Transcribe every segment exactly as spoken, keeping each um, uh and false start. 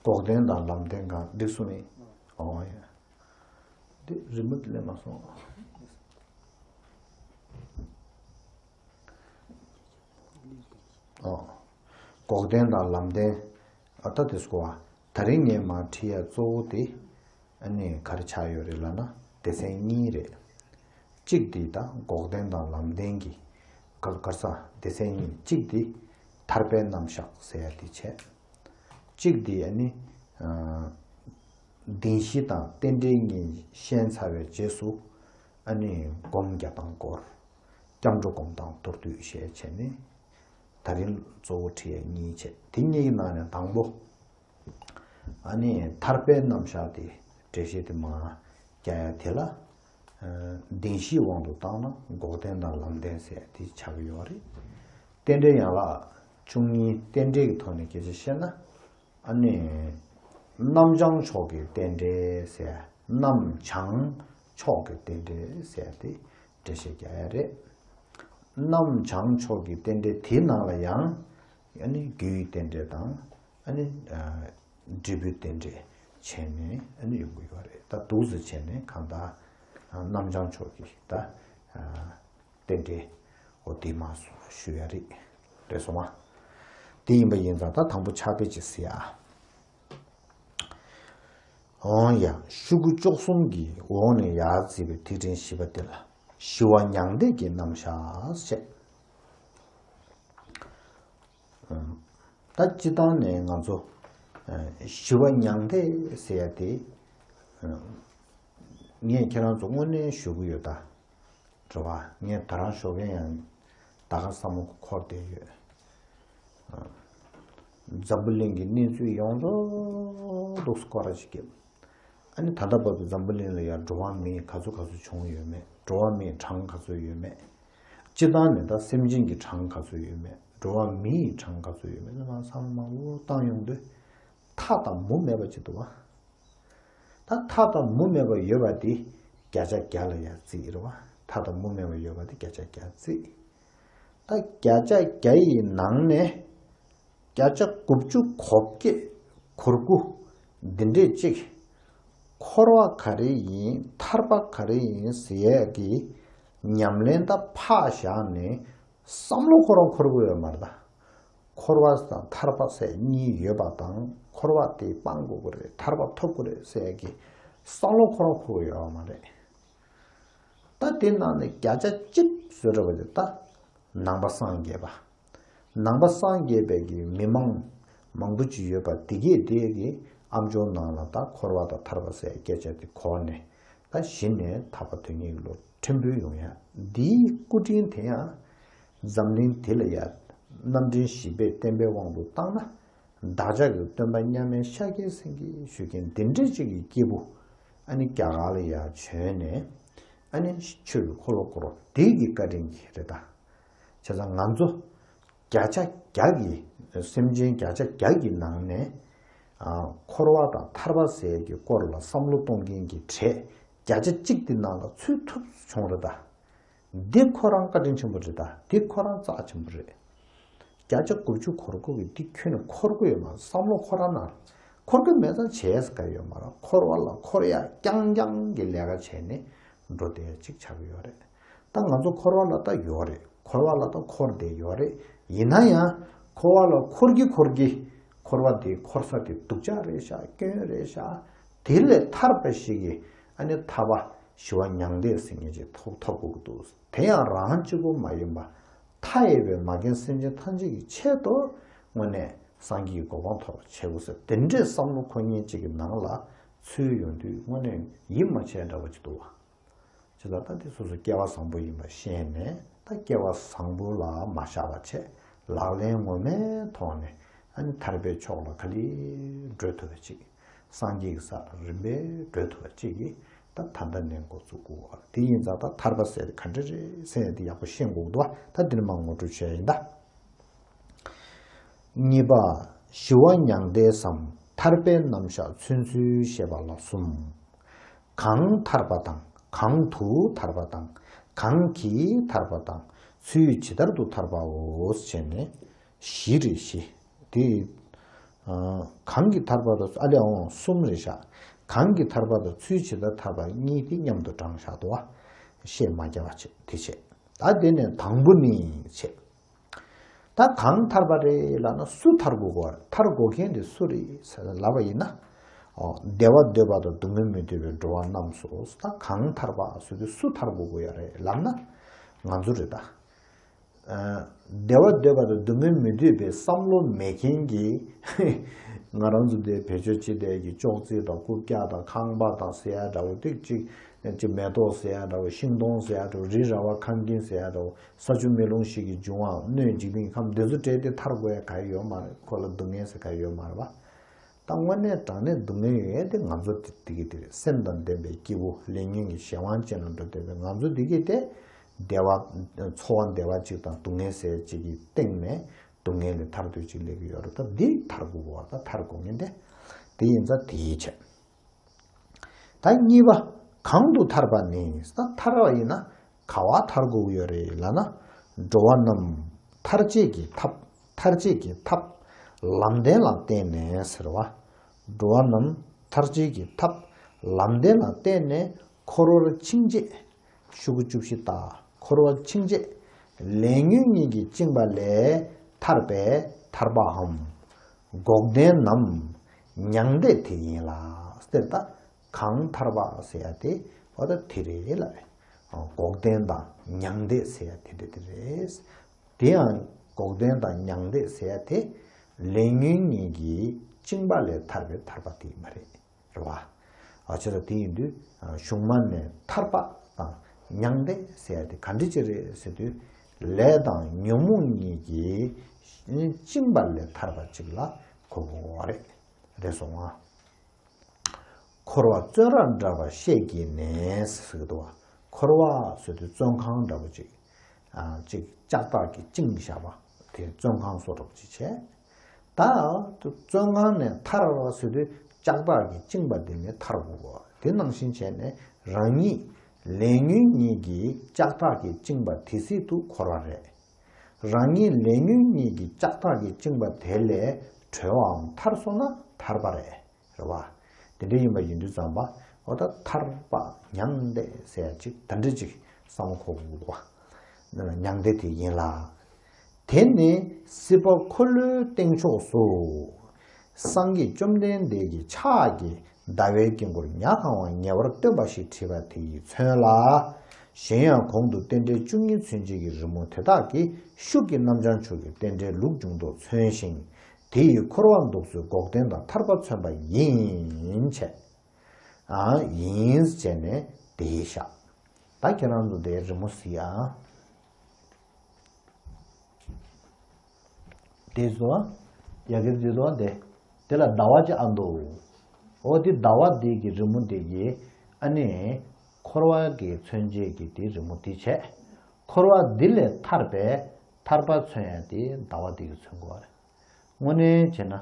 འགོག་བདེན་དང་ལམ་བདེན་གང་འགྲིག་སོང་ནི། ཨོ་ཡ། འདི་རི་མོ་འདི་ལས་མ་སོང་། ཨོ། འགོག་བདེན་དང་ལམ་བདེན། ཨ་ད་དེ་སྐོར་བ། ད་རིང་ངས་མར་བྲིས་ཡ་གཙོ་བོ་དེ། ཨ་ནི་ག་རེ་ཆགས་ཡོད་རེད་ལབ་ན་སྡེ་ཚན་གཉིས་རེད། གཅིག་དེ་ད་འགོག་བདེན་དང་ལམ་བདེན་གྱི་ག་ག་ས་སྡེ་ཚན་གཉིས། གཅིག་དེ་ཐར་པའི་རྣམ་གཞག་ཟེར་ཡ་དེ་བྱས། གཅིག་དེ་ཨ་ནི་ཨ་བདེན་བཞི་དང་རྟེན་འབྲེལ་གཉིས་ཤེས་ཚར་བའི་རྗེས་སུ་ཨ་ནི་སྒོམ་རྒྱག་སྟངས་སྐོར། སྐྱབས་འགྲོ་སྒོམ་སྟངས་མདོར་བསྡུས་བཤད་བྱས་ནས་ད་རིང་གཙོ་བོ་བྲིས་ཡ་གཉིས་བྱས། དེ་གཉིས་ཀྱི་ནང་ནས་དང་པོ། ཨ་ནི་ཐར་པའི་རྣམ་གཞག་དེ་འགྲེལ་བཤད་དེ་མར་རྒྱག་ཡ་དེ་ལ། ཨ་བདེན་བཞིའི་དབང་དུ་བཏང་ན་འགོག་བདེན་དང་ལམ་བདེན་ཟེར་དེ་ཆགས་ཀྱི་ཡོད་རེད། རྟེན་འབྲེལ་ཡན་ལག་བཅུ་གཉིས་རྟེན་འབྲེལ་གྱི་ཐོག་ནས་སྐད་ཆ་བཤད་ན། ཨ་ནི་རྣམ་བྱང་ཕྱོགས་ཀྱི་རྟེན་འབྲེལ་ཟེར། རྣམ་བྱང་ཕྱོགས་ཀྱི་རྟེན་འབྲེལ་ཟེར་དེ་འགྲེལ་བཤད་རྒྱག་ཡ་རེད། རྣམ་བྱང་ཕྱོགས་ཀྱི་རྟེན་འབྲེལ་དེའི་ནང་ལ་ཡང་ཨ་ནི་རྒྱུའི་རྟེན་འབྲེལ་དང་། ཨ་ནི་ཨ་འབྲས་བུའི་རྟེན་འབྲེལ་བྱས་ནས་ཨ་ནི་ཡོང་གི་ཡོད་རེད། ད་འདུག་སེ་བྱས་ནས་གང་ལྟར་ཨ་རྣམ་བྱང་ཕྱོགས་ཀྱི་ད་ཨ་རྟེན་འབྲེལ་འོ་དེ་མར་ཞུ་ཡ་རེད། རེད་སོང་ང་། དེ་ཡིན་པ་ཡིན་ཙང་ད་དང་པོ་ཕྱག་དཔེ་ཅིག་གཟིགས་ཨ། འོང་ཡ། ཤོག་གུ་བཅུ་གསུམ་གྱི་འོག་ནས་ཡར་བརྩིས་པའི་ཐིག་ཕྲེང་བཞི་པ་དེ་ལ་ཞི་བ་མྱང་འདས་ཀྱི་རྣམ་གཞག་བཤད། ད་སྤྱི་བཏང་ནས་ང་ཚོ་ཞི་བ་མྱང་འདས་ཟེར་ཡ་དེ། ངས་ཁྱེད་རང་ཚོ་དངོས་གནས་ཞུ་གི་ཡོད་ད། རེད་བ། ངས་ད་རང་ཞོགས་ཀས་ཡང་ད་ག་བསམ་བློ་འཁོར་བསྡད་ཡོད། འཛམ་བུ་གླིང་གི་གནས་ཚུལ་ཡོངས་རྫོགས་འདུག་སྐོར་ར་ཅིག་བརྒྱབ། ཨ་ནི་ད་ལྟ་བར་དུ་འཛམ་བུ་གླིང་ལ་ཡང་འགྲོ་བ་མི་ག་ཚོད་ག་ཚོད་བྱུང་ཡོད་མེད། འགྲོ་བ་མིའི་གྲངས་ག་ཚོད་ཡོད་མེད། སྤྱི་བཏང་ནས་ད་སེམས་ཅན་གྱི་གྲངས་ག་ཚོད་ཡོད་མེད། འགྲོ་བ་མིའི་གྲངས་ག་ཚོད་ཡོད་མེད་ཚང་མ་བསམ་བློ་མང་པོ་བཏང་ཡོང་དུས། མཐའ་དང་མུ་མེད་པ་ཅིག་འདུག་བ། ད་མཐའ་དང་མུ་མེད་པ་ཡོད་པ་དེ་བརྒྱ་ཆ་བརྒྱ་ལ་ཡང་བརྩིས་རེད་བ། མཐའ་དང་མུ་མེད་པ་ཡོད་པ་དེ་བརྒྱ་ཆ་བརྒྱ་བརྩིས། ད་བརྒྱ་ཆ་བརྒྱ་ཡི་ནང་ནས་བརྒྱ་ཆ་དགུ་བཅུ་གོ་བརྒྱད་གོ་དགུ་འདི་འདྲས་ཅིག་འཁོར་བ་ག་རེ་ཡིན། ཐར་པ་ག་རེ་ཡིན་ཟེར་ཡས་ཀྱི་ཉམས་ལེན་ད་ཕར་བཞག་ནས། བསམ་བློ་ཁོ་རང་འཁོར་གྱི་ཡོད་མ་རེད་ད། འཁོར་བ་དང་ཐར་པ་ཟེར་གཉིས་ཡོད་པ་དང་། འཁོར་བ་དེ་སྤང་དགོས་ཀྱི་རེད། ཐར་པ་ཐོབ་དགོས་རེད་ཟེར་གྱི་བསམ་བློ་ཁོ་རང་འཁོར་གྱི་ཡོད་མ་རེད། ད་དེ་ནང་ནས་བརྒྱ་ཆ་གཅིག་བཟོ་འདྲ་བ་དེ་ད་ནང་པ་སངས་རྒྱས་པ། ནང་པ་སངས་རྒྱས་པའི་གི་མི་མང་མང་པོ་ཅིག་ཡོད་པ་དེ་གས་དེ་གི་ཨམ་ཅོག་ནང་ལ་ད་འཁོར་བ་དང་ཐར་པ་ཟེར་སྐད་ཆ་དེ་གོ་ནས། ད་གཞི་ནས་ཐར་པ་དོན་གཉིས་ཀྱི་བློ་ཕྲན་བུ་ཡོང་ཡ། འདིའི་སྐུ་དྲིན་དེ་ཡང་འཛམ་གླིང་འདི་ལ་ཡ་རྣམ་འདྲེན་བཞི་པའི་བསྟན་པའི་དབང་དུ་བཏང་ན། བདག་ཅག་གི་སྟོན་པ་མཉམ་མེད་ཤཱཀྱའི་སེང་གེ་ཞུ་མཁན་འདི་འདྲ་ཅིག་གི་སྐྱེས་བུ་ཨ་ནི་རྒྱ་གར་ལ་ཡ་བྱོན་ནས་ཨ་ནི་ཆོས་ཀྱི་འཁོར་ལོ་བསྐོར་བ་འདི་གི་བཀའ་དྲིན་གྱིས་རེད་ད། བྱས་ཙང་ང་ཚོ་བརྒྱ་ཆ་བརྒྱ་གི་སེམས་ཅན་བརྒྱ་ཆ་བརྒྱ་གི་ནང་ནས་ཨ་འཁོར་བ་དང་ཐར་པ་ཟེར་གྱི་སྐོར་ལ་བསམ་བློ་གཏོང་མཁན་གྱི་གྲས་བརྒྱ་ཆ་གཅིག་དེ་ནང་ལ་ཚུད་ཐུབ་བྱུང་རེད་ད། འདི་ཁོ་རང་བཀའ་དྲིན་ཆེན་པོ་རེད་ད། འདི་ཁོ་རང་རྩ་ཆེན་པོ་རེད། བརྒྱ་ཆ་དགུ་བཅུ་གོ་དགུ་གི་འདི་ཁྱོན་ནས་འཁོར་གྱི་ཡོད་མ་རེད། བསམ་བློ་ཁོ་རང་ནང་འཁོར་གྱི་མེད་ཙང་བྱས་ས་ག་ཡོད་མ་རེད། འཁོར་བ་ལ་འཁོར་ཡ་རྐྱང་རྐྱང་གི་ལས་ཀ་བྱས་ནས་འགྲོ་བསྡད་ཡ་གཅིག་ཆགས་ཀྱི་ཡོད་རེད། ད་ང་ཚོ་འཁོར་བ་ལ་ད་ཡོད་རེད། འཁོར་བ་ལ་ད་འཁོར་བསྡད་ཡོད་རེད། ཡིན་ན་ཡང་འཁོར་བ་ལ་འཁོར་གྱི་འཁོར་གྱི་འཁོར་བ་དེ་འཁོར་ས་དེ་སྡུག་ཅག་རེད་ཤག་སྐྱོན་རེད་ཤག་དེ་ལས་ཐར་པ་ཞིག་གིས་ཨ་ནི་ཐར་པ་ཞི་བ་མྱང་འདས་ཟེར་མཁན་ཅིག་ཐོབ་ཐོབ་དགོས་ཀྱི་འདུག་དེ་ཡང་རང་གཅིག་པོ་མ་ཡིན་པ། མཐའ་ཡས་པའི་མ་རྒན་སེམས་ཅན་ཐམས་ཅད་ཀྱི་ཆེད་དུ་དངོས་གནས་སངས་རྒྱས་ཀྱི་གོ་འཕང་ཐོབ་པ་བྱེད་དགོས་ཟེར་དེ་འདྲའི་བསམ་བློ་འཁོར་མཁན་ཅིག་གི་ནང་ལ་ཚུད་ཡོང་དུས་དངོས་གནས་ཡིད་མ་ཆེས་འདྲ་བ་ཅིག་འདུག་བ། བྱས་ཙང་ད་དེ་སོ་སོ་སྐལ་བ་བཟང་པོ་ཡིན་པ་ཤེས་ནས་ད་སྐལ་བ་བཟང་པོ་ལ་མ་བཞག་པ་བྱས་ལག་ལེན་ངོ་མའི་ཐོག་ནས་ཨ་ནི་ཐར་པའི་ཕྱོགས་ལ་ག་ལེར་བགྲོད་ཐུབ་པ་ཅིག་སངས་རྒྱས་ཀྱི་ས་ལ་རིམ་པས་བགྲོད་ཐུབ་པ་ཅིག་གིས་ད་ད་ལྟ་ནས་འགོ་བཙུགས་དགོས་པ་དེ་ཡིན་ཙང་ད་ཐར་པ་ཟེར་དེ་ག་འདྲ་རེད་ཟེར་ཡ་དེ་ཡག་པོ་ཤེས་དགོས་འདུག་བ། ད་འདི་ནས་མར་ངོ་སྤྲོད་བྱས་ཡིན་ད། གཉིས་པ། ཞི་བ་མྱང་འདས་སམ་ཐར་པའི་རྣམ་གཞག་མཚོན་ཚུལ་བཤད་པ་ལ་གསུམ། གང་ཐར་པ་དང་། གང་དུ་ཐར་པ་དང་། གང་གིས་ཐར་པ་དང་། ཚུལ་ཇི་ལྟར་དུ་ཐར་པའོ་ཞེས་ནས་བཞི་རེ་བཞི། དེ་ གང་གི་ཐར་པ་དང་ཨ་ལས་འོང་གསུམ་རེད་ཤག་གང་གི་ཐར་པ་དང་ཚུལ་ཇི་ལྟར་ཐར་པ་གཉིས་དེ་མཉམ་དུ་བགྲངས་བཞག་འདུག་བ། བཤད་མ་རྒྱ་བ་བྱེད་དེ་བྱེད། ད་དེ་ནས་དང་པོ་ནི་བྱེད། ད་གང་ཐར་པ་རེད་ལབ་ན་སུ་ཐར་དགོས་གོ། ཐར་དགོས་མཁན་དེ་སུ་རེད་ཟེར་ལབ་པ་ཡིན་ན། ཨོ། བདེ་བ་འདོད་པ་དང་སྡུག་བསྔལ་མི་འདོད་པའི་འགྲོ་བ་རྣམས་སོ། ད་གང་ཐར་པ་ཟེར་དུས་སུ་ཐར་དགོས་གོ་ཡ་རེད་ལབ་ན། ང་ཚོ་རེད་ད། ཨ། བདེ་བ་འདོད་པ་དང་སྡུག་བསྔལ་མི་འདོད་པའི་བསམ་བློ་མེད་མཁན་གྱི། ང་རང་ཚོ་དེ་བེད་སྤྱོད་བྱེད་བསྡད་ཀྱི་ཅོག་ཙེ་དང་རྐུབ་བཀྱག་དང་ཁང་པ་དང་ཟེར་ཡ་འདྲ་བོ་ཏིག་ཅིག་ཅིག་མེ་ཏོག་ཟེར་ཡ་འདྲ་བོ། ཤིང་སྡོང་ཟེར་ཡ་འདྲ་བོ། རི་ར་བ་ཁང་ཁྱིམ་ཟེར་ཡ་འདྲ་བོ། ས་ཆུ་མེ་རླུང་ཞིག་གི་འབྱུང་བ། སྣོད་འཇིག་རྟེན་ཁམས་འདི་ཚོ་སྤྲད་དེ་ཐར་དགོས་ཡ་ག་ཡོད་མ་རེད། ཁོ་ལ་སྡུག་བསྔལ་ཟེར་ག་ཡོད་མ་རེད་བ། ད་དངོས་གནས་དྲང་གནས་སྡུག་བསྔལ་ཡོད་ཡ་དེ་ང་ཚོ་དེ་དེ་གི་དེ་རེད། སེམས་དང་ལྡན་པའི་སྐྱེ་བོ། ལས་ཉོན་གྱི་གཞན་དབང་ཅན་ལ་འགྲོ་བསྡད་པའི་ང་ཚོ་འདི་གི་དེ། བདེ་བ། འཚོ་བ་བདེ་བ་ཅིག་དང་སྡུག་བསྔལ་ཟེར་ཅིག་གི་སྟེང་ནས་སྡུག་བསྔལ་ལས་ཐར་འདོད་ཅིག་སླེབས་ཀྱི་ཡོད་རེད། ད་འདི་ཐར་དགོས་པ། ད་ཐར་དགོས་མཁན་དེ་དེ་ཡིན་ཙང་དེ་ཡིད་ཆེས། ད་གཉིས་པ། གང་དུ་ཐར་པ་ནི། ད་ཐར་བ་ཡིན་ན་ག་བ་ཐར་དགོས་ཡོད་རེད་ལབ་ན། འགྲོ་བ་རྣམས་ཐར་བྱེད་ཀྱི་ཐབས། ཐར་བྱེད་ཀྱི་ཐབས་ལམ་བདེན་ལ་བརྟེན་ནས་ཟེར་བ། འགྲོ་བ་རྣམས་ཐར་བྱེད་ཀྱི་ཐབས་ལམ་བདེན་ལ་བརྟེན་ནས་འཁོར་བར་འཆིང་བྱེད། ཤོག་གུ་བཅུ་བཞི་ལྟ། འཁོར་བར་འཆིང་བྱེད་ལས་ཉོན་གཉིས་ཀྱིས་བཅིངས་པ་ལས་ཐར་པའི་ཐར་པའམ། འགོག་བདེན་ནམ་མྱང་འདས་དེ་ཡིན་ལ། ཟེར་ད། གང་ཐར་པ་ཟེར་ཡ་དེ་འོ་ད་དེ་རེད་ལབ་རེད། འགོག་བདེན་དང་མྱང་འདས་ཟེར་ཡ་དེ་འདྲ་དེ་རེད། དེ་ཡང་འགོག་བདེན་དང་མྱང་འདས་ཟེར་ཡ་དེ་ལས་ཉོན་གཉིས་ཀྱིས་བཅིངས་པ་ལས་ཐར་པའི་ཐར་པ་དེ་མ་རེད། རེད་བ། ཨ། བྱས་ཙང་དེ་ཡིན་དུས་གཞུང་མ་ནས་ཐར་པ་དང་མྱང་འདས་ཟེར་ཡ་དེ་ག་འདྲ་ཅིག་རེད་ཟེར་དུས། ལས་དང་ཉོན་མོངས་གཉིས་ཀྱིས་བཅིངས་པ་ལས་ཐར་པ་ཅིག་ལ་གོ་དགོས་པ་རེད། རེད་སོང་ང་། འཁོར་བ་བཙོན་ར་འདྲ་བར་བཤད་ཀྱིས་ནི་ཟེར་གྱི་འདུག་བ། འཁོར་བ་ཟེར་དུས་བཙོན་ཁང་འདྲ་བོ་ཅིག་ཨ། ཅིག་ལྕགས་ཐག་གིས་བཅིངས་བཞག་པ་དེ་བཙོན་ཁང་བཟོ་འདྲ་བོ་ཅིག་བྱས། ད་བཙོན་ཁང་ནས་ཐར་བ་ཟེར་དུས་ལྕགས་ཐག་གིས་བཅིངས་པ་དེ་ནས་ཐར་དགོས་པ། དེ་ནང་བཞིན་བྱས་ནས་རང་ཉིད་ལས་ཉོན་གཉིས་ཀྱིས་ལྕགས་ཐག་གིས་བཅིངས་པ་དེ་སྲིད་དུ་འཁོར་བ་རེད། རང་ཉིད་ལས་ཉོན་གཉིས་ཀྱིས་ལྕགས་ཐག་གིས་བཅིངས་པ་དེ་ལས་གྲོལ་བའམ་ཐར་སོང་ན་ཐར་པ་རེད། རེད་བ། དེ་འདྲ་ཡིན་པ་ཡིན་དུས་ཙམ་པ། འོ་ད་ཐར་པ་མྱང་འདས་ཟེར་ཡ་ཅིག་དེ་འདྲ་ཅིག་བསམ་བློ་འཁོར་དགོས་འདུག་བ། མྱང་འདས་དེ་ཡིན་ལ། དེ་ནི་སྲིད་པ་འཁོར་ལོའི་སྟེང་ཕྱོགས་སུ། སངས་རྒྱས་བཅོམ་ལྡན་འདས་ཀྱི་ཕྱག་གིས་ཟླ་བའི་དཀྱིལ་འཁོར་ཉ་གང་བ་ཉེ་བར་སྟོན་པ་ཞིག་བྲིས་པ་དེ་ཡིས་མཚོན་ལ། གཞན་ཡང་གོང་དུ་རྟེན་འབྲེལ་བཅུ་གཉིས་མཚོན་བྱེད་ཀྱི་རི་མོ་དེ་དག་གིས་ཤུགས་ཀྱིས་རྣམ་བྱང་ཆོས་ཀྱི་རྟེན་འབྲེལ་ལུགས་འབྱུང་ལྡོག་མཚོན་ཞིང་། དེ་ཡི་འཁོར་བ་འདུག་ཚུལ་འགོག་བདེན་དང་ཐར་པ་མཚོན་པ་ཡིན་བྱས། ཨ། ཡིན་བྱས་ནས་དེ་ཡིས་བཞག་ད་ཁྱེད་རང་ཚོ་དེའི་རི་མོ་གཟིགས་ཨ། དེ་ཚོ་ཡ་གི་དེ་ཚོ་དེ། དེ་ལ་ཟླ་བ་ཅིག་ཨ་འདུག་འོ་དེ་ཟླ་བ་དེ་གི་རི་མོ་དེ་གི་ཨ་ནི་འཁོར་བ་གི་མཚོན་བྱེད་ཀྱི་དེ་རི་མོ་དེ་བྱས། འཁོར་བ་འདི་ལས་ཐར་པའི་ཐར་པ་མཚོན་ཡ་དེ་ཟླ་བ་དེ་གི་མཚོན་དགོས་པ་རེད། དངོས་གནས་བྱས་ན་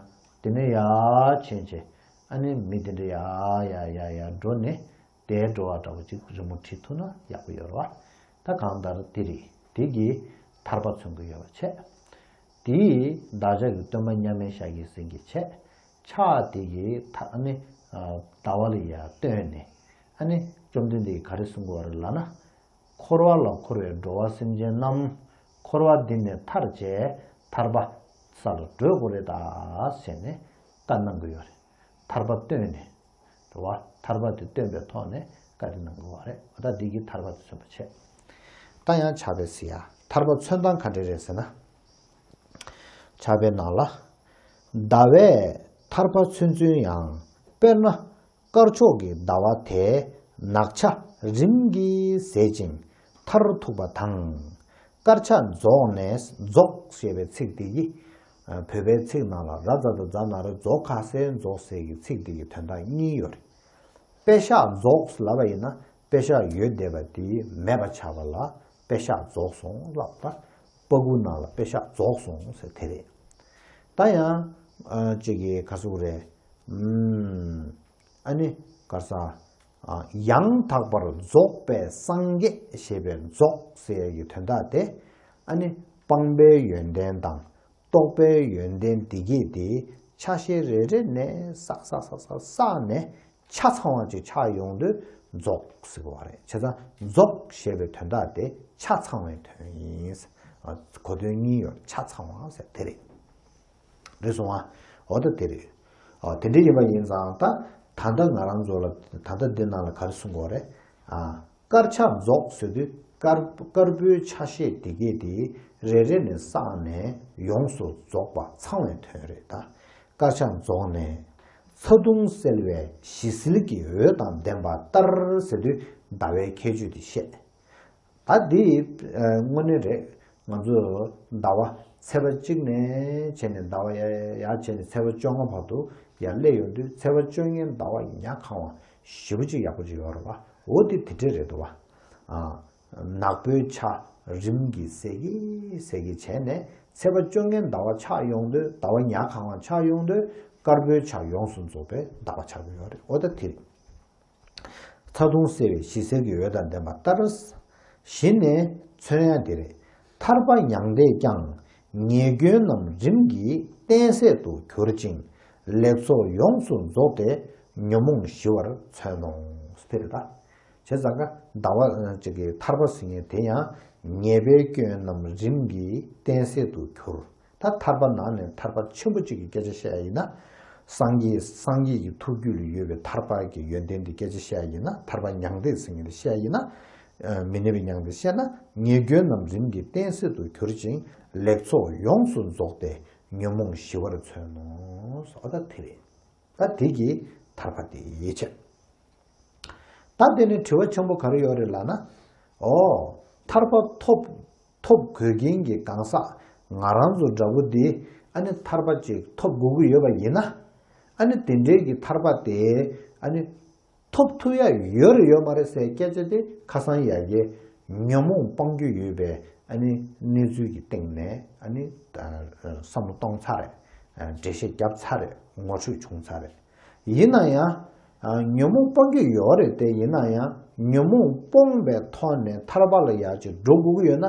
དེ་ནས་ཡར་ཕྱིན་བྱས་ཨ་ནི་མི་དེ་འདྲ་ཡར་ཡར་ཡར་ཡར་འགྲོ་ནས་དེ་འགྲོ་བ་འདྲ་བོ་ཅིག་རི་མོ་བྲིས་ཐུབ་ན་ཡག་པོ་ཡོད་རེད་བ། ད་གང་ལྟར་དེ་རེད། དེ་གིས་ཐར་པ་མཚོན་གྱི་ཡོད་པ་བྱས། དེས་བདག་ཅག་གི་སྟོན་པ་མཉམ་མེད་ཤཱཀྱའི་སེང་གེ་བྱས། ཕྱག་དེ་གིས་ཐ་ཨ་ནི་ཨ་ཟླ་བ་ལ་ཡར་བསྟན་ནས་ཨ་ནི་བཅོམ་ལྡན་འདས་ཀྱིས་ག་རེ་གསུང་གི་ཡོད་རེད་ལབ་ན། འཁོར་བ་ལ་འཁོར་བའི་འགྲོ་བ་སེམས་ཅན་རྣམས། འཁོར་བ་འདི་ནས་ཐར་བྱས་ཐར་པ་ས་ལ་བགྲོད་དགོས་རེད་ད་ཟེར་ནས་བཀའ་གནང་གི་ཡོད་རེད། ཐར་པ་སྟོན་ནས། རེད་བ། ཐར་པ་དེ་སྟོན་པའི་ཐོག་ནས་བཀའ་དེ་གནང་དགོས་པ་རེད། ད་འདི་གིས་ཐར་པ་དེ་མཚོན་པ་བྱས། ད་ཡང་ཕྱག་དཔེ་གཟིགས་ཡ། ཐར་པ་མཚོན་སྟངས་ག་འདྲ་རེད་ཟེར་ན། ཕྱག་དཔེ་ནང་ལ། ཟླ་བས་ཐར་པ་མཚོན་ཚུལ་ཡང་། དཔེར་ན། དཀར་ཕྱོགས་ཀྱི་ཟླ་བ་དེ་ནག་ཆ་རིམ་གྱིས་ཟད་ཅིང་མཐར་ཐུག་པ་དང་། དཀར་ཆ་རྫོགས་ནས། རྫོགས་ཞེས་པའི་ཚིག་དེ་གིས་བོད་པའི་ཚིག་ནང་ལ་ར་ཛ་དང་ཛ་ན་རོ་རྫོ་ཁ་སའི་རྫོགས་ཟེར་གྱི་ཚིག་དེ་གི་དོན་དག་གཉིས་ཡོད་རེད། པེ་ཤག་རྫོགས་ལབ་པ་ཡིན་ན་པེ་ཤག་ཡོད་བསྡད་པ་དེ་མེད་པ་ཆགས་པ་ལ་པེ་ཤག་རྫོགས་སོང་ལབ་པ། པ་གུ་ནང་ལ་པེ་ཤག་རྫོགས་སོང་ཟེར་དེ་རེད། ད་ཡང་ཨ་ཅིག་གིས་ག་ཟེར་དགོས་རེད། ཨུམ། ཨ་ནི་ག་ས། ཨ། ཡང་དག་པར་རྫོགས་པའི་སངས་རྒྱས་ཞེས་པའི་རྫོགས་ཟེར་ཡ་གི་དོན་དག་དེ། ཨ་ནི་སྤངས་པའི་ཡོན་ཏན་དང་རྟོགས་པའི་ཡོན་ཏན་འདི་གྱིས་ཏེ་ ཆ་ཤས་རེ་རེ་ནས་བསགས་བསགས་བསགས་བསགས་བསགས་ནས་ཆ་ཚང་བ་ཅིག་ཆགས་ཡོང་དུས་རྫོགས་ཟེར་བ་རེད། བྱས་ཙང་རྫོགས་ཞེས་པའི་དོན་དག་དེ་ཆ་ཚང་བའི་དོན་ཡིན། གོ་དོན་གཉིས་ཡོད། ཆ་ཚང་བ་ཟེར་དེ་རེད། རེད་སོང་ཨ། འོ་ད་དེ་རེད། ཨ། དེ་འདྲ་ཡིན་པ་ཡིན་ཙང་ད་ད་ལྟ་ང་རང་ཚོ་ལ་ད་ལྟ་འདི་ནང་ལ་ག་རེ་གསུང་གི་ཡོད་རེད། ཨ། དཀར་ཆ་རྫོགས་ཟེར་དུས་དཀར་དཀར་པོའི་ཆ་ཤས་དེ་གས་དེ་རེ་རེ་ནས་བསགས་ནས་ཡོངས་སུ་རྫོགས་པ་ཚང་བའི་དོན་རེད་ད། དཀར་ཆ་རྫོགས་ནས་ཚ་གདུང་སེལ་བའི་ཞི་བསིལ་གྱི་འོད་དང་ལྡན་པ་ལྟར་ཟེར་དུས་ཟླ་བའི་ཁྱད་ཆོས་དེ་བཤད། ད་འདི་ཨ་དངོས་གནས་རེད། ང་ཚོ་ཟླ་བ་ཚེས་པ་གཅིག་ནས་བྱས་ནས་ཟླ་བ་ཡར་ཡར་བྱས་ནས་ཚེས་པ་བཅོ་ལྔ་བར་དུ་ཡར་སླེབས་ཡོང་དུས་ཚེས་པ་བཅོ་ལྔའི་ཟླ་བ་ཉ་གང་བ་ཞེ་པོ་ཅིག་ཡག་པོ་ཅིག་ཡོད་རེད་བ། འོ་དེ་དེ་འདྲས་རེད་འདུག་བ། ཨ། ནག་པོའི་ཆ་རིམ་གྱིས་ཟད་ཀྱིན་ཟད་ཀྱིན་བྱས་ནས་ཚེས་པ་བཅོ་ལྔའི་ཟླ་བ་ཆགས་ཡོང་དུས་ཟླ་བ་ཉ་གང་བ་ཆགས་ཡོང་དུས་དཀར་པོའི་ཆ་ཡོངས་སུ་རྫོགས་པའི་ཟླ་བ་ཆགས་ཀྱི་ཡོད་རེད། འོ་ད་དེ་རེད། ཚ་གདུང་སེལ་བའི་ཞི་བསིལ་གྱི་འོད་དང་ལྡན་པ་ལྟར། གཞི་ནས་མཚོན་ཡ་འདི་རེད། ཐར་པ་མྱང་འདས་ཀྱང་ཉེས་སྐྱོན་རྣམས་རིམ་གྱིས་གཏན་ཟད་དུ་གྱུར་ཅིང་ལེགས་ཚོགས་ཡོངས་སུ་རྫོགས་ཏེ་ཉོན་མོངས་ཞི་བར་མཚོན་ནོ། དེ་རེད་ད། བྱས་ཙང་ཀ་ཟླ་བ་ཅིག་གི་ཐར་པ་ཟེར་མཁན་དེ་ཡང་ཉེས་པའི་སྐྱོན་རྣམས་རིམ་གྱིས་གཏན་ཟད་དུ་གྱུར། ད་ཐར་པ་ནང་ནས་ཐར་པ་ཆེན་པོ་གཅིག་གི་སྐད་ཆ་བཤད་ཡ་ཡིན་ན། སངས་རྒྱས་སངས་རྒྱས་ཀྱི་ཐུགས་རྒྱུད་ལ་ཡོད་པའི་ཐར་པ་གི་ཡོན་ཏན་དེ་སྐད་ཆ་བཤད་ཡ་ཡིན་ན། ཐར་པ་མྱང་འདས་ཟེར་མཁན་དེ་བཤད་ཡ་ཡིན་ན། ཨ། མི་གནས་པའི་མྱང་འདས་བཤད་ན་ཉེས་སྐྱོན་རྣམས་རིམ་གྱིས་གཏན་ཟད་དུ་གྱུར་ཅིང་ལེགས་ཚོགས་ཡོངས་སུ་རྫོགས་ཏེ་ཉོན་མོངས་ཞི་བར་མཚོན་ནོ། ཨོ་ད་དེ་རེད། ད་དེ་གི་ཐར་པ་དེ་ཡིད་ཆེས། ད་དེ་ནས་དྲི་བ་ཆེན་པོ་ག་རེ་ཡོད་རེད་ལབ་ན། ཨོ། ཐར་པ་ཐོབ་ཐོབ་དགོས་མཁན་གྱི་གང་ཟག་ང་རང་ཚོ་འདྲ་པོ་འདི་ཨ་ནི་ཐར་པ་ཅིག་ཐོབ་དགོས་ཀྱི་ཡོད་པ་ཡིན་ན། ཨ་ནི་དེ་འདྲའི་གི་ཐར་པ་དེ་ཨ་ནི་ཐོབ་ཐུབ་ཡ་ཡོད་རེད་ཡོད་མ་རེད་ཟེར་སྐད་ཆ་དེ་ཁ་སང་ཡ་གི་ཉོན་མོངས་སྤང་རྒྱུ་ཡོད་པའི་ཨ་ནི་གནས་ཚུལ་གྱི་སྟེང་ནས་ཨ་ནི་བསམ་བློ་གཏོང་ཚར་རེད། འགྲེལ་བཤད་བརྒྱབ་ཚར་རེད། ངོ་འཕྲོད་བྱུང་ཚར་རེད། ཡིན་ན་ཡང་། ཨ། ཉོན་མོངས་སྤང་རྒྱུ་ཡོད་རེད་དེ། ཡིན་ན་ཡང་ཉོན་མོངས་སྤོང་བའི་ཐོག་ནས་ཐར་པ་ལ་ཡར་ཅིག་འགྲོ་དགོས་ཀྱི་ཡོད་ན།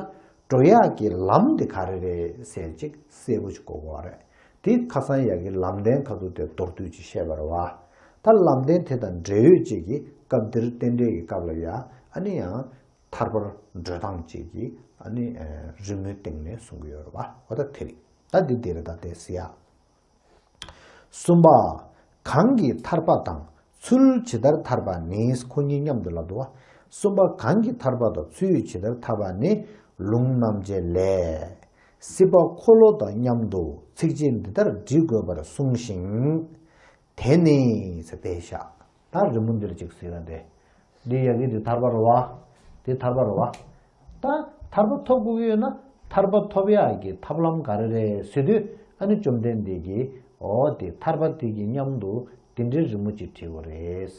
འགྲོ་ཡག་གི་ལམ་དེ་ག་རེ་རེད་ཟེར་ཅིག་གསལ་པོ་ཞིག་གོ་དགོས་པ་རེད། དེ་ཁ་སང་ཡ་གི་ལམ་བདེན་ཁ་ཐུག་དེ་མདོར་བསྡུས་ཅིག་བཤད་པ་རེད་བ། ད་ལམ་བདེན་དེ་དང་འབྲེལ་ཡོད་ཅིག་གི་སྐབས་འདིར་རྟེན་འབྲེལ་གྱི་སྐབས་ལ་ཡ་ཨ་ནི་ཡང་ཐར་པར་འགྲོ་སྟངས་ཅིག་གི་ཨ་ནི་རི་མོའི་སྟེང་ནས་གསུང་གི་ཡོད་རེད་བ། འོ་ད་དེ་རེད། ད་འདི་འདི་རེད། ད་དེ་ཟེར་ཡ། གསུམ་པ། གང་གིས་ཐར་པ་དང་ཚུལ་ཇི་ལྟར་ཐར་པ་ནི། ཁོ་གཉིས་མཉམ་དུ་ལབ་འདུག་བ། གསུམ་པ། གང་གིས་ཐར་པ་དང་ཚུལ་ཇི་ལྟར་ཐར་པ་ནི། ལུང་རྣམ་འབྱེད་ལས། སྲིད་པ་འཁོར་ལོ་དང་མཉམ་དུ་ཚིགས་བཅད་འདི་ལྟར་བྲི་དགོས་པར་གསུངས་ཤིང་། དེ་ནི་ཟེར་ཏེ་བཞག་ད་རི་མོ་འདིར་ཅིག་གཟིགས་ན་དེ། འདི་ཡ་གི་འདི་ཐར་པ་རེད་བ། འདི་ཐར་པ་རེད་བ། ད་ཐར་པ་ཐོབ་དགོས་ཀྱི་ཡོད་ན་ཐར་པ་ཐོབ་ཡག་གི་ཐབས་ལམ་ག་རེ་རེད་ཟེར་དུས། ཨ་ནི་བཅོམ་ལྡན་འདས་ཀྱིས་འོ་དེ་ཐར་པ་དེ་གི་མཉམ་དུ་དེ་འདྲའི་རི་མོ་ཅིག་བྲིས་པ་རེད།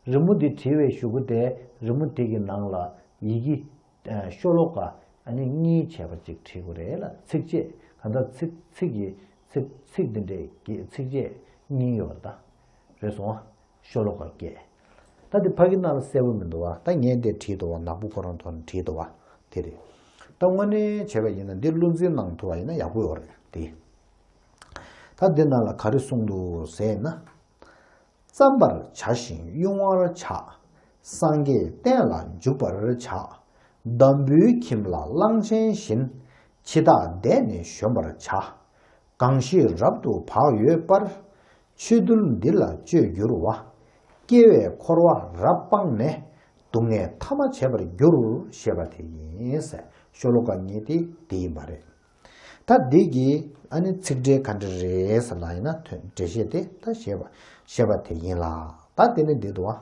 རི་མོ་འདི་བྲིས་པའི་གཞུག་གུ་དེ་རི་མོ་དེ་གི་ནང་ལ་ཡི་གེ་ཤོ་ལོ་ཀ་ཨ་ནི་གཉིས་བྱས་པ་ཅིག་བྲིས་པ་རེད་ལ། ཚིགས་བཅད་གང་ལྟར་ཚིག་ཚིག་གི་ཚིག་ཚིག་འདི་འདྲའི་གི་ཚིགས་བཅད་གཉིས་ཡོད་པ་ད། རེད་སོང་ཨ། ཤོ་ལོ་ཀ་བརྒྱད། ད་འདི་ཕ་གི་ནང་ལ་གསལ་པོ་མི་འདུག་བ། ད་ངས་འདི་བྲིས་འདུག་བ། ནག་པོ་ཁོ་རང་ཐོག་ནས་བྲིས་འདུག་བ། དེ་རེད། ད་དངོས་གནས་བྱས་པ་ཡིན་ན་འདི་བློ་འཛིན་གནང་ཐུབ་པ་ཡིན་ན་ཡག་པོ་ཡོད་རེད་དེ། ད་འདི་ནང་ལ་ག་རེ་གསུངས་འདུག་ཟེར་ན། བརྩམ་པར་བྱ་ཞིང་དབྱུང་བར་བྱ། སངས་རྒྱས་བསྟན་ལ་འཇུག་པར་བྱ། འདམ་བུའི་ཁྱིམ་ལ་གླང་ཆེན་བཞིན། འཆི་བདག་འདས་ནས་གཞོམ་པར་བྱ། གང་ཞིག་རབ་ཏུ་བག་ཡོད་པར། ཆོས་འདུལ་འདི་ལ་སྤྱོད་འགྱུར་བ། སྐྱེ་བའི་འཁོར་བ་རབ་སྤངས་ནས། སྡུག་བསྔལ་ཐ་མ་བྱེད་པར་འགྱུར། ཞེས་པ་དེ་ཡིན། ཤོ་ལོ་ཀ་གཉིས་དེ་དེ་ཡིན་པ་རེད། ད་འདི་གི་ཨ་ནི་ཚིག་འགྲེལ་ག་འདྲ་རེད་ཟེར་ལ་ཡིན་ན། འགྲེལ་བཤད་དེ་ད་ཞེས་པ་ཞེས་པ་དེ་ཡིན་ལ། ད་དེ་ནི་འདི་འདུག་བ།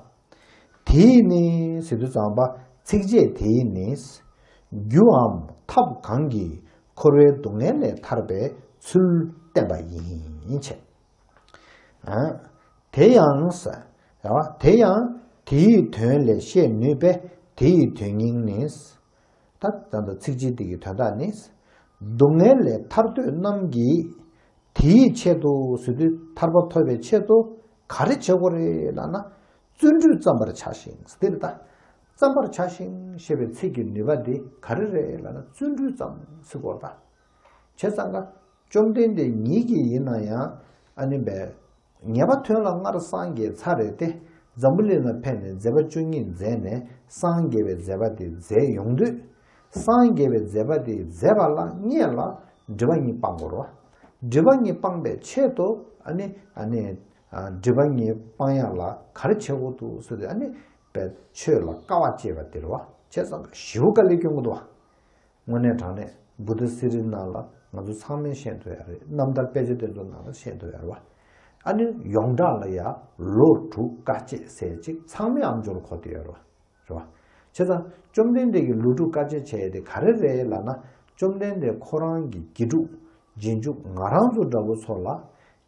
དེས་ནི་ཟེར་དུས་ཙམ་པ་ཚིགས་བཅད་དེས་ནི། རྒྱུའམ་ཐབས་གང་གིས་འཁོར་བའི་སྡུག་བསྔལ་ལས་ཐར་པའི་ཚུལ་བསྟན་པ་ཡིན་བྱས། ཨ། དེ་ཡང་ཟེར་བ། དེ་ཡང་དེའི་དོན་ལས་བཤད་ནུས་པས་དེའི་དོན་སྙིང་ནི། ད་ད་ལྟ་ཚིགས་བཅད་འདི་གི་དོན་དག་ནི། སྡུག་བསྔལ་ལས་ཐར་འདོད་རྣམས་ཀྱིས། དེའི་ཆེད་དུ་ཟེར་དུས་ཐར་པ་ཐོབ་པའི་ཆེད་དུ་ག་རེ་བྱེད་དགོས་རེད་ལབ་ན། བརྩོན་འགྲུས་བརྩམ་པར་བྱ་ཞིང་། འདི་རེད་ད། བརྩམ་པར་བྱ་ཞིང་ཞེས་པའི་ཚིག་གི་ནུས་པ་འདི་ག་རེ་རེད་ལབ་ན། བརྩོན་འགྲུས་བརྩམ་ཟེར་དགོས་རེད་ད། བྱས་ཙང་ཀ་བཅོམ་ལྡན་འདས་ཉིད་ཀྱིས་ཡིན་ན་ཡང་ ཨ་ནི་བས། ངེས་པ་དོན་ལ་སྔར་སངས་རྒྱས་ཚར་རེད་དེ། འཛམ་བུ་གླིང་ལ་ཕེབས་ནས་མཛད་པ་བཅུ་གཉིས་མཛད་ནས་སངས་རྒྱས་པའི་མཛད་པ་དེ་མཛད་ཡོང་དུས། སངས་རྒྱས་པའི་མཛད་པ་དེ་མཛད་པ་ལ་སྔོན་ལ་སྒྲིབ་པ་གཉིས་སྤང་དགོས་རེད་བ། སྒྲིབ་པ་གཉིས་སྤངས་པའི་ཆེད་དུ་ཨ་ནི་ཨ་ནི་ཨ་སྒྲིབ་པ་གཉིས་སྤང་ཡག་ལ་ག་རེ་བྱེད་དགོས་འདུག་ཟེར་དུས། ཨ་ནི་བས་ཆོས་ལ་དཀའ་བ་སྤྱད་པ་དེ་རེད་བ། བྱས་ཙང་ཞེ་པོ་དཀའ་ལས་སྐྱོན་གྱི་འདུག་བ། དངོས་གནས་དྲང་གནས་བུ་ཏ་སི་རི་ནང་ལ་ང་ཚོ་ཚང་མས་ཤེས་ཐུབ་ཡ་རེད། རྣམ་ཐར་དཔེ་ཆ་དེ་ཚོ་ནང་ལ་ཤེས་ཐུབ་ཡ་རེད་བ། ཨ་ནི་ཡོངས་གྲགས་ལ་ཡ་ལོ་དྲུག་དཀའ་སྤྱད་ཟེར་ཅིག་ཚང་མས་ཨམ་ཅོག་ལ་གོ་བསྡད་ཡོད་རེད་བ། རེད་བ། བྱས་ཙང་བཅོམ་ལྡན་འདས་ཀྱིས་ལོ་དྲུག་དཀའ་སྤྱད་བྱས་ཡ་དེ་ག་རེ་རེད་ལབ་ན། བཅོམ་ལྡན་འདས་ཁོ་རང་གི་དགེ་ཕྲུག་རྗེས་འཇུག་ང་རང་ཚོ་འདྲ་བོ་ཚོ་ལ།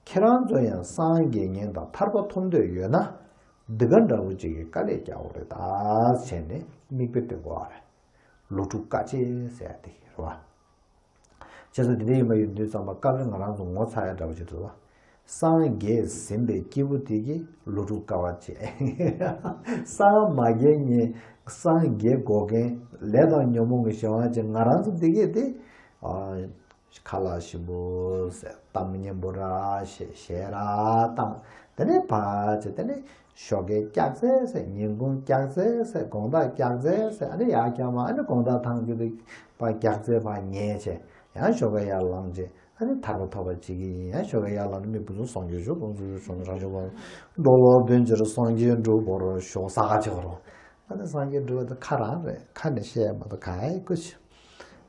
ཁྱེད་རང་ཚོ་ཡང་སངས་རྒྱས་ཉན་དང་ཐར་པ་ཐོབ་འདོད་ཡོད་ན། འདི་ག་འདྲ་བོ་ཅིག་གི་དཀའ་ལས་རྒྱག་དགོས་རེད་ད་བྱས་ནས་མིག་དཔེ་སྟོན་དགོས་པ་རེད། ལོ་དྲུག་དཀའ་སྤྱད་ཟེར་ཡ་དེ་རེད་བ། བྱས་ཙང་དེ་འདྲ་ཡིན་པ་ཡིན་དུས་ཙམ་པ་སྐབས་རེ་ང་རང་ཚོ་ངོ་ཚ་ཡ་འདྲ་བོ་ཞིག་འདུག་བ། སངས་རྒྱས་ཟིན་པའི་སྐྱེས་བུ་དེ་གིས་ལོ་དྲུག་དཀའ་བ་སྤྱད། སངས་མ་རྒྱས་ཉིན་སངས་རྒྱས་དགོས་མཁན་ལས་དང་ཉོན་མོངས་ཀྱི་གཞན་དབང་ཅན་ང་རང་ཚོ་འདི་གས་དེ། ཨ། ཁ་ལག་ཞིམ་པོ་ཟས་གཏམ་སྙན་པོ་ར་བཤད་བཤད་ར་བཏང་། དེ་ནས་ཕར་ཚུར་དེ་ནས་ཞོགས་ཀས་སྐྱག་རྫས་ཟས། ཉིན་གུང་སྐྱག་རྫས་ཟས། དགོང་དག་སྐྱག་རྫས་ཟས། ཨ་ནི་ཡར་བསྐྱལ་མ། ཨ་ནི་དགོང་དག་ཐང་རྒྱུ་དེ་ཕར་སྐྱག་རྫས་ཕར་ཉལ་བྱས། ཡང་ཞོགས་ཀས་ཡར་ལངས་བྱས། ཨ་ནི་ཐར་པ་ཐོབ་པ་བྱེད་ཀྱི་ཡིན། ཡང་ཞོགས་ཀས་ཡར་ལངས་ནས་མི་བུ་ཚོ་སངས་རྒྱས་ཤོག་ཁོང་ཚོ་ཤོག་རང་ཤོག་པ་འགྲོ་ལོག་དོན་ཕྱིར་སངས་རྒྱས་འགྲུབ་པར་ཤོག་ས་ག་ཆེ་བ་རོ། ཨ་ནི་སངས་རྒྱས་འགྲུབ་པ་དེ་ཁ་རང་རེད། ཁ་ནས་བཤད་མ་གཏོགས་ག་ཡི་སྐུ་ཆེ།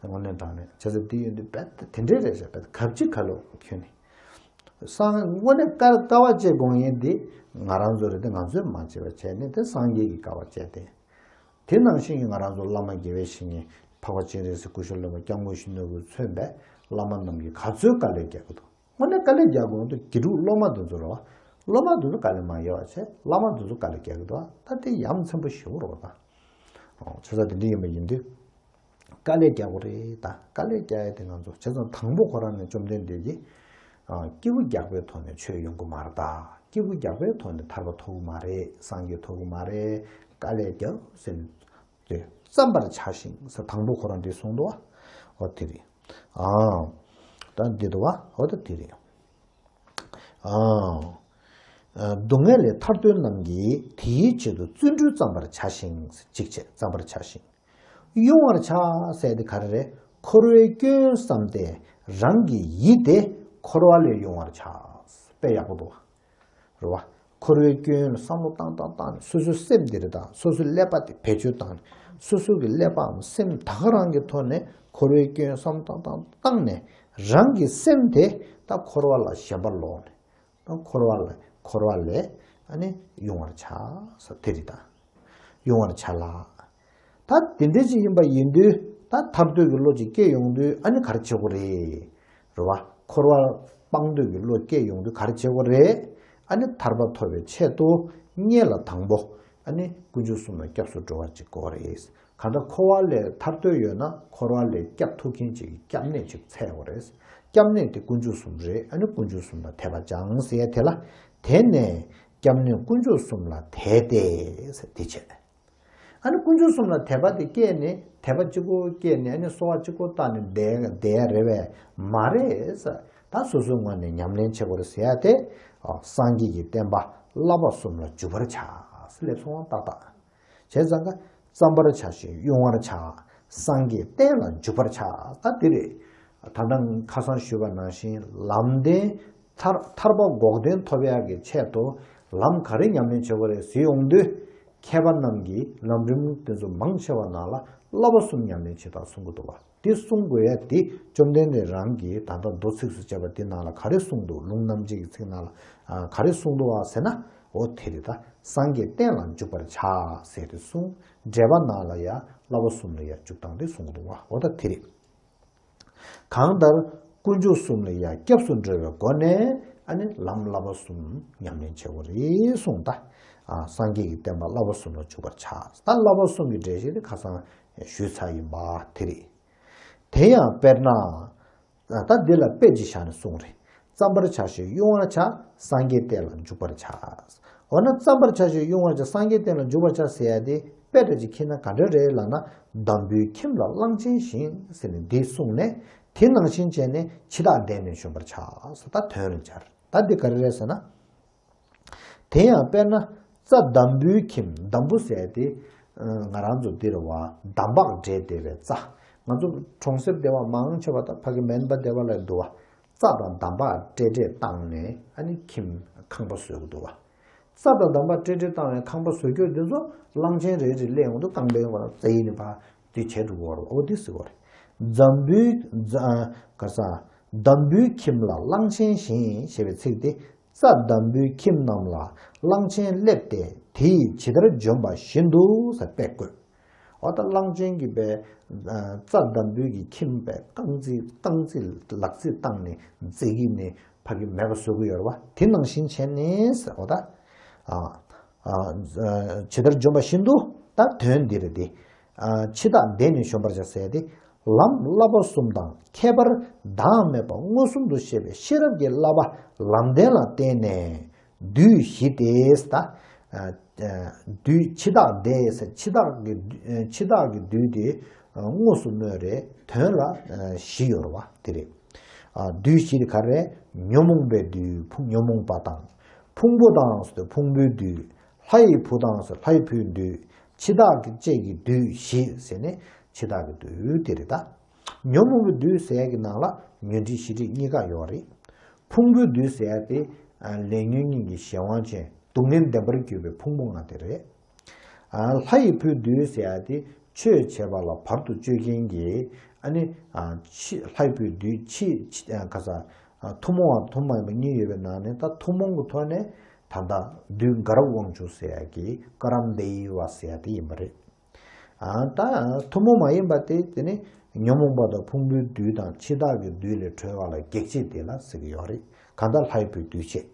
དངོས་གནས་དྲང་གནས་བྱས་ཙང་དེ་ཡིན་དུས་རྦད་དེ་དེ་འདྲས་རེད་ཤག་རྦད་དེ་གབ་ཅིག་ཁ་ལོ་ཁྱོད་ནི། སངས་དངོས་གནས་དཀའ་དཀའ་བ་སྤྱད་དགོངས་ཡིན་དེ་ང་རང་ཚོ་རེད་དེ། ང་ཚོས་མ་བྱས་པ་བྱས་ནས་དེ་སངས་རྒྱས་ཀྱིས་དཀའ་བ་སྤྱད་དེ། དེ་ནང་བཞིན་གྱི་ང་རང་ཚོ་བླ་མ་དགེ་བའི་བཤེས་གཉེན་འཕགས་པ་སྤྱན་རས་གཟིགས་སྐུ་ཞབས་སློབ་དཔོན་སྐྱབས་མགོན་ཆེན་པོས་མཚོན་པའི་བླ་མ་རྣམས་ཀྱིས་ག་ཚོད་དཀའ་ལས་རྒྱག་གི་འདུག་དངོས་གནས་དཀའ་ལས་རྒྱག་དགོས་འདུག་དགེ་ཕྲུག་སློབ་མ་འདི་ཚོ་རེད་བ། སློབ་མ་འདི་ཚོ་དཀའ་ལས་མ་རྒྱག་པ་བྱས། བླ་མ་འདི་ཚོ་དཀའ་ལས་རྒྱག་གི་འདུག་ད་དེ་ཡ་མཚན་པོ་ཞེ་པོ་རེད་བ་ད། ཨོ། བྱས་ཙང་དེ་འདྲ་ཡིན་པ་ཡིན་དུས། དཀའ་ལས་རྒྱག་དགོས་རེད་ད། དཀའ་ལས་རྒྱག་ཡ་དེ་ང་ཚོ་བྱས་ཙང་དང་པོ་ཁོ་རང་ནས་བཅོམ་ལྡན་འདས་ཀྱིས། ཨ། སྐྱེས་བུ་རྒྱགས་པའི་ཐོག་ནས་ཆོས་ཡོང་གི་མ་རེད་ད། སྐྱེས་བུ་རྒྱགས་པའི་ཐོག་ནས་ཐར་པ་ཐོབ་ཀྱི་མ་རེད། སངས་རྒྱས་ཐོབ་ཀྱི་མ་རེད། དཀའ་ལས་རྒྱགས་ཟེར་ནས་དེ་བརྩམ་པར་བྱ་ཞིང་ཟེར། དང་པོ་ཁོ་རང་འདི་གསུངས་འདུག་བ། འོ་དེ་རེད། ཨ། ད་འདི་འདུག་བ། འོ་ད་དེ་རེད། ཨ། སྡུག་བསྔལ་ལས་ཐར་འདོད་རྣམས་ཀྱིས། དེའི་ཆེད་དུ་བརྩོན་འགྲུས་བརྩམ་པར་བྱ་ཞིང་། གཅིག་བྱས་བརྩམ་པར་བྱ་ཞིང་། དབྱུང་བར་བྱ་ཟེར་དེ་ག་རེ་རེད། འཁོར་བའི་སྐྱོན་བསམ་སྟེ་རང་གི་ཡིད་དེ་འཁོར་བ་ལས་དབྱུང་བར་བྱ། དཔེ་ཡག་པོ་འདུག་བ། རེད་བ། འཁོར་བའི་སྐྱོན་ལ་བསམ་བློ་བཏང་བཏང་བཏང་ནས་སོ་སོའི་སེམས་དེ་རེད་ད། སོ་སོའི་ཀླད་པ་དེ་བེད་སྤྱོད་བཏང་ནས། སོ་སོ་གི་ཀླད་པའམ་སེམས་ད་ག་རང་གི་ཐོག་ནས་འཁོར་བའི་སྐྱོན་བསམ་བཏང་བཏང་བཏང་ནས། རང་གི་སེམས་དེ་ད་འཁོར་བ་ལ་ཞེན་པ་ལོག་ནས། ད་འཁོར་བ་ལ་འཁོར་བ་ལས་ཨ་ནི་དབྱུང་བར་བྱ་ཟེར་དེ་རེད་ད། དབྱུང་བར་བྱ་ལ། ད་དེ་འདྲ་ཅིག་ཡིན་པ་ཡིན་དུས། ད་ཐར་འདོད་ཀྱི་བློ་ཅིག་སྐྱེ་ཡོང་དུས་ཨ་ནི་ག་རེ་བྱེད་དགོས་རེད། རེད་བ། འཁོར་བ་སྤང་འདོད་ཀྱི་བློ་སྐྱེ་ཡོང་དུས་ག་རེ་བྱེད་དགོས་རེད། ཨ་ནི་ཐར་པ་ཐོབ་པའི་ཆེད་དུ་སྔོན་ལ་དང་པོ་ཨ་ནི་དཀོན་མཆོག་གསུམ་ལ་སྐྱབས་སུ་འགྲོ་བ་ཅིག་དགོས་རེད། གང་ལྟར་འཁོར་བ་ལས་ཐར་འདོད་ཡོད་ན་འཁོར་བ་ལས་སྐྱབས་ཐུབ་མཁན་ཅིག་གི་སྐྱབས་གནས་ཅིག་འཚོལ་དགོས་རེད། སྐྱབས་གནས་དེ་དཀོན་མཆོག་གསུམ་རེད། ཨ་ནི་དཀོན་མཆོག་གསུམ་ལ་དད་པ་སྦྱངས་ཟེར་ཡ་དེ་ལ། དེ་ནས་སྐྱབས་གནས་དཀོན་མཆོག་གསུམ་ལ་དད་དེ་ཟེར་དེ་བྱས། ཨ་ནི་དཀོན་མཆོག་གསུམ་ལ་དད་པ་དེ་སྐྱེས་ནས། དད་པ་གཅིག་པོ་སྐྱེས་ནས། ཨ་ནི་གསོལ་བ་གཅིག་པོ་བཏབ་ནས་བསྡད་བསྡད་ཡ་རེད་པས་མ་རེད་ཟེར། ད་སོ་སོའི་ངོས་ནས་ཉམས་ལེན་བྱེད་དགོས་རེད་ཟེར་ཡ་དེ། ཨ། སངས་རྒྱས་ཀྱི་བསྟན་པ་བསླབ་པ་གསུམ་ལ་འཇུག་པར་བྱ་ཟེར་ལབ་སོང་བ་ཏག་ཏག་བྱས་ཙང་ཀ། བརྩམ་པར་བྱ་ཞིང་དབྱུང་བར་བྱ། སངས་རྒྱས་བསྟན་ལ་འཇུག་པར་བྱ། ད་འདི་རེད། ད་ལྟ་ཁ་སང་ཞུས་པ་ནང་བཞིན་ལམ་བདེན་ཐར་ཐར་པ་འགོག་བདེན་ཐོབ་ཡག་གི་ཆེད་དུ་ལམ་ག་རེ་ཉམས་ལེན་བྱེད་དགོས་རེད་ཟེར་ཡོང་དུས། མཁས་པ་རྣམས་ཀྱིས་ལམ་རིམ་དེ་ཚོ་མང་ཆེ་བ་ནང་ལ་བསླབ་པ་གསུམ་ཉམས་ལེན་བྱེད་སྟངས་གསུང་གི་འདུག་བ། དེ་གསུང་དགོས་ཡ་དེ་བཅོམ་ལྡན་འདས་རང་གིས་ད་ལྟ་མདོ་ཚིགས་སུ་བཅད་པ་དེ་ནང་ལ་ག་རེ་གསུངས་འདུག་ལུང་རྣམ་འབྱེད་ཀྱི་ཚིག་ནང་ལ་ག་རེ་གསུངས་འདུག་བ་ཟེར་ན། འོ་དེ་རེད་ད། སངས་རྒྱས་བསྟན་ལ་འཇུག་པར་བྱ་ཟེར་ཏེ་གསུངས། འགྲེལ་པ་ནང་ལ་ཡང་བསླབ་པ་གསུམ་ལ་ཡང་འཇུག་སྟངས་དེ་གསུངས་འདུག་བ། འོ་ད་དེ་རེད། གང་ལྟར་དཀོན་མཆོག་གསུམ་ལ་ཡང་སྐྱབས་སུ་འགྲོ་བའི་སྒོ་ནས་ཨ་ནི་ལམ་བསླབ་པ་གསུམ་ཉམས་ལེན་བྱེད་དགོས་རེད་གསུངས་ད། ཨ། སངས་རྒྱས་ཀྱི་བསྟན་པ་བསླབ་པ་གསུམ་ལ་འཇུག་པར་བྱ། ད་བསླབ་པ་གསུམ་གྱི་འགྲེལ་བཤད་དེ་ཁ་སང་ཞུས་ཚར་ཡིན་པ་དེ་རེད། དེ་ཡང་དཔེར་ན། ད་འདི་ལ་དཔེ་ཅིག་བཞག་ནས་གསུངས་རེད། བརྩམ་པར་བྱ་ཞིང་དབྱུང་བར་བྱ། སངས་རྒྱས་བསྟན་ལ་འཇུག་པར་བྱ། འོ་ན་བརྩམ་པར་བྱ་ཞིང་དབྱུང་བར་བྱ། སངས་རྒྱས་བསྟན་ལ་འཇུག་པར་བྱ་ཟེར་ཡ་དེ་དཔེ་འདྲ་ཅིག་ཁྱེར་ན་ག་འདྲ་རེད་ལབ་ན། འདམ་བུའི་ཁྱིམ་ལ་གླང་ཆེན་བཞིན་ཟེར་ནས་འདི་གསུངས་ནས། དེ་ནང་བཞིན་བྱས་ནས་འཆི་བདག་བསྟན་ནས་བཞོན་པར་བྱ་ཟེར། ད་དོན་ལ་སྦྱར། ད་འདི་ག་རེ་རེད་ཟེར་ན། དེ་ཡང་དཔེར་ན་རྩྭ་འདམ་བུའི་ཁྱིམ། འདམ་བུ་ཟེར་དེ་ང་རང་ཚོ་འདིར་བ་འདམ་བག་འདྲེས་བསྡད་པའི་རྩྭ། ང་ཚོ་གྲོང་གསེབ་སྡེ་བ་མང་ཆེ་བ་དང་ཕ་གི་མེན་པ་སྡེ་བ་ལ་འདུག་བ། རྩྭ་དང་འདམ་བག་འདྲེས་འདྲེས་བཏང་ནས་ཨ་ནི་ཁྱིམ་ཁང་པ་བཟོ་གི་འདུག་བ། རྩྭ་དང་འདམ་བག་འདྲེས་འདྲེས་བཏང་བའི་ཁང་པ་བཟོ་རྒྱུ་འདི་ཚོ་གླང་ཆེན་རེ་རེ་སླེབས་ཡོང་དུས་རྐང་པའི་ངོ་ལ་རྩྭ་ཡི་ནི་ཕ་དེ་བྱས་འགྲོ་གི་ཡོད་རེད། འོ་དེ་ཟེར་གི་ཡོད་རེད། འཛམ་བུའི་འཛམ་ག་ས་འདམ་བུའི་ཁྱིམ་ལ་གླང་ཆེན་བཞིན་ཞེས་པའི་ཚིག་དེ། རྩྭ་འདམ་བུའི་ཁྱིམ་རྣམས་ལ་གླང་ཆེན་སླེབས་ཏེ་དེ་ཡིས་ཇི་ལྟར་འཇོམས་པ་བཞིན་དུ་ཟེར་དཔེ་བཀོད། འོ་ད་གླང་ཆེན་གྱིས་པའི་རྩྭ་འདམ་བུའི་གི་ཁྱིམ་པའི་རྐང་རྩེད་རྐང་རྩེད་ལག་རྩེད་བཏང་ནས་རྩེད་གི་ནས་ཕ་གི་མེད་པ་བཟོ་གི་ཡོད་རེད་བ། དེ་ནང་བཞིན་བྱས་ནས་ཟེར། འོ་ད་ཨ་ཨ་ཇི་ལྟར་འཇོམས་པ་བཞིན་དུ། ད་དོན་འདི་རེད་དེ། འཆི་བདག་འདས་ནས་བཞོན་པར་བྱ་ཟེར་ཏེ། ལམ་བསླབ་པ་གསུམ་དང་ཁྱད་པར་བདག་མེད་པ་མངོན་སུམ་དུ་ཤེས་པའི་ཤེས་རབ་ཀྱི་བསླབ་པ་ལམ་བདེན་ལ་བརྟེན་ནས་བདུད་བཞི་སྟེ། ད་བདུད་འཆི་བདག་འདས་ཟེར། འཆི་བདག་གི་འཆི་བདག་གི་བདུད་དེ་དངོས་སུ་སྨོས་རེད། དོན་ལ་བཞི་ཡོད་རེད་བ། དེ་རེད། བདུད་བཞི་དེ་ག་རེ་རེད། ཉོན་མོངས་པའི་བདུད་ཕུང་ཉོན་མོངས་པ་དང་། ཕུང་པོ་དང་ཟེར་དུས་ཕུང་པོའི་བདུད། ལྷ་ཡི་བུ་དང་ཟེར་ལྷ་ཡི་བུའི་བདུད། འཆི་བདག་གི་བཅས་ཀྱི་བདུད་བཞི་ཟེར་ནས་འཆི་བདག་གི་བདུད་དེ་རེད་ད། ཉོན་མོངས་པའི་བདུད་ཟེར་ཡ་གི་ནང་ལ་ཉོན་སྒྲིབ་ཞི་སྒྲིབ་གཉིས་ཀ་ཡོད་རེད། ཕུང་པོའི་བདུད་ཟེར་ཡ་དེ་ལས་ཉོན་གཉིས་ཀྱི་གཞན་དབང་ཅན་སྡུག་བསྔལ་བདེན་པར་གྱུར་པའི་ཕུང་པོ་ལྔ་དེ་རེད། ལྷ་ཡི་བུའི་བདུད་ཟེར་ཡ་དེ་ཆོས་བྱེད་པ་ལ་བར་དུ་གཅོད་མཁན་གྱི་ཨ་ནི་ལྷ་ཡི་བུའི་བདུད་ཕྱི་ག་ས་ཐུན་མོང་བ་ཐུན་མོང་མ་ཡིན་པ་གཉིས་ཡོད་པའི་ནང་ནས་ད་ཐུན་མོང་གི་ཐོག་ནས། ད་ལྟ་བདུད་དགའ་རབ་དབང་ཕྱུག་ཟེར་ཡ་གི་ཀ་རམ་དེ་ཡི་བ་ཟེར་ཡ་དེ་ཡིན་པ་རེད། ཨ་ད་ཐུན་མོང་མ་ཡིན་པ་དེ་དེ་ནི་ཉོན་མོངས་པ་དང་ཕུང་པོའི་བདུད་དང་འཆི་བདག་གི་བདུད་ལས་གྲོལ་བ་ལ་གེགས་བྱེད་དེ་ལ་ཟེར་གི་ཡོད་རེད། གང་ལྟར་ལྷ་ཡི་བུའི་བདུད་བྱེད།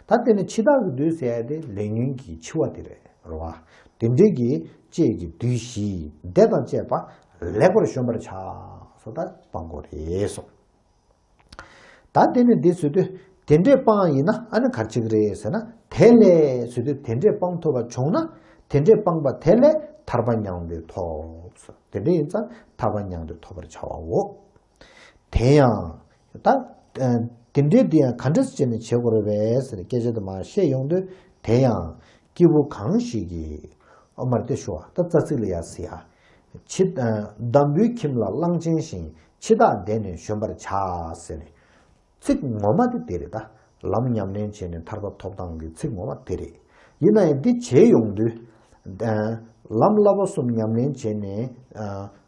ད་དེ་ནི་འཆི་བདག་གི་བདུད་ཟེར་ཡ་དེ་ལས་ཉོན་གྱི་འཆི་བ་དེ་རེད་རེད་བ། དེ་འདྲའི་གི་བཅས་ཀྱི་བདུད་བཞི་དེ་དང་བཅས་པ་ལེགས་པར་བཞོན་པར་བྱ། སོ་ད་སྤང་དགོས་རེད་གསུངས། ད་དེ་ནི་འདི་ཟེར་དུས་དེ་འདྲས་སྤངས་ཡིན་ན་ཨ་ནི་ག་རེ་བྱེད་ཀྱི་རེད་ཟེར་ན། དེ་ལས་ཟེར་དུས་དེ་འདྲས་སྤང་ཐུབ་པ་བྱུང་ན། དེ་འདྲས་སྤངས་པ་དེ་ལས་ཐར་པ་མྱང་འདས་ཐོབ། དེ་འདྲས་ཡིན་ཙང་ཐར་པ་མྱང་འདས་ཐོབ་པར་བྱ་བའོ། དེ་ཡང་། ད་དེ་འདྲས་དེ་ཡང་ག་འདྲས་བྱས་ནས་བྱེད་དགོས་རེད་པས་ཟེར་སྐད་ཆ་དེ་མར་བཤད་ཡོང་དུས། དེ་ཡང་སྐྱེས་བུ་གང་ཞིག་གིས། ཨོ་མར་དེ་ཞུ་བ་ད་རྩ་ཚིག་ལ་ཡ་ཟེར་ཡ། འཆི་འདམ་བུའི་ཁྱིམ་ལ་གླང་ཆེན་བཞིན། འཆི་བདག་འདས་ནས་བཞོན་པར་བྱ་ཟེར་ནས། ཚིག་ངོ་མ་དེ་དེ་རེད་ད། ལམ་ཉམས་ལེན་བྱས་ནས་ཐར་པ་ཐོབ་སྟངས་ཀྱི་ཚིག་ངོ་མ་དེ་རེད། ཡིན་ན་ཡང་འདི་བྱས་ཡོང་དུས། ལམ་བསླབ་པ་གསུམ་ཉམས་ལེན་བྱས་ནས་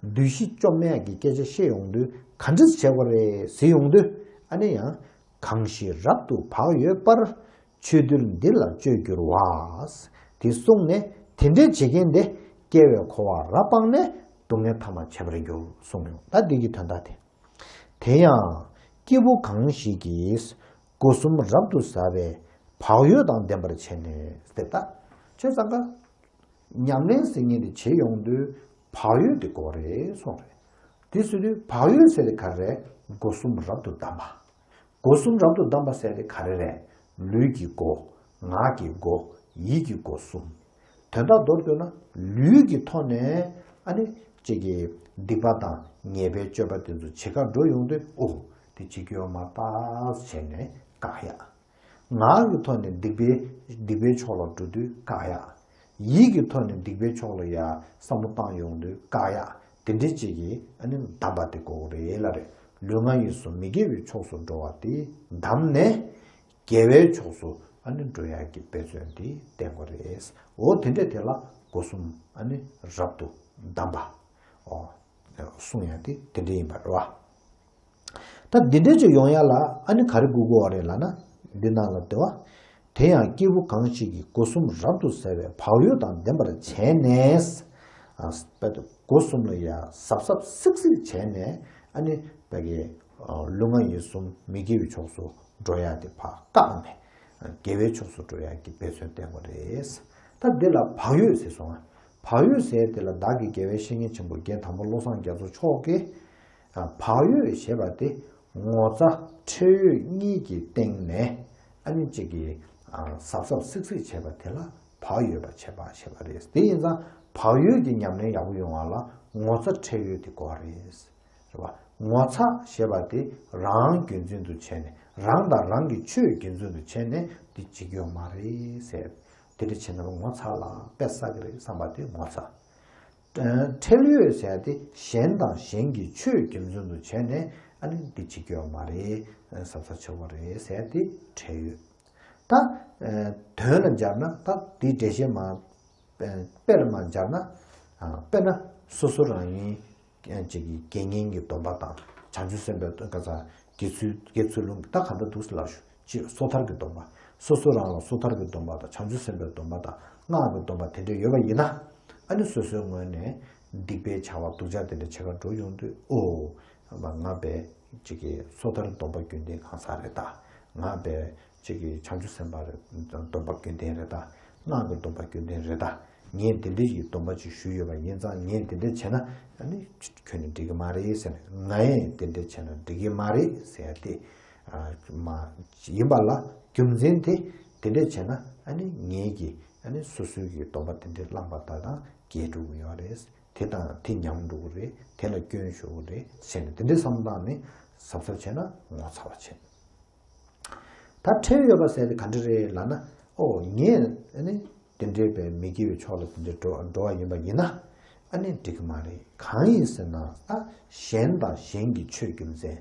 བདུད་བཞི་བཅོམ་ཡག་གི་སྐད་ཆ་བཤད་ཡོང་དུས་ག་འདྲས་བྱེད་དགོས་རེད་ཟེར་ཡོང་དུས། ཨ་ནི་ཡང་། གང་ཞིག་རབ་ཏུ་བག་ཡོད་པར། ཆོས་འདུལ་འདི་ལ་སྤྱོད་འགྱུར་བ། དེ་གསུངས་ནས་དེ་འདྲས་བྱེད་མཁན་དེ་སྐྱེ་བའི་འཁོར་བ་རབ་སྤངས་ནས་སྡུག་བསྔལ་ཐ་མ་བྱེད་པར་འགྱུར་གསུངས་ཡོང་ད་འདི་གི་དོན་དག་དེ། དེ་ཡང་སྐྱེས་བུ་གང་ཞིག་གིས་སྒོ་གསུམ་རབ་ཏུ་ཟ་བའི་བག་ཡོད་དང་ལྡན་པར་བྱས་ནས་ཟེར་ད། བྱས་ཙང་ཀ་ཉམས་ལེན་ཟེར་མཁན་དེ་བྱེད་ཡོང་དུས་བག་ཡོད་དེ་དགོས་རེད་གསུངས་རེད། དེ་ཟེར་དུས་བག་ཡོད་ཟེར་དེ་ག་རེ་རེད། སྒོ་གསུམ་རབ་ཏུ་བསྡམས་པ། སྒོ་གསུམ་རབ་ཏུ་བསྡམས་པ་ཟེར་དེ་ག་རེ་རེད། ལུས་ཀྱི་སྒོ། ངག་གི་སྒོ། ཡིད་ཀྱི་སྒོ་གསུམ། དོན་དག་མདོར་བསྡུས་ན་ལུས་ཀྱི་ཐོག་ནས་ཨ་ནི་གཅིག་གི་སྡིག་པ་དང་ཉེས་པའི་སྤྱོད་པ་དེ་ཚོ་བྱེད་ག་འགྲོ་ཡོང་དུས་ཨོ་དེ་བྱེད་རྒྱུ་ཡོད་མ་རེད་ད་བྱས་ནས་བཀག་ཡ། ངག་གི་ཐོག་ནས་སྡིག་པའི་སྡིག་པའི་ཕྱོགས་ལ་འགྲོ་དུས་བཀག་ཡ། ཡིད་ཀྱི་ཐོག་ནས་སྡིག་པའི་ཕྱོགས་ལ་ཡ་བསམ་བློ་བཏང་ཡོང་དུས་བཀག་ཡ། དེ་འདྲའི་ཅིག་གིས་ཨ་ནི་བསྡམས་པ་དེ་དགོས་རེད་ལ་རེད། ལུས་ངག་ཡིད་གསུམ་མི་དགེ་བའི་ཕྱོགས་སུ་འགྲོ་བ་དེ་བསྡམས་ནས་དགེ་བའི་ཕྱོགས་སུ་ཨ་ནི་འགྲོ་ཡ་གི་འབད་བརྩོན་དེ་བསྟེན་དགོས་རེད། འོ་དེ་འདྲ་དེ་ལ་སྒོ་གསུམ་ཨ་ནི་རབ་ཏུ་བསྡམས་པ། ཨོ། གསུང་ཡ་དེ་དེ་འདྲ་ཡིན་པ་རེད་བ། ད་འདི་འདྲ་ཅིག་ཡོང་ཡ་ལ་ཨ་ནི་ག་རེ་དགོས་དགོས་བ་རེད་ལབ་ན། འདི་ནང་ལ་དེ་བ། དེ་ཡང་སྐྱེས་བུ་གང་ཞིག་གིས་སྒོ་གསུམ་རབ་ཏུ་ཟ་བའི་བག་ཡོད་དང་ལྡན་པར་བྱས་ནས། ཨ་སྒོ་གསུམ་ལ་ཡ་གཟབ་གཟབ་སིག་སིག་བྱས་ནས་ཨ་ནི་བ་གི་ལུས་ངག་ཡིད་གསུམ་མི་དགེ་བའི་ཕྱོགས་སུ་འགྲོ་ཡ་དེ་ཕར་བཀག་ནས་དགེ་བའི་ཕྱོགས་སུ་འགྲོ་ཡ་གི་འབད་བརྩོན་བསྟེན་དགོས་རེད། ད་འདི་ལ་བག་ཡོད་ཟེར་སོང་ང་། བག་ཡོད་ཟེར་དེ་ལ་བདག་གི་དགེ་བའི་བཤེས་གཉེན་ཆེན་པོ་རྒན་དར་མོ་བློ་བཟང་རྒྱ་མཚོ་མཆོག་གིས། བག་ཡོད་ཞེས་པ་དེ་ངོ་ཚ་ཁྲེལ་ཡོད་གཉིས་ཀྱི་སྟེང་ནས་ཨ་ནི་གཅིག་གིས་གཟབ་གཟབ་སིག་སིག་བྱས་པ་དེ་ལ་བག་ཡོད་པ་བྱས་པ་ཞེས་པ་རེད། དེ་ཡིན་ཙང་བག་ཡོད་ཀྱི་ཉམས་ལེན་ཡག་པོ་ཡོང་བ་ལ་ངོ་ཚ་ཁྲེལ་ཡོད་དེ་དགོས་པ་རེད། རེད་བ། ངོ་ཚ་ཞེས་པ་དེ་རང་རྒྱུན་འཛིན་དུ་བྱས་ནས་ རང་དང་རང་གི་ཆོས་རྒྱུ་མཚན་དུ་བྱས་ནས་འདི་བྱེད་ཀྱི་ཡོད་མ་རེད་ཟེར། དེ་འདྲ་བྱས་ན་ངོ་ཚ་ལ་དཔེ་བསགས་ཀྱི་རེད་བསམ་པ་དེ་ངོ་ཚ། ཨ་ཁྲེལ་ཡོད་ཟེར་དེ་གཞན་དང་གཞན་གྱི་ཆོས་རྒྱུ་མཚན་དུ་བྱས་ནས་ཨ་ནི་འདི་བྱེད་ཀྱི་ཡོད་མ་རེད། གཟབ་གཟབ་བྱེད་དགོས་རེད་ཟེར་དེ་ཁྲེལ་ཡོད། ད་ཨ་དོན་ལ་སྦྱར་ན་ད་དེའི་འགྲེལ་བཤད་མ་དཔེ་ལ་མ་སྦྱར་ན། ཨ་དཔེར་ན་སོ་སོ་རང་ཉིད་ཅིག་གི་དགེ་བསྙེན་གྱི་སྡོམ་པ་དང་བྱང་ཆུབ་སེམས་དཔའི་སྡོམ་ག་ས་དགེ་ཚུལ་དགེ་ཚུལ་སློང་ད་ག་འདྲ་འདུག་ལབ་ཞུ་ཅིག་སོ་ཐར་གྱི་སྡོམ་པ། སོ་སོ་རང་ལ་སོ་ཐར་གྱི་སྡོམ་པ་དང་བྱང་ཆུབ་སེམས་དཔའི་སྡོམ་པ་དང་སྔགས་ཀྱི་སྡོམ་པ་དེ་འདྲ་ཡོད་པ་ཡིན་ན། ཨ་ནི་སོ་སོའི་ངོས་ནས་སྡིག་པའི་བྱ་བ་སྡུག་ཅག་དེ་འདྲ་བྱེད་ག་འགྲོ་ཡོང་དུས་ཨོ། ང་པས་ཅིག་གི་སོ་ཐར་སྡོམ་པ་རྒྱུན་ལྡན་གང་ཟག་རེད་ད། ང་པས་ཅིག་གི་བྱང་ཆུབ་སེམས་དཔའ་རེད། སྡོམ་པ་རྒྱུན་ལྡན་རེད་ད། སྔགས་ཀྱི་སྡོམ་པ་རྒྱུན་ལྡན་རེད་ད། ངས་འདི་འདྲ་ཡི་སྡོམ་པ་ཅིག་ཞུས་ཡོད་པ་ཡིན་ཙང་ངས་འདི་འདྲ་བྱས་ན་ཨ་ནི་ཁྱོད་ནི་འགྲིག་གི་མ་རེད་ཟེར་ནས། ང་ཡང་འདི་འདྲ་བྱས་ན་འགྲིག་གི་མ་རེད་ཟེར་ཏེ། ཨ་མ་ཡིན་པ་ལ་རྒྱུ་མཚན་དེ་འདི་འདྲ་བྱས་ན་ཨ་ནི་ངེད་ཀྱིས་ཨ་ནི་སོ་སོའི་གི་སྡོམ་པ་འདི་འདྲ་བླངས་པ་དག་དང་འགལ་འགྲོ་གི་ཡོད་རེད། དེ་དང་དེ་ཉམས་འགྲོ་གི་རེད། དེ་ལ་སྐྱོན་ཤོར་གི་རེད་ཟེར་ནས་དེ་འདྲའི་བསམ་སྟངས་ནི་གཟབ་གཟབ་བྱས་ན་ངོ་ཚ་བ་བྱེད། ད་ཁྲེལ་ཡོད་པ་ཟེར་དེ་ག་འདྲ་རེད་ལབ་ན། ཨོ་ངས་ཨ་ནི་དེ་འདྲའི་པའི་མི་དགེ་བའི་ཕྱོགས་ལ་དེ་འདྲའི་འགྲོ་འགྲོ་བ་ཡིན་པ་ཡིན་ན་ཨ་ནི་འགྲིག་གི་མ་རེད། གང་ཡིན་ཟེར་ན་ད་གཞན་དང་གཞན་གྱི་ཆོས་རྒྱུ་མཚན།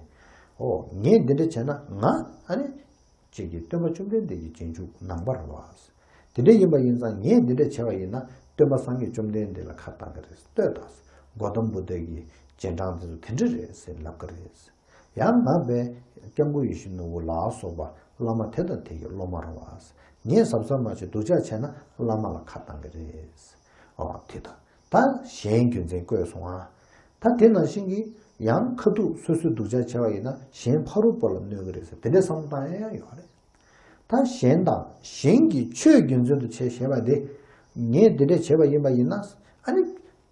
ཨོ་ངས་འདི་འདྲ་བྱས་ན་ང་ཨ་ནི་ཅིག་གིས་སྟོན་པ་བཅོམ་ལྡན་འདས་ཀྱི་རྗེས་འཇུག་ནང་པ་རེད་བ། དེ་འདྲ་ཡིན་པ་ཡིན་ཙང་ངས་འདི་འདྲ་བྱས་པ་ཡིན་ན་སྟོན་པ་སངས་རྒྱས་བཅོམ་ལྡན་འདས་ལ་ཁ་བཏང་གི་རེད། ལྟོས་དང་། གོ་ཏམ་བུདྡྷ་གི་རྗེས་འབྲང་དེ་ཚོ་དེ་འདྲ་རེད་ཟེར་ལབ་གི་རེད། ཡང་ང་པས་སྐྱབས་མགོན་ཡིད་བཞིན་ནོར་བུ་ལ་སོགས་པ་བླ་མ་དེ་དང་དེ་གི་སློབ་མ་རེད་བ། ངས་གཟབ་གཟབ་མ་བྱས་སྡུག་ཅག་བྱས་ན་བླ་མ་ལ་ཁ་བཏང་གི་རེད། ཨོ་དེ་དང་། ད་གཞན་རྒྱུ་མཚན་བཀོད་སོང་ཨ། ད་དེ་ནང་བཞིན་གྱི་ཡང་ཁ་ཐུག་སོ་སོས་སྡུག་ཅག་བྱས་པ་ཡིན་ན་གཞན་ཕ་རོལ་པོ་ལ་གནོད་ཀྱི་རེད་ཟེར་དེ་འདྲའི་བསམ་སྟངས་ཡང་ཡོད་རེད། ད་གཞན་དང་གཞན་གྱི་ཆོས་རྒྱུ་མཚན་དུ་བྱས་ཞེས་པ་དེ། ངས་དེ་འདྲ་བྱས་པ་ཡིན་པ་ཡིན་ན། ཨ་ནི།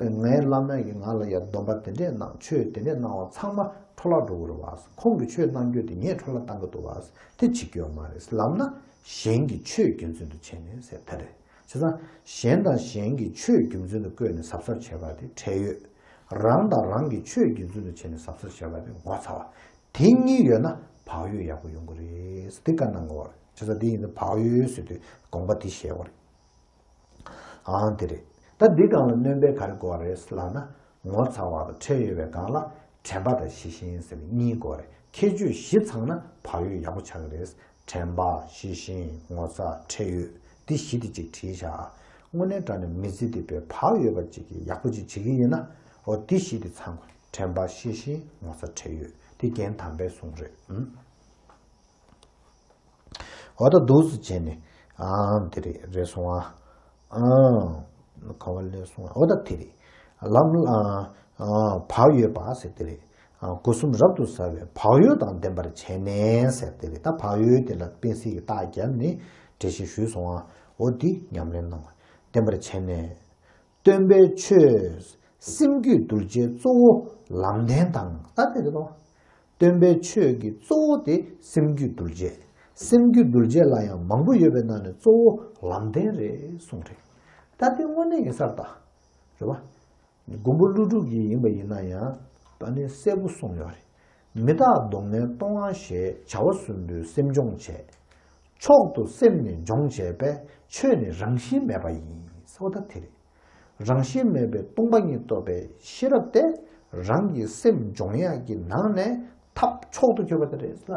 ངའི་བླ་མས་ཀྱིས་ང་ལ་ཡང་སྡོམ་པ་དེ་འདྲས་གནང་ཆོས་དེ་འདྲས་གནང་བ་ཚང་མ་འཕྲོ་བརླག་འགྲོ་གི་རེད་བ། ཁོང་གིས་ཆོས་གནང་རྒྱུ་དེ་ངས་འཕྲོ་བརླག་བཏང་གི་འདུག་བ། དེ་བྱེད་ཀྱི་ཡོད་མ་རེད་ལབ་ན། གཞན་གྱི་ཆོས་རྒྱུ་མཚན་དུ་བྱས་ནས་ཟེར་ད་རེད། བྱས་ཙང་གཞན་དང་གཞན་གྱི་ཆོས་རྒྱུ་མཚན་དུ་བཀོད་ནས་གཟབ་གཟབ་བྱས་པ་དེ་ཁྲེལ་ཡོད། རང་དང་རང་གི་ཆོས་རྒྱུ་མཚན་དུ་བྱས་ནས་གཟབ་གཟབ་བྱས་པ་དེ་ངོ་ཚ་བ། དེ་གཉིས་ཡོད་ན་བག་ཡོད་ཡག་པོ་ཡོང་གི་རེད། དེ་བཀའ་གནང་དགོས་པ་རེད། བྱས་ཙང་དེ་ཡིན་ཙང་བག་ཡོད་ཟེར་དུས་དགོངས་པ་དེ་བཞེས་པ་རེད། ཨང་དེ་རེད། ད་འདི་སྒང་ལ་སྣོན་པས་ག་རེ་གོ་བ་རེད་ལབ་ན། ངོ་ཚ་བ་དང་ཁྲེལ་ཡོད་པའི་སྒང་ལ་དྲན་པ་དང་ཤེས་བཞིན་ཟེར་བའི་གཉིས་གོ་བ་རེད། ཁྱད་ཆོས་བཞི་ཚང་ན་བག་ཡོད་ཡག་པོ་ཆགས་ཀྱི་རེད། དྲན་པ། ཤེས་བཞིན། ངོ་ཚ། ཁྲེལ་ཡོད། འདི་བཞི་དེ་གཅིག་བྲིས་བཞག་དངོས་གནས་དྲང་གནས་མི་ཚེ་འདི་དཔེ་བག་ཡོད་པ་ཅིག་གིས་ཡག་པོ་ཅིག་བྱེད་ཀྱི་ཡིན་ན། འོ་འདི་བཞི་དེ་ཚང་དགོས། དྲན་པ། ཤེས་བཞིན། ངོ་ཚ། ཁྲེལ་ཡོད། འདི་རྒན་དམ་པའི་གསུང་རེད། ཨུམ། འོ་ད་འདུག་སེ་བྱས་ནས། ཨང་དེ་རེད་རེད་སོང་ཨ། ཨང་། ག་བ་ལས་སོང་ཨ། འོ་ད་དེ་རེད། ལམ་ཨ་ཨ་བག་ཡོད་པ་ཟེར་དེ་རེད། ཨ་སྒོ་གསུམ་རབ་ཏུ་ཟ་བའི་བག་ཡོད་དང་ལྡན་པར་བྱས་ནས་ཟེར་དེ་རེད། ད་བག་ཡོད་དེ་ལ་དཔེ་སྲིད་ཀྱི་རྟགས་བརྒྱབ་ནས་འགྲེལ་བཤད་ཞུས་སོང་ཨ། འོ་འདི་ཉམས་ལེན་གནང་བ། ལྡན་པར་བྱས་ནས། སྟོན་པའི་ཆོས་སེམས་རྒྱུད་གདུལ་བྱའི་གཙོ་བོ་ལམ་བདེན་དང་ད་དེ་རེད་དོ། སྟོན་པའི་ཆོས་ཀྱི་གཙོ་བོ་དེ་སེམས་རྒྱུད་གདུལ་བྱ། སེམས་རྒྱུད་གདུལ་བྱ་ལ་ཡང་མང་པོ་ཡོད་པའི་ནང་ནས་གཙོ་བོ་ལམ་བདེན་རེད་གསུངས་རེད། ད་དེ་དངོས་གནས་ཡིན་ས་རེད་ད། རེད་བ། མགོན་པོ་ཀླུ་སྒྲུབ་ཀྱི་ཡིན་པ་ཡིན་ན་ཡང་ད་ནི་གསལ་པོ་གསུངས་ཡོད་རེད། མི་རྟག་སྡུག་བསྔལ་སྟོང་པ་ཞེས། བྱ་བ་གསུམ་པོས་སེམས་སྦྱོང་བྱེད། མཆོག་ཏུ་སེམས་ནི་སྦྱོང་བྱས་པས། ཆོས་ནི་རང་བཞིན་མེད་པ་ཡིན། ཟེར་བ་ད་དེ་རེད། རང་བཞིན་མེད་པའི་སྟོང་པ་ཉིད་རྟོགས་པའི་ཤེས་རབ་དེ་རང་གི་སེམས་སྦྱོང་ཡག་གི་ནང་ནས་ཐབས་མཆོག་ཏུ་གྱུར་པ་དེ་རེད་ལ།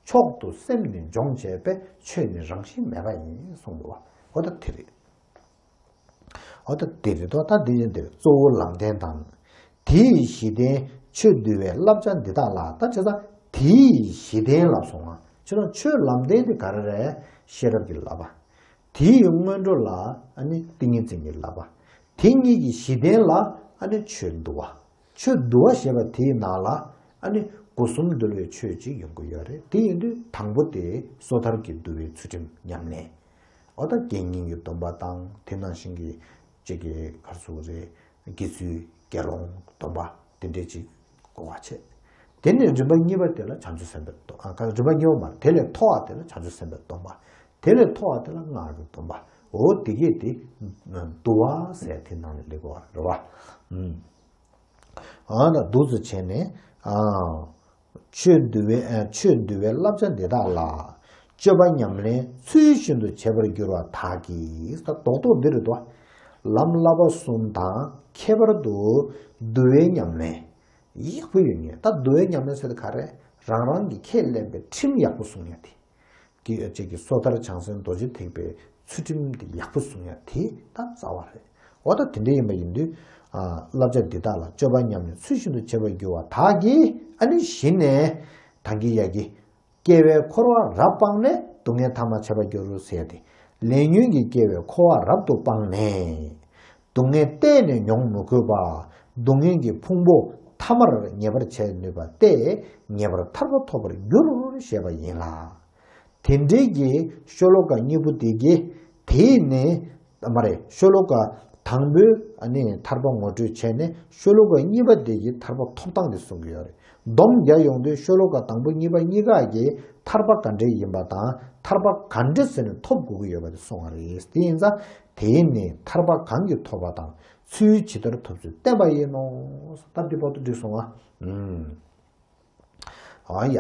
མཆོག་ཏུ་སེམས་ནི་སྦྱོང་བྱས་པས། ཆོས་ནི་རང་བཞིན་མེད་པ་ཡིན་གསུངས་འདུག་བ། འོ་ད་དེ་རེད། འོ་ད་དེ་རེད་དོ། ད་འདི་ཡིན་དེ་གཙོ་བོ་ལམ་བདེན་དང་། དེའི་གཞི་རྟེན་ཆོས་འདུལ་བའི་བསླབ་བྱ་འདི་དག་ལ། ད་བྱས་ཙང་དེའི་གཞི་རྟེན་ལབ་སོང་ང་། ཁྱེད་རང་ཆོས་ལམ་བདེན་དེ་ག་རེ་རེད། ཤེས་རབ་ཀྱི་བསླབ་པ། དེའི་སྔོན་འགྲོ་ལ་ཨ་ནི་ཏིང་ངེ་འཛིན་གྱི་བསླབ་པ། དེ་གཉིས་ཀྱི་གཞི་རྟེན་ལ་ཨ་ནི་ཆོས་འདུལ་བ། ཆོས་འདུལ་བ་ཞེས་པ་དེའི་ནང་ལ་ཨ་ནི་སྒོ་གསུམ་འདུལ་བའི་ཆོས་ཅིག་ཡོང་གི་ཡོད་རེད། དེ་ཡིན་དུས་དང་པོ་དེ་སོ་ཐར་གྱི་འདུལ་བའི་ཚུལ་ཁྲིམས་ཉམས་ལེན། འོ་ད་དགེ་བསྙེན་གྱི་སྡོམ་པ་དང་དེ་ནང་བཞིན་གྱི་ཅིག་གི་ག་རེ་ཟེར་དགོས་རེད། དགེ་ཚུལ་དགེ་སློང་སྡོམ་པ་དེ་འདྲས་ཅིག་དགོས་པ་བྱས། དེ་ནས་རིམ་པ་གཉིས་པ་དེ་ལ་བྱང་ཆུབ་སེམས་དཔའི་སྡོམ། ཨ་རིམ་པ་གཉིས་པ་མ་རེད། དེ་ལས་མཐོ་བ་དེ་ལ་བྱང་ཆུབ་སེམས་དཔའི་སྡོམ་པ། དེ་ལས་མཐོ་བ་དེ་ལ་སྔགས་ཀྱི་སྡོམ་པ། འོ་དེ་གས་དེ་འདུལ་བ་ཟེར་དེ་ནང་ལ་སླེབས་དགོས་པ་རེད་བ། ཨ་ན་འདུག་སེ་བྱས་ནས། ཨ། ཆོས་འདུལ་བའི་ཨ། ཆོས་འདུལ་བའི་བསླབ་བྱ་འདི་དག་ལ། སྤྱོད་པ་ཉམས་ལེན་ཚུལ་བཞིན་དུ་བྱེད་པར་འགྱུར་བ་དག་གིས། ད་རྡོག་རྡོག་འདི་རེད་དོ། ལམ་བསླབ་པ་གསུམ་དང་ཁྱད་པར་དུ་འདུལ་བའི་ཉམས་ལེན་ཡག་པོ་ཡོད་ངེས། ད་འདུལ་བའི་ཉམས་ལེན་ཟེར་དེ་ག་རེ། རང་རང་གི་ཁས་ལེན་པའི་ཁྲིམས་ཡག་པོ་སྲུང་ཡ་དེ། གི་ཅིག་གི་སོ་ཐར་བྱང་སེམས་རྡོ་རྗེ་ཐེག་པའི་ཚུལ་ཁྲིམས་དེ་ཡག་པོ་སྲུང་ཡ་དེ་ད་རྩ་བ་རེད། འོ་ད་དེ་འདྲ་ཡིན་པ་ཡིན་དུས། ཨ། བསླབ་བྱ་འདི་དག་ལ་སྤྱོད་པ་ཉམས་ལེན་ཚུལ་བཞིན་དུ་བྱེད་པར་འགྱུར་བ་དག་གིས། ཨ་ནི་གཞི་ནས་ད་གིན་ཡ་གི། སྐྱེ་བའི་འཁོར་བ་རབ་སྤངས་ནས་སྡུག་བསྔལ་ཐ་མ་ཆད་པར་འགྱུར་ཟེར་ཏེ། ལས་ཉོན་གྱི་སྐྱེ་བའི་འཁོར་བ་རབ་ཏུ་སྤངས་ནས། སྡུག་བསྔལ་གཏན་ནས་མྱོང་མི་དགོས་པ། སྡུག་བསྔལ་གྱི་ཕུང་པོ་ཐ་མར་ངེས་པར་བྱེད་ནུས་པ་སྟེ། ངེས་པར་ཐར་པ་ཐོབ་པར་འགྱུར་ཞེས་པ་ཡིན་ལ། དེ་འདྲའི་གི་ཤོ་ལོ་ཀ་གཉིས་པོ་དེ་གི་དེ་ནི་མ་རེད། ཤོ་ལོ་ཀ་དང་པོའི་ཨ་ནི་ཐར་པ་ངོ་སྤྲོད་བྱས་ནས། ཤོ་ལོ་ཀ་གཉིས་པ་དེ་གི་ཐར་པ་ཐོབ་སྟངས་དེ་གསུང་གི་ཡོད་རེད། སྡོམ་རྒྱག་ཡོང་དུས་ཤོ་ལོ་ཀ་དང་པོ་གཉིས་པ་གཉིས་ཀ་གི་ཐར་པ་ག་འདྲས་ཡིན་པ་དང་། ཐར་པ་ག་འདྲས་ཟེར་ནས་ཐོབ་དགོས་ཀྱི་ཡོད་པ་དེ་གསུང་བ་རེད། དེ་ཡིན་ཙང་དེ་ནི་ཐར་པ་གང་གིས་ཐོབ་པ་དང་ཚུལ་ཇི་ལྟར་ཐོབ་ཚུལ་བསྟན་པ་ཡིན་ནོ། སྟབས་བདེ་བར་དུ་འགྲིག་སོང་ང་། ཨུམ། ཨ་ཡ།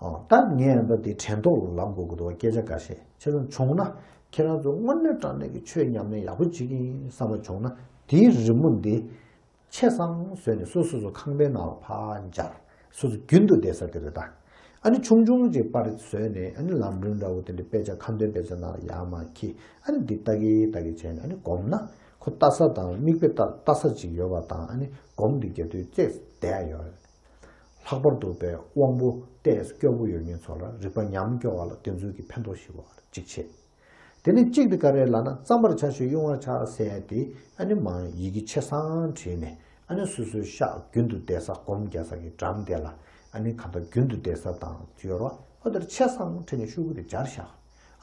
ཨོ། ད་ངས་ད་འདི་དྲན་ཐོག་ལ་ལབ་དགོས་ཀྱི་འདུག་བ། སྐད་ཆ་འགའ་ཤས་ཆེ་ཆུང་བྱུང་ན། ཁྱེད་རང་ཚོ་དངོས་གནས་དྲང་གནས་ཀྱི་ཆོས་ཉམས་ལེན་ཡག་པོ་བྱེད་ཀྱི་ཡིན་བསམ་པ་བྱུང་ན། དེའི་རི་མོ་འདི་ཆ་ཚང་བཟོས་ནས་སོ་སོ་སོ་ཁང་པའི་ནང་ལ་ཕར་སྦྱར། སོ་སོ་རྒྱུན་དུ་བསྡད་ས་དེ་རེད་ད། ཨ་ནི་ཆུང་ཆུང་ཅིག་པར་བཟོས་ནས། ཨ་ནི་ལམ་རིམ་འདྲ་བོ་དེ་འདྲ་དཔེ་ཆ་ཁ་འདོན་དཔེ་ཆ་ནང་ལ་ཡར་མར་འཁྱེར། ཨ་ནི་འདི་ལྟ་གི་ལྟ་གི་བྱས་ནས། ཨ་ནི་སྒོམ་ན་ཁོ་ལྟ་ས་དང་མིག་དཔེ་ལྟ་ལྟ་ས་ཅིག་ཡོད་པ་དང་། ཨ་ནི་སྒོམ་འདི་རྒྱག་དུས་རྩེས་བསྡད་ཡ་ཡོད་རེད། ལྷག་པར་དུ་དཔེ་དབང་པོ་ཏོག་ཙམ་སྐྱོ་པོ་ཡོད་མཁན་ཚོ་ལ་རིག་པ་ཉམས་སྐྱོ་བ་ལ་དེ་ཚོ་གི་ཕན་ཐོགས་ཞེ་པོ་གཅིག་བྱས། དེ་ནས་གཅིག་དེ་ག་རེ་ལབ་ན། བརྩམ་པར་བྱ་ཞིང་དབྱུང་བར་བྱ་ཟེར་ཡ་དེ། ཨ་ནི་མར་ཡི་གེ་ཆ་ཚང་བྲིས་ནས། ཨ་ནི་སོ་སོའི་ཤག་རྒྱུན་དུ་བསྡད་ས། སྒོམ་རྒྱག་ས་གི་འགྲམ་དེ་ལ། ཨ་ནི་གང་ལྟར་རྒྱུན་དུ་བསྡད་ས་དང་ཡོད་རོ། ཨ་དེར་ཆ་ཚང་བྲིས་ནས་ཤོག་གུ་དེ་སྦྱར་བཞག།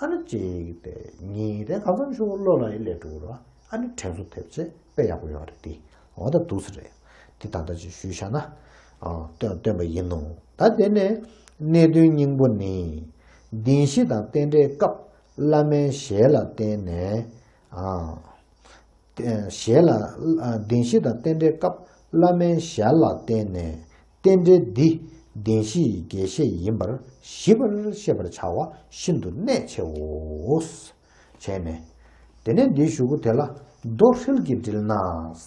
ཨ་ནི་གཅིག་དེ་གཉིས་དེ་གང་འཚམ་ཤོག་གུ་བློ་ལ་ཡི་སླེབས་འགྲོ་གི་རོ། ཨ་ནི་དྲན་གསོ་ཐེབས་བྱས་དཔེ་ཡག་པོ་ཡོད་རེད་དེ། འོ་ད་འདུག་སེ་རེད། དེ་ད་ལྟ་ཅིག་ཞུས་བཞག་ན། ཨ། སྟོན་སྟོན་པ་ཡིན་ནོ། ད་དེ་ནས་གནད་དོན་སྙིང་པོ་ནི། བདེན་བཞི་དང་རྟེན་འབྲེལ་སྐབས་བླ་མའི་ཞལ་ལ་བརྟེན་ནས། ཨ། ཞལ་ལ། ཨ། བདེན་བཞི་དང་རྟེན་འབྲེལ་སྐབས་བླ་མའི་ཞལ་ལ་བརྟེན་ནས། རྟེན་འབྲེལ་འདི་བདེན་བཞི་ཡི་རྒྱས་བཤད་ཡིན་པར་ཞིབ་པར་ཤེས་པར་བྱ་བ་ཤིན་ཏུ་གནད་ཆེའོ། བྱས་ནས། དེ་ནས་འདིའི་གཞུག་གུ་དེ་ལ། མདོ་ཧྲིལ་གྱིས་དྲིལ་ན།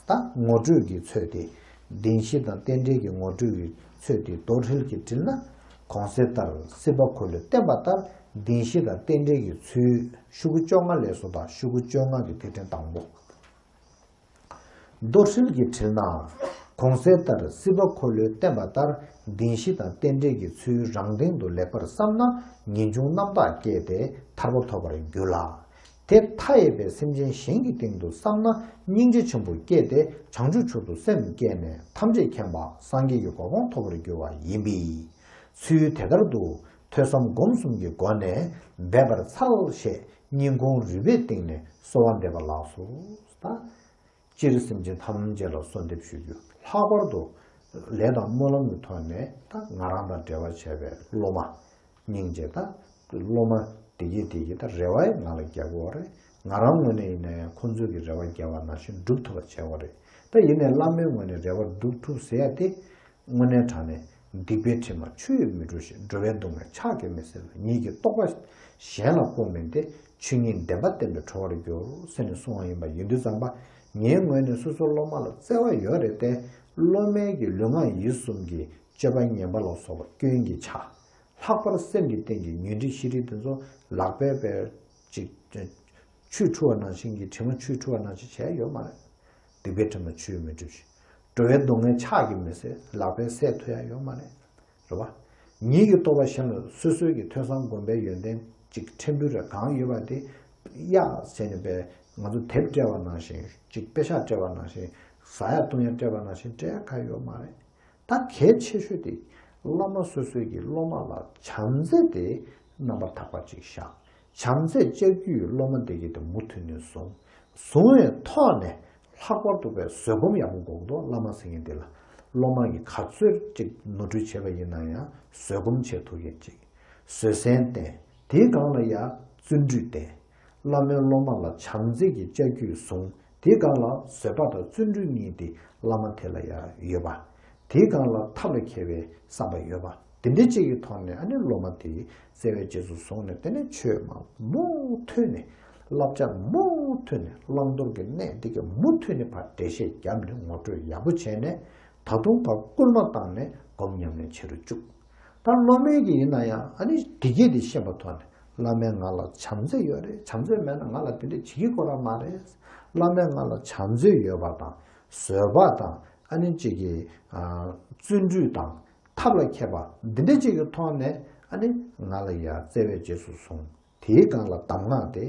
ད་ངོ་སྤྲོད་ཀྱི་ཚུལ་དེ། བདེན་བཞི་དང་རྟེན་འབྲེལ་གྱི་ངོ་སྤྲོད་ཀྱི་ཚུལ་དེ་མདོ་ཧྲིལ་གྱིས་དྲིལ་ན། གོང་གསལ་ལྟར་སྲིད་པ་འཁོར་ལོས་བསྟན་པ་ལྟར་བདེན་བཞི་དང་རྟེན་འབྲེལ་གྱི་ཚུལ། ཤོག་གུ་བཅོ་ལྔ་ལས་སུ་དང་། ཤོག་གུ་བཅོ་ལྔ་གི་ཐིག་ཕྲེང་དང་པོ། མདོ་ཧྲིལ་གྱིས་དྲིལ་ན། གོང་གསལ་ལྟར་སྲིད་པ་འཁོར་ལོས་བསྟན་པ་ལྟར་བདེན་བཞི་དང་རྟེན་འབྲེལ་གྱི་ཚུལ་རང་སྟེང་དུ་ལེགས་པར་བསམ་ན། ངེས་འབྱུང་རྣམ་དག་སྐྱེས་ཏེ་ཐར་པ་ཐོབ་པར་འགྱུར་ལ། དེ་མཐའ་ཡས་པའི་སེམས་ཅན་གཞན་གྱི་སྟེང་དུ་བསམ་ན། སྙིང་རྗེ་ཆེན་པོ་སྐྱེས་ཏེ་བྱང་ཆུབ་མཆོག་ཏུ་སེམས་བསྐྱེད་ནས་ཐམས་ཅད་མཁྱེན་པ་སངས་རྒྱས་ཀྱི་གོ་འཕང་ཐོབ་པར་འགྱུར་བ་ཡིན་པས། ཚུལ་དེ་ལྟར་དུ་ཐོས་བསམ་སྒོམ་གསུམ་གྱི་སྒོ་ནས་འབད་པར་འཚལ་ཞེས་སྙིང་ཁོང་རུས་པའི་གཏིང་ནས་གསོལ་བ་འདེབས་པ་ལགས་སོ། ད། སྤྱིར་སེམས་ཅན་ཐམས་ཅད་ལ་གསོལ་འདེབས་ཞུ་རྒྱུ། ལྷག་པར་དུ་ལས་དང་སྨོན་ལམ་གྱི་ཐོག་ནས། ད་ང་རང་དང་འབྲེལ་བ་བྱས་པའི་སློབ་མ་སྙིང་རྗེ། ད་སློབ་མ་དེ་གིས་དེ་གིས་ད་རེ་བ་ཡང་ང་ལ་རྒྱག་གི་ཡོད་རེད། ང་རང་ངོས་ནས་ཡིན་ན་ཡང་ཁོང་ཚོས་ཀྱི་རེ་བ་བརྒྱབ་པ་ནང་བཞིན་སྒྲུབ་ཐུབ་པ་བྱེད་དགོས་རེད། ད་ཡིན་ནའི་བླ་མའི་ངོས་ནས་རེ་བ་སྒྲུབ་ཐུབ་ཟེར་ཡ་དེ། དངོས་གནས་དྲང་གནས། སྡིག་པའི་དྲི་མ་ཆུ་ཡིས་མི་འཁྲུ་ཞིང་། འགྲོ་བའི་སྡུག་བསྔལ་ཕྱག་གིས་མི་སེལ་བ། ཉིད་ཀྱི་རྟོགས་པ་གཞན་ལ་སྤོ་མིན་ཏེ། ཆོས་ཉིད་བདེན་པ་བསྟན་པས་གྲོལ་བར་འགྱུར་ཟེར་ནས་གསུངས་པ་ཡིན་པ་ཡིན་དུས་ཙམ་པ། ངའི་ངོས་ནས་སོ་སོ་སློབ་མ་ལ་བརྩེ་བ་ཡོད་རེད་དེ། སློབ་མའི་གི་ལུས་ངག་ཡིད་གསུམ་གྱི་སྤྱོད་པ་ངན་པ་ལ་སོགས་པ་སྐྱོན་གྱི་ཆ། ལྷག་པར་སེམས་ཀྱི་སྟེང་གི་ཉོན་སྒྲིབ་ཤེས་སྒྲིབ་དེ་ཚོ་ལག་པས་པས་ཅིག་ཆུས་འཁྲུ་བ་ནང་བཞིན་གྱི། དྲི་མ་ཆུས་འཁྲུ་བ་ནང་བཞིན་བྱས་ཡོད་མ་རེད། སྡིག་པའི་དྲི་མ་ཆུ་ཡིས་མི་འཁྲུ་ཞིང་། འགྲོ་བའི་སྡུག་བསྔལ་ཕྱག་གིས་མི་སེལ། ལག་པས་བསལ་ཐུབ་ཡ་ཡོད་མ་རེད། རེད་བ། ཉིད་ཀྱི་རྟོགས་པ་གཞན་ལ། སོ་སོའི་གི་ཐོས་བསམ་སྒོམ་པའི་ཡོན་ཏན་ཅིག་ཕྲན་བུ་རེ་གང་ཡོད་པ་དེ་གཡག་བྱས་ནས་པས་ང་ཚོ་དེབ་སྤྲད་པ་ནང་བཞིན། ཅིག་དཔེ་ཤག་སྤྲད་པ་ནང་བཞིན། ཟ་ཡ་བཏུང་ཡ་སྤྲད་པ་ནང་བཞིན་སྤྲད་ཡ་ག་ཡོད་མ་རེད། ད་གལ་ཆེ་ཤོས་དེ་བླ་མ་སོ་སོའི་གི་སློབ་མ་ལ་བྱམས་བརྩེ་དེ་རྣམ་པར་དག་པ་ཅིག་བཞག་བྱམས་བརྩེ་ལྕགས་ཀྱུས་སློབ་མ་དེ་གི་དེ་མུ་མཐུད་ནས་བཟུང་། བཟུང་བའི་ཐོག་ནས་ལྷག་པར་དུ་པའི་བཟོད་སྒོམ་ཡག་པོ་དགོས་འདུག་བླ་མ་ཟེར་མཁན་དེ་ལ། སློབ་མ་གིས་ག་ཚོད་ཅིག་ནོར་འཁྲུལ་བྱས་པ་ཡིན་ན་ཡང་བཟོད་སྒོམ་བྱེད་ཐུབ་མཁན་ཅིག་བཟོད་བསྲན་བསྟེན། དེའི་སྒང་ལ་ཡ་བརྩོན་འགྲུས་བསྟེན། བླ་མའི་སློབ་མ་ལ་བྱམས་བརྩེ་གི་ལྕགས་ཀྱུས་བཟུང་། དེའི་སྒང་ལ་བཟོད་པ་དང་བརྩོན་འགྲུས་གཉིས་དེ་བླ་མ་དེ་ལ་ཡ་ཡོད་པ། དེའི་སྒང་ལ་ཐབས་ལ་མཁས་པའི་བསམ་པ་ཡོད་པ། དེ་འདྲ་ཅིག་གི་ཐོག་ནས་ཨ་ནི་སློབ་མ་དེ་བརྩེ་བའི་རྗེས་སུ་བཟུང་ནས། དེ་ནས་ཆོས་མ་མུ་མཐུད་ནས། བསླབ་བྱ་མུ་མཐུད་ནས། བླང་དོར་གྱི་གནས་དེ་ག་མུ་མཐུད་ནས་ཕར་འགྲེལ་བཤད་བརྒྱབ་ནས་ངོ་སྤྲོད་ཡག་པོ་བྱས་ནས། ད་དུང་ཕར་སྐུལ་མ་བཏང་ནས་སྒོམ་ཉམས་ལེན་བྱེད་རུ་བཅུག་ད་སློབ་མའི་གི་ཡིན་ན་ཡང་ཨ་ནི་དེ་གས་དེ་ཤེས་པ་ཐོག་ནས། བླ་མས་ང་ལ་བྱམས་བརྩེ་ཡོད་རེད། བྱམས་བརྩེ་མེད་ན་ང་ལ་དེ་འདྲ་བྱེད་ཀྱི་ཁོ་རང་མ་རེད། བླ་མས་ང་ལ་བྱམས་བརྩེ་ཡོད་པ་དང་། བཟོད་པ་དང་། ཨ་ནི་གཅིག་གི་ཨ་བརྩོན་འགྲུས་དང་ཐབས་ལ་མཁས་པ་འདི་འདྲ་གཅིག་གི་ཐོག་ནས། ཨ་ནི་ང་ལ་ཡ་བརྩེ་བའི་རྗེས་སུ་བཟུང་། དེའི་སྒང་ལ་གདམས་ངག་དེ་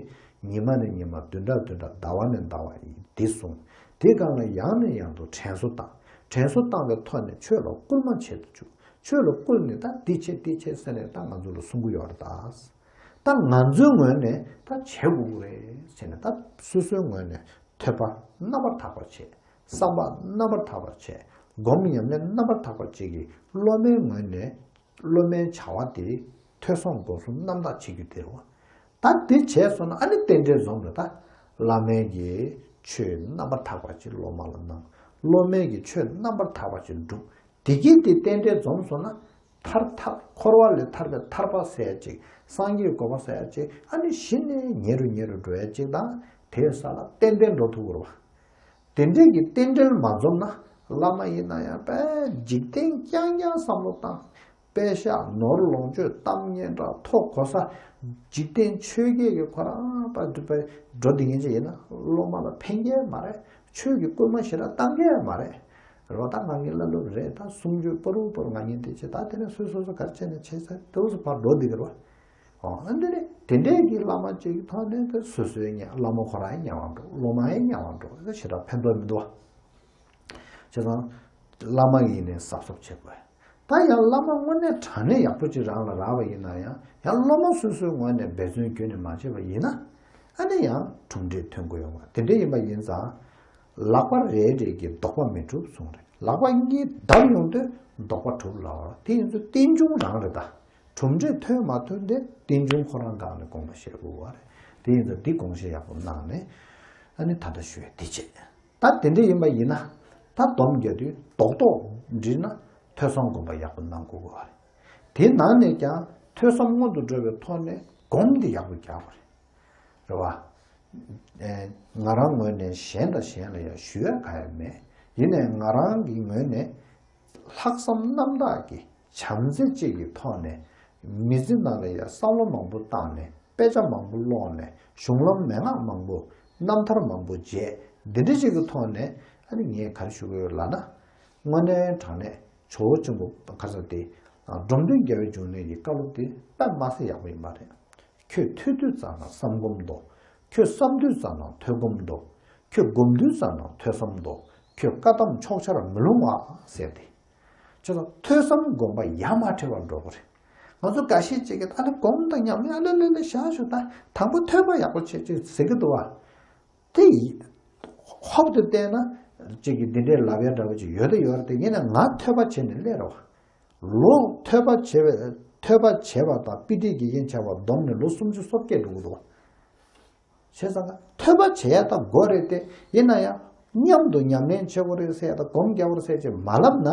ཉི་མ་ནས་ཉི་མ། བདུན་ཕྲག་བདུན་ཕྲག་ཟླ་བ་ནས་ཟླ་བ་འདི་གསུངས། དེའི་སྒང་ལ་ཡང་ནས་ཡང་དུ་དྲན་གསོ་བཏང་། དྲན་གསོ་བཏང་བའི་ཐོག་ནས་ཆོས་ལ་སྐུལ་མ་བྱེད་དུ་བཅུག་ཆོས་ལ་བསྐུལ་ནས་ད་འདི་བྱེད་འདི་བྱེད་ཟེར་ནས་ད་ང་ཚོ་ལ་གསུང་གི་ཡོད་རེད་ད། ད་ང་ཚོའི་ངོས་ནས་ད་བྱེད་དགོས་ཀྱི་རེད་ཟེར་ནས། ད་སོ་སོའི་ངོས་ནས་ཐོས་པ་རྣམ་པར་དག་པ་བྱེད། བསམ་པ་རྣམ་པར་དག་པ་བྱེད། སྒོམ་ཉམས་ལེན་རྣམ་པར་དག་པ་བྱེད་ཀྱི། སློབ་མའི་ངོས་ནས་སློབ་མའི་བྱ་བ་དེ་ཐོས་བསམ་སྒོམ་གསུམ་རྣམ་དག་བྱེད་རྒྱུ་དེ་རེད་བ། ད་དེ་བྱས་སོང་ན་ཨ་ནི་རྟེན་འབྲེལ་འཛོམས་རེད་ད། བླ་མས་ཀྱི་ཆོས་རྣམ་པར་དག་པ་ཅིག་སློབ་མ་ལ་གནང་། སློབ་མས་ཀྱི་ཆོས་རྣམ་པར་དག་པ་ཅིག་བསྒྲུབས། དེ་གིས་དེ་རྟེན་འབྲེལ་འཛོམས་སོང་ན། ཐར་ཐར་འཁོར་བ་ལས་ཐར་པའི་ཐར་པ་ཟེར་ཡ་ཅིག་སངས་རྒྱས་གོ་འཕང་ཟེར་ཡ་ཅིག་ཨ་ནི་གཞི་ནས་ཉེ་རུ་ཉེ་རུ་འགྲོ་ཡ་ཅིག་དང་། དེའི་ས་ལ་ཏན་ཏན་འགྲོ་ཐུབ་དགོས་རེད་བ། དེ་འདྲས་ཀྱི་རྟེན་འབྲེལ་མ་འཛོམས་ན། བླ་མ་ཡིན་ན་ཡང་དཔེ་འཇིག་རྟེན་རྐྱང་རྐྱང་བསམ་བློ་བཏང་། དཔེ་བཞག་ནོར་ལོངས་སྤྱོད་གཏམ་སྙན་གྲགས་མཐོ་གོ་ས། འཇིག་རྟེན་ཆོས་བརྒྱད་ཀྱི་ཁོ་རང་པ་འགྲོ་བསྡད་མཁན་ཅིག་ཡིན་ན། སློབ་མ་ལ་ཕན་གྱི་མ་རེད། ཆོས་ཀྱི་སྐུལ་མ་ཞེ་དྲག་བཏང་གི་མ་རེད། རེད་བ། ད་ང་ངའི་བླ་སློབ་རེད། ད་གསུང་ཆོས་པོ་རུ་པོ་རུ་ང་ངའི་དེ་བྱེད། ད་དེ་ནས་སོ་སོ་སོ་ག་རེ་བྱས་ནས་བྱས་ཚར་དེ་འུ་ཚོ་ཕར་འགྲོ་བསྡད་ཀྱི་རེད་བ། ཨོ། ཨ་འདི་ནི་དེ་འདྲས་ཀྱི་བླ་མ་ཅིག་གི་ཐོག་ནས་དེ་སོ་སོའི་ཉ་བླ་མ་ཁོ་རང་ཡང་ཉམས་པ་འགྲོ། སློབ་མ་ཡང་ཉམས་པ་འགྲོ། དེ་ཞེ་དྲག་ཕན་ཐོགས་མི་འདུག་བ། བྱས་ཙང་བླ་མ་ཡིན་ནའི་གཟབ་གཟབ་བྱེད་དགོས། ད་ཡང་བླ་མ་དངོས་གནས་དྲང་གནས་ཡག་པོ་ཅིག་རང་ལ་རག་པ་ཡིན་ན་ཡང་། ཡང་སློབ་མ་སོ་སོའི་ངོས་ནས་འབད་བརྩོན་ཁྱོན་ནས་མ་བྱས་པ་ཡིན་ན། ཨ་ནི་ཡང་གྲུབ་འབྲས་ཐོན་གྱི་ཡོད་མ་རེད། དེ་འདྲ་ཡིན་པ་ཡིན་ཙང་། ལག་པ་རེ་རེ་གིས་རྡོག་པ་མི་གྲུབ་གསུངས་རེད། ལག་པ་གཉིས་བརྡབ་ཡོང་དུས་རྡོག་པ་གྲུབ་ལབ་པ་རེད། དེ་ཡིན་ཚུལ་རྟེན་འབྱུང་རང་རེད་ད། གྲུབ་འབྲས་ཐོན་མ་ཐོན་དེ་རྟེན་འབྱུང་ཁོ་རང་སྒང་ནས་དགོངས་པ་བཞེས་དགོས་པ་རེད། དེ་ཡིན་ཙང་འདི་དགོངས་བཞེས་ཡག་པོ་གནང་ནས། ཨ་ནི་ད་ལྟ་ཞུ་ཡ་འདི་བྱས། ད་དེ་འདྲ་ཡིན་པ་ཡིན་ན། ད་སྡོམ་རྒྱག་དུས་རྡོག་རྡོག་འགྲིལ་ན་ཐོས་བསམ་སྒོམ་པ་ཡག་པོ་གནང་དགོས་པ་རེད། དེ་ནང་ནས་ཀྱང་ཐོས་བསམ་སྔོན་དུ་འགྲོ་བའི་ཐོག་ནས་སྒོམ་འདི་ཡག་པོ་རྒྱག་དགོས་རེད། རེད་བ། ཨེ། ང་རང་ངོས་ནས་གཞན་དང་གཞན་ལ་ཡང་ཞུ་ཡ་ག་ཡང་མེད། ཡིན་ནའི་ང་རང་གི་ངོས་ནས་ལྷག་བསམ་རྣམ་དག་གིས་བྱམས་བརྩེ་གཅིག་གི་ཐོག་ནས་མི་ཚེ་ནང་ལ་ཡང་བསམ་བློ་མང་པོ་བཏང་ནས། དཔེ་ཆ་མང་པོ་ཀློག་ནས། གཞུང་ལམ་མན་ངག་མང་པོ། རྣམ་ཐར་མང་པོ་མཇལ། འདི་འདྲ་ཅིག་གི་ཐོག་ནས་ཨ་ནི་ངས་ག་རེ་ཞུ་གི་ཡོད་ལབ་ན། དངོས་གནས་དྲང་གནས་ཇོ་བོ་ཆེན་པོ་ག་ས་དེ་འབྲོམ་སྟོན་རྒྱལ་བའི་འབྱུང་གནས་ཀྱི་བཀའ་སློབ་དེ་དཔེ་མ་སྲིད་ཡག་པོ་ཡིན་པ་རེད། ཁྱོད་ཐོས་དུས་ཙམ་ན་བསམ་སྒོམ་འདུག་ཁྱོད་བསམ་དུས་ཙམ་ན་ཐོས་སྒོམ་འདུག་ཁྱོད་སྒོམ་དུས་ཙམ་ན་ཐོས་བསམ་འདུག་ཁྱོད་བཀའ་གདམས་ཕྱོགས་ཆར་མི་ལྷུང་བ་ཟེར་ཏེ། ཁྱོད་ཚོ་ཐོས་བསམ་སྒོམ་པ་ཡ་མ་བྲལ་བར་འགྲོ་དགོས་རེད། ང་ཚོ་འགའ་ཤས་ཅིག་གིས་ཨ་ལེ་སྒོམ་དང་ཉམས་ལེན་ཨ་ལེ་ལེ་ལེ་བཞག་ཞུ། ད་དང་པོ་ཐོས་པ་ཡག་པོ་བྱེད་ཅིག་ཟེར་གི་འདུག་བ། དེ་ཡི་ཧོབ་ཏེ་བལྟས་ན་ཅིག་གིས་འདི་འདྲའི་ལབ་ཡ་འདྲ་པོ་ཅིག་ཡོད་དེ་ཡོད་རེད་དེ། ཡིན་ན་ང་ཐོས་པ་བྱས་ནས་སླེབས་རེད་བ། ལོ་ཐོས་པ་བྱས་པའི་ཐོས་པ་བྱས་པ་དང་དཔེ་ཁྲིད་ཀྱི་དབྱེ་བྱས་པ་བསྡོམས་ནས་ལོ་སུམ་ཅུ་སོ་བརྒྱད་འགྲོ་གི་འདུག་བ། བྱས་ཙང་ཐོས་པ་བྱེད་ཡ་ད་དགོས་རེད་དེ། ཡིན་ན་ཡང་མཉམ་དུ་ཉམས་ལེན་བྱེད་དགོས་རེད་ཟེར་ཡ་ད་སྒོམ་རྒྱག་དགོས་རེད་ཟེར་ཅིག་མ་ལབ་ན།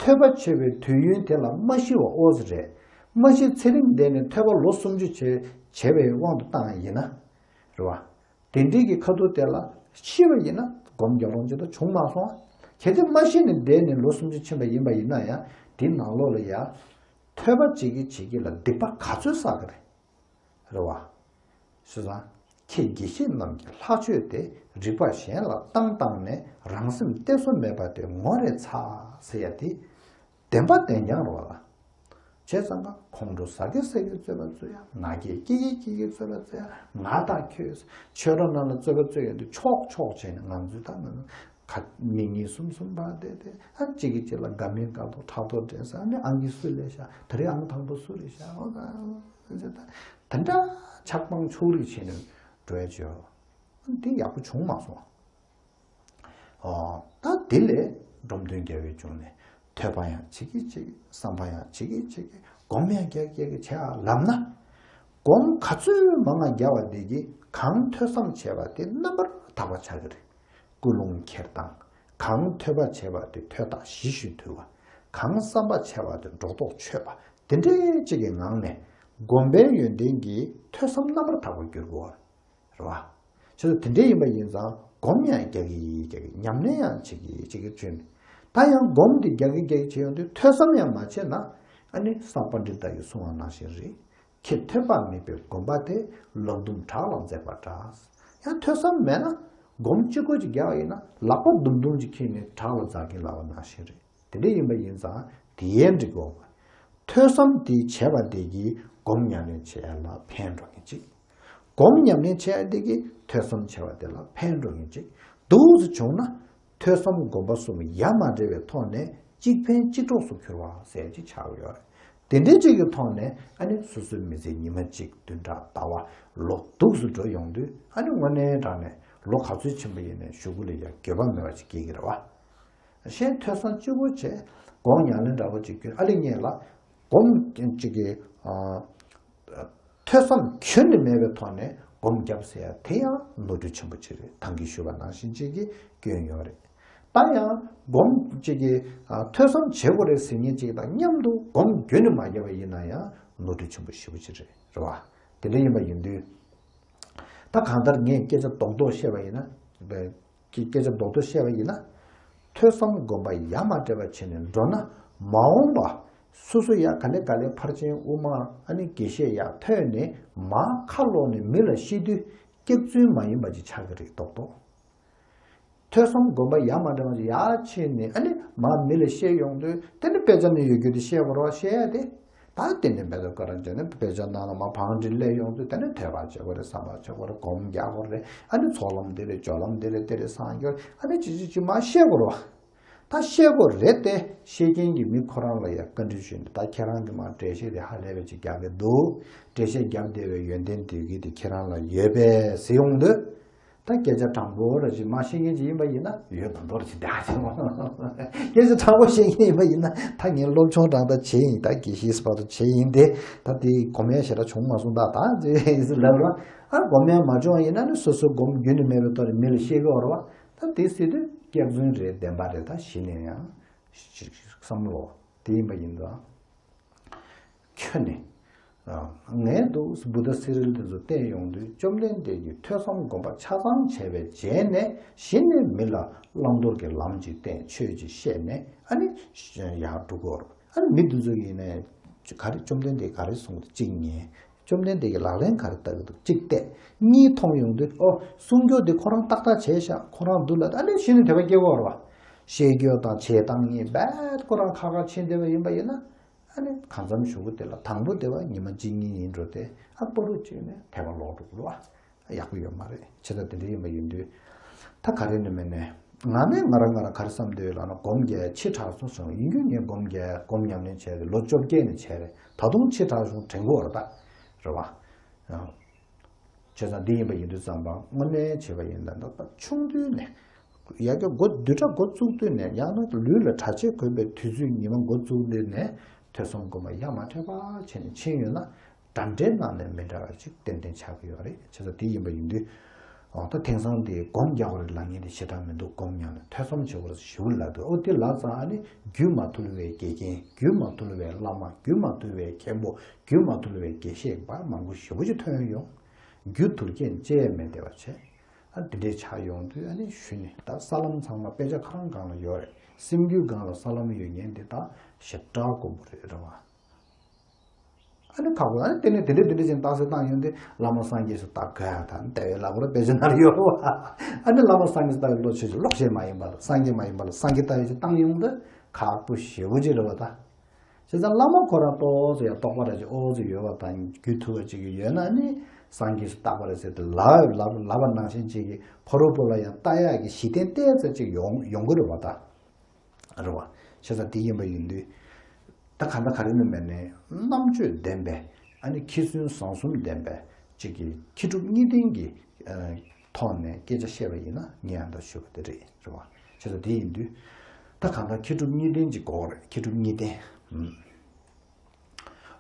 ཐོས་པ་བྱེད་པའི་དུས་ཡུན་དེ་ལ་མ་ཤི་བ་ཨོ་ཙི་རེད། མ་ཤི་ཚེ་རིང་བསྡད་ནས་ཐོས་པ་ལོ་སུམ་ཅུ་བྱས་བྱས་པའི་དབང་དུ་བཏང་ཡ་ཡིན་ན། རེད་བ། དེ་འདྲའི་གི་ཁ་ཐུག་དེ་ལ་ཤི་བ་ཡིན་ན་སྒོམ་རྒྱག་ལོང་ཅིག་ད་བྱུང་མ་སོང་བ། གལ་ཏེ་མ་ཤི་ནས་བསྡད་ནས་ལོ་སུམ་ཅུ་ཕྱིན་པ་ཡིན་པ་ཡིན་ན་ཡང་། དེའི་ནང་ལོགས་ལ་ཡ་ཐོས་པ་བྱེད་ཀྱི་བྱེད་ཀྱི་ལ་སྡིག་པ་ག་ཚོད་བསགས་ཀྱི་རེད། རེད་བ། བྱས་ཙང་། ཁྱེད་དགེ་བཤེས་རྣམས་ཀྱི་ལྷག་སྤྱོད་དེ། རིག་པ་གཞན་ལ་བཏང་བཏང་ནས་རང་སེམས་གཏད་སོ་མེད་པ་དེ་ངོ་རེ་ཚ་ཟེར་ཡ་དེ། བདེན་པ་བདེན་རྐྱང་རེད་བ་ལ། བྱས་ཙང་ཁ་ཁོང་ཁྲོ་ཟ་གི་ཟ་གི་རྩོད་པ་རྩོད་ཡ། ང་སྐད་སྐྱེ་གི་སྐྱེ་གི་རྩོད་པ་རྩོད་ཡ། ང་དང་ཁྱོད་ཆོས་ར་ནང་ལ་རྩོད་པ་རྩོད་ཡོང་དུས་ཆོག་ཆོག་བྱས་ནས་ང་ཚོས་ད་ང་ཚོ་ཁ་མི་གཉིས་གསུམ་གསུམ་བར་བསྡད་དེ། ཨ་གཅིག་གིས་གཅིག་ལ་དགའ་མིན་དགའ་ཐོག་ཕྲག་དོག་འདྲེས་ས། ཨ་ནི་ཨང་ཀི་སུ་ལེགས་ཤག་དེ་རིང་ཨང་དང་པོ་སུ་རེད་ཤག་ཨོ་ད་ད་འདྲ་ཆགས་སྡང་ཕྱོགས་རིས་བྱས་ནས་འགྲོ་ཡ་བྱོས། འདི་ཡག་པོ་བྱུང་མ་སོང་། ཨོ། ད་དེ་ལས་འབྲོམ་སྟོན་རྒྱལ་བའི་འབྱུང་གནས། ཐོས་པ་ཡང་བྱེད་ཀྱི་བྱེད་ཀྱི། བསམ་པ་ཡང་བྱེད་ཀྱི་བྱེད་ཀྱི། སྒོམ་ཡང་རྒྱག་རྒྱག་གི་བྱེད་ཨ་ལབ་ན། སྒོམ་ག་ཚོད་མང་ང་རྒྱག་པ་དེ་གིས་གང་ཐོས་བསམ་བྱས་པ་དེ་རྣམ་པར་དག་པ་ཆགས་ཀྱི་རེད། ཀུན་སློང་འཁྱེར་སྟངས། གང་ཐོས་པ་བྱས་པ་དེ་ཐོས་རྟགས་གཞི་ཞུ་ཐུབ་པ། གང་བསམ་པ་བྱས་པ་དེ་སྒྲོ་འདོགས་ཆོད་པ་དེ་འདྲའི་གཅིག་གི་ངང་ནས་སྒོམ་པའི་ཡོན་ཏན་གྱིས་ཐོས་བསམ་རྣམ་པར་དག་པར་འགྱུར་དགོས། རེད་བ། བྱས་ཙང་དེ་འདྲ་ཡིན་པ་ཡིན་ཙང་སྒོམ་ཡང་རྒྱག་གི་ཡིན་རྒྱག་གི། ཉམས་ལེན་ཡང་བྱེད་ཀྱི་ཡིན་བྱེད་ཀྱི་བྱོས་ནས། ད་ཡང་སྒོམ་འདི་རྒྱག་གི་རྒྱག་གི་བྱེད་ཡོང་དུས་ཐོས་བསམ་ཡང་མ་བྱས་ན། ཨ་ནི་ས་པཎྜི་ཏ་ཡིས་གསུངས་པ་ནང་བཞིན་རེད། ཁྱེད་ཐོས་པ་མེད་པའི་སྒོམ་པ་དེ། ལག་རྡུམ་བྲག་ལ་འཛེགས་པ་འདྲ། ཡང་ཐོས་བསམ་མེད་ན་སྒོམ་གཅིག་པོ་ཅིག་རྒྱག་ཡིན་ན་ལག་པ་རྡུམ་རྡུམ་ཅིག་འཁྱེར་ནས་བྲག་ལ་འཛེགས་ཀྱིན་ལབ་པ་ནང་བཞིན་རེད། དེ་འདྲ་ཡིན་པ་ཡིན་ཙང་དེ་ཡན་འགྲིག་གོ། ཐོས་བསམ་དེ་བྱས་པ་དེ་གིས་སྒོམ་ཉམས་ལེན་བྱེད་ཡ་ལ་ཕན་འགྲོ་ངེས་ཅིག་སྒོམ་ཉམས་ལེན་བྱེད་ཡ་དེ་གིས་ཐོས་བསམ་བྱེད་པ་དེ་ལ་ཕན་འགྲོ་ངེས་ཅིག་འདུག་སེ་བྱུང་ན། ཐོས་བསམ་སྒོམ་པ་གསུམ་ཡ་མ་བྲལ་བའི་ཐོག་ནས་གཅིག་ཕན་གཅིག་གྲོགས་སུ་གྱུར་བ་ཟེར་ཅིག་ཆགས་ཡོད་རེད། དེ་འདྲའི་གཅིག་གི་ཐོག་ནས་ཨ་ནི་སོ་སོའི་མི་ཚེ་ཉི་མ་གཅིག་བདུན་ཕྲག་ཟླ་བ་ལོ་འདུག་སེ་འགྲོ་ཡོང་དུས། ཨ་ནི་དངོས་གནས་དྲང་གནས་ལོ་ག་ཚོད་ཕྱིན་པ་ཡིན་ནའི་གཞུག་གུ་ལ་ཡ་འགྱོད་པ་མེད་པ་ཅིག་སྐྱེ་གི་རེད་བ། གཞན་ཐོས་བསམ་གཅིག་པོ་བྱས། སྒོམ་ཉམས་ལེན་འདྲ་བོ་གཅིག་ཁྱོད་ཨ་ལེ་ངས་ལ། སྒོམ་གཅིག་གི་ཨ། ཐོས་བསམ་ཁྱོན་ནས་མེད་པའི་ཐོག་ནས་སྒོམ་བརྒྱབ་ཟེར་ཡ་དེ་ཡང་ནོར་འཁྲུལ་ཆེན་པོ་ཅིག་རེད། ད་གིན་ཞུས་པ་ནང་བཞིན་ཅིག་གི་སྐྱོན་ཡོད་རེད། ད་ཡང་སྒོམ་གཅིག་གི་ཨ། ཐོས་བསམ་བྱེད་དགོས་རེད་ཟེར་མཁན་ཅིག་དང་མཉམ་དུ་སྒོམ་རྒྱུན་ནས་མ་བརྒྱབ་པ་ཡིན་ན་ཡང་ནོར་འཁྲུལ་ཆེན་པོ་ཞེ་པོ་ཅིག་རེད། རེད་བ། དེ་འདྲ་ཡིན་པ་ཡིན་དུས། ད་གང་ལྟར་ངས་སྐད་ཆ་རྡོག་རྡོག་བཤད་པ་ཡིན་ན། ཀྱི་སྐད་ཆ་རྡོག་རྡོག་བཤད་པ་ཡིན་ན། ཐོས་བསམ་སྒོམ་པ་ཡ་མ་བྲལ་བ་བྱས་ནས་འགྲོ་ན། མ་འོངས་པ་སོ་སོ་ཡ་ག་ལེ་ག་ལེ་ཕར་ཕྱིན་དབུ་མ་ཨ་ནི་དགེ་བཤེས་ཡ་ཐོན་ནས་མར་ཁ་ལོག་ནས་མི་ལ་བཤད་དུས་སྐྱག་རྫུན་མ་ཡིན་པ་ཅིག་ཆགས་ཀྱི་རེད་རྡོག་རྡོག་ཐོས་བསམ་སྒོམ་པ་ཡ་མ་བྲལ་བ་ཅིག་ཡར་ཕྱིན་ནས་ཨ་ནི་མར་མི་ལ་བཤད་ཡོང་དུས་དེ་ནི་དཔེ་ཆ་ནས་ཡོད་རྒྱུ་དེ་བཤད་དགོས་རེད་བ། བཤད་ཡ་དེ། ད་ཏན་ཏན་དཔེ་ཆ་བཀའ་དྲིན་ཅན་ནི་དཔེ་ཆ་ནང་ལ་མར་བང་སྒྲིག་སླེབས་ཡོང་དུས་དེ་ནི་ཐོས་པ་བྱེད་དགོས་རེད། བསམ་པ་བྱེད་དགོས་རེད། སྒོམ་རྒྱག་དགོས་རེད། ཨ་ནི་ཚོགས་ལམ་འདི་རེད། སྦྱོར་ལམ་འདི་རེད། དེ་རེད། སངས་རྒྱས་ཨ་ནི་ཅི་ཅི་ཅི་མར་བཤད་དགོས་རེད་བ། ད་བཤད་དགོས་རེད་དེ། བཤད་མཁན་གྱི་མི་ཁོ་རང་ལ་ཡང་བཀའ་འདྲི་ཞུས་ནས། ད་ཁྱེད་རང་གིས་མར་འགྲེལ་བཤད་དེ་ཧ་ལས་པ་ཅིག་རྒྱག་གི་འདུག་འགྲེལ་བཤད་རྒྱབ་བསྡད་པའི་ཡོན་ཏན་དེ་གི་དེ་ཁྱེད་རང་ལ་ཡོད་པས་ཟེར་ཡོང་དུས། ད་སྐད་ཆ་དྲང་པོ་ར་ཅིག་མར་བཤད་མཁན་ཅིག་ཡིན་པ་ཡིན་ན་ཡོད་མདོག་མདོག་ར་ཅིག་བསྡད་ཅིག་སྐད་ཆ་དྲང་པོ་བཤད་མཁན་ཡིན་པ་ཡིན་ན། ད་ངས་སློབ་སྦྱོང་རང་ད་བྱས་ཡིན། ད་དགེ་བཤེས་བར་དུ་བྱས་ཡིན་ཏེ། ད་དེ་སྒོམ་ཡ་ཞེ་དྲག་བྱུང་མ་སོང་ད། ད་ཅེས་ལབ་ར། ཨ་སྒོམ་ཡ་མ་བྱུང་བ་ཡིན་ན་ནི་སོ་སོ་སྒོམ་རྒྱུན་ནས་མེད་པའི་ཐོག་ནས་མི་ལ་བཤད་གི་ཡོད་རེད་བ། ད་དེ་ཟེར་དུས་སྐྱག་རྫུན་རེད། བདེན་པ་རེད། ད་གཞི་ནས་ཡང་ཅིག་བསམ་བློ་དེ་ཡིན་པ་ཡིན་ཙང་། ཁྱོད་ནི། ངས་འདུག་བུདྡྷ་སི་རིལ་དེ་ཚོ་བསྟན་ཡོང་དུས་བཅོམ་ལྡན་འདས་ཀྱིས་ཐོས་བསམ་སྒོམ་པ་ཆ་ཚང་བྱས་པའི་རྗེས་ནས་གཞི་ནས་མི་ལ་བླང་དོར་གྱི་ལམ་ཅིག་བསྟན། ཆོས་ཅིག་བཤད་ནས་ཨ་ནི་ཡར་འགྲོ་དགོས་རེད། ཨ་ནི་མི་འདི་ཚོ་ཡིན་ནས་ག་རེ་བཅོམ་ལྡན་འདས་ག་རེ་གསུངས་ཏེ་གཅིག་ཉན། བཅོམ་ལྡན་འདས་ཀྱིས་ལག་ལེན་ག་རེ་བསྟར་གྱི་འདུག་གཅིག་བལྟས། གཉིས་མཐོང་ཡོང་དུས་ཨོ་གསུང་རྒྱུ་འདི་ཁོ་རང་ཏག་ཏག་བྱས་ཤག་ཁོ་རང་འདུག་ལབ། ཨ་ནི་གཞི་ནས་དད་པ་སྐྱེ་དགོས་རེད་བ། བཤད་རྒྱུ་དང་བྱེད་སྟངས་གཉིས་རྦད་ཁོ་རང་ཁ་ཁ་ཕྱིན་བསྡད་པ་ཡིན་པ་ཡིན་ན། ཨ་ནི་གང་འཚམ་གཞུག་གུ་དེ་ལ་དང་པོ་དེ་བ་ཉི་མ་གཅིག་གཉིས་ཡིན་འགྲོ་སྟེ། ཨ་པ་རུ་གཅིག་ནས་དད་པ་ལོག་འགྲོ་གི་རེད་བ། ཡག་པོ་ཡོད་མ་རེད། བྱས་ཙང་དེ་འདྲ་ཡིན་པ་ཡིན་དུས། ད་ག་རེ་ནས་མེད་ནས། ང་ནས་ང་རང་ང་རང་ག་རེ་བསམ་འདོད་ལབ་ན། སྒོམ་རྒྱག་ཕྱི་དྲགས་སོང་སོང་ཡིན་རྒྱུ། ངས་སྒོམ་རྒྱག་སྒོམ་ཉམས་ལེན་བྱས་ཏེ་ལོ་བཅོ་བརྒྱད་ནས་བྱས་རེད། ད་དུང་ཕྱི་དྲགས་སོང་དྲན་གི་ཡོད་རེད་ད། རེད་བ། བྱས་ཙང་འདི་ཡིན་པ་ཡིན་དུས་ཙམ་པ་དངོས་གནས་བྱས་པ་ཡིན་ན། ད་ཆུང་དུས་ནས་ཡ་གི་འགོ་བདུན་ཕྲག་འགོ་བཙུགས་དུས་ནས། ཡང་ན་ལུས་ལ་གྲྭ་ཆས་གོན་པའི་དུས་ཚོད་ཉི་མ་འགོ་བཙུགས་དུས་ནས་ཐོས་བསམ་སྒོམ་པ་ཡ་མ་བྲལ་བ་བྱས་ནས་ཕྱིན་ཡོད་ན། འདྲ་འདྲའི་ནང་ནས་མི་འདྲ་བ་ཅིག་ཏན་ཏན་ཆགས་ཀྱི་ཡོད་རེད། བྱས་ཙང་དེ་ཡིན་པ་ཡིན་དུས། འོ་ད་དེང་སང་དེ་སྒོམ་རྒྱག་དགོས་རེད་ལབ་མཁན་དེ་ཞེ་དྲག་མི་འདུག་སྒོམ་ཉམས་ལེན་ཐོས་བསམ་བྱེད་དགོས་རེད་ཞེ་པོ་ལབ་འདུག་ཨོ་དེ་ལབ་ཙང་ཨ་ནི་རྒྱུད་མ་ཐུལ་བའི་དགེ་རྒན། རྒྱུད་མ་ཐུལ་བའི་བླ་མ། རྒྱུད་མ་ཐུལ་བའི་མཁན་པོ། རྒྱུད་མ་ཐུལ་བའི་དགེ་བཤེས་པ་མང་པོ་ཞེ་པོ་ཅིག་ཐོན་ཡོང་། རྒྱུ་ཐུལ་མཁན་ཅི་ཡང་མེད་བསྡད་པ་བྱས། ཨ་དེ་འདྲས་ཆགས་ཡོང་དུས་ཨ་ནི་གཞི་ནས་ད་ས་ལམ་ཚང་མ་དཔེ་ཆ་ཁོ་རང་སྒང་ལ་ཡོད་རེད། སེམས་རྒྱུད་སྒང་ལ་ས་ལམ་ཡོད་མཁན་དེ་ད་ཞེ་དྲག་དཀོན་པོ་རེད། རེད་བ། ཨ་ནི་ཁག་པོ། ཨ་ནི་དེ་ནས་དེ་འདྲས་དེ་འདྲས་ཅིག་རྟགས་གསལ་བཏང་ཡོང་དུས་བླ་མ་སངས་རྒྱས་སུ་བལྟ་དགོས་ཡ་ད་ལྟ་བའི་ལབ་དགོས་རེད། དཔེ་ཆ་ནང་ལ་ཡོད་རེད་བ། ཨ་ནི་བླ་མ་སངས་རྒྱས་སུ་བལྟ་བའི་བློ་ཆོས་ཅིག་ལོག་ཤེས་མ་ཡིན་པ་ལ། སངས་རྒྱས་མ་ཡིན་པ་ལ་སངས་རྒྱས་ལྟ་བའི་ཅིག་བཏང་ཡོང་དུས་ཁག་པོ་ཞེ་པོ་ཅིག་རེད་བ་ད། བྱས་ཙང་བླ་མ་ཁོ་རང་ཏོག་ཙམ་ཡང་རྟོགས་པ་ར་ཅིག་ཨོ་ཙི་ཡོད་པ་དང་རྒྱུད་ཐུལ་བ་ཅིག་ཡོད་ན་ནི་སངས་རྒྱས་སུ་བཏགས་པ་རེད་ཟེར་ཏེ་ལབ་ལབ་ལབ་པ་ནང་བཞིན་ཅིག་གི་ཕ་རོལ་པོ་ལ་ཡང་ལྟ་ཡག་གི་གཞི་རྟེན་ཏོག་ཙམ་ཅིག་ཡོང་ཡོང་གི་རེད་བ་ད། རེད་བ། བྱས་ཙང་དེ་ཡིན་པ་ཡིན་དུས། ད་ག་འདྲ་ག་རེ་ནི་མེད་ནས་རྣམ་དཔྱོད་ལྡན་པའི་ཨ་ནི་མཁས་བཙུན་བཟང་གསུམ་ལྡན་པའི་ཅིག་གི་མཁས་གྲུབ་གཉིས་ལྡན་གྱི་ཐོག་ནས་སྐད་ཆ་བཤད་པ་ཡིན་ན་ངས་ཨ་འདྲ་ཞུས་པ་དེ་རེད། རེད་བ། བྱས་ཙང་དེ་ཡིན་དུས། ད་གང་ལྟར་མཁས་གྲུབ་གཉིས་ལྡན་གྱི་སྐོར་རེད། མཁས་གྲུབ་གཉིས་ལྡན། ཨུམ།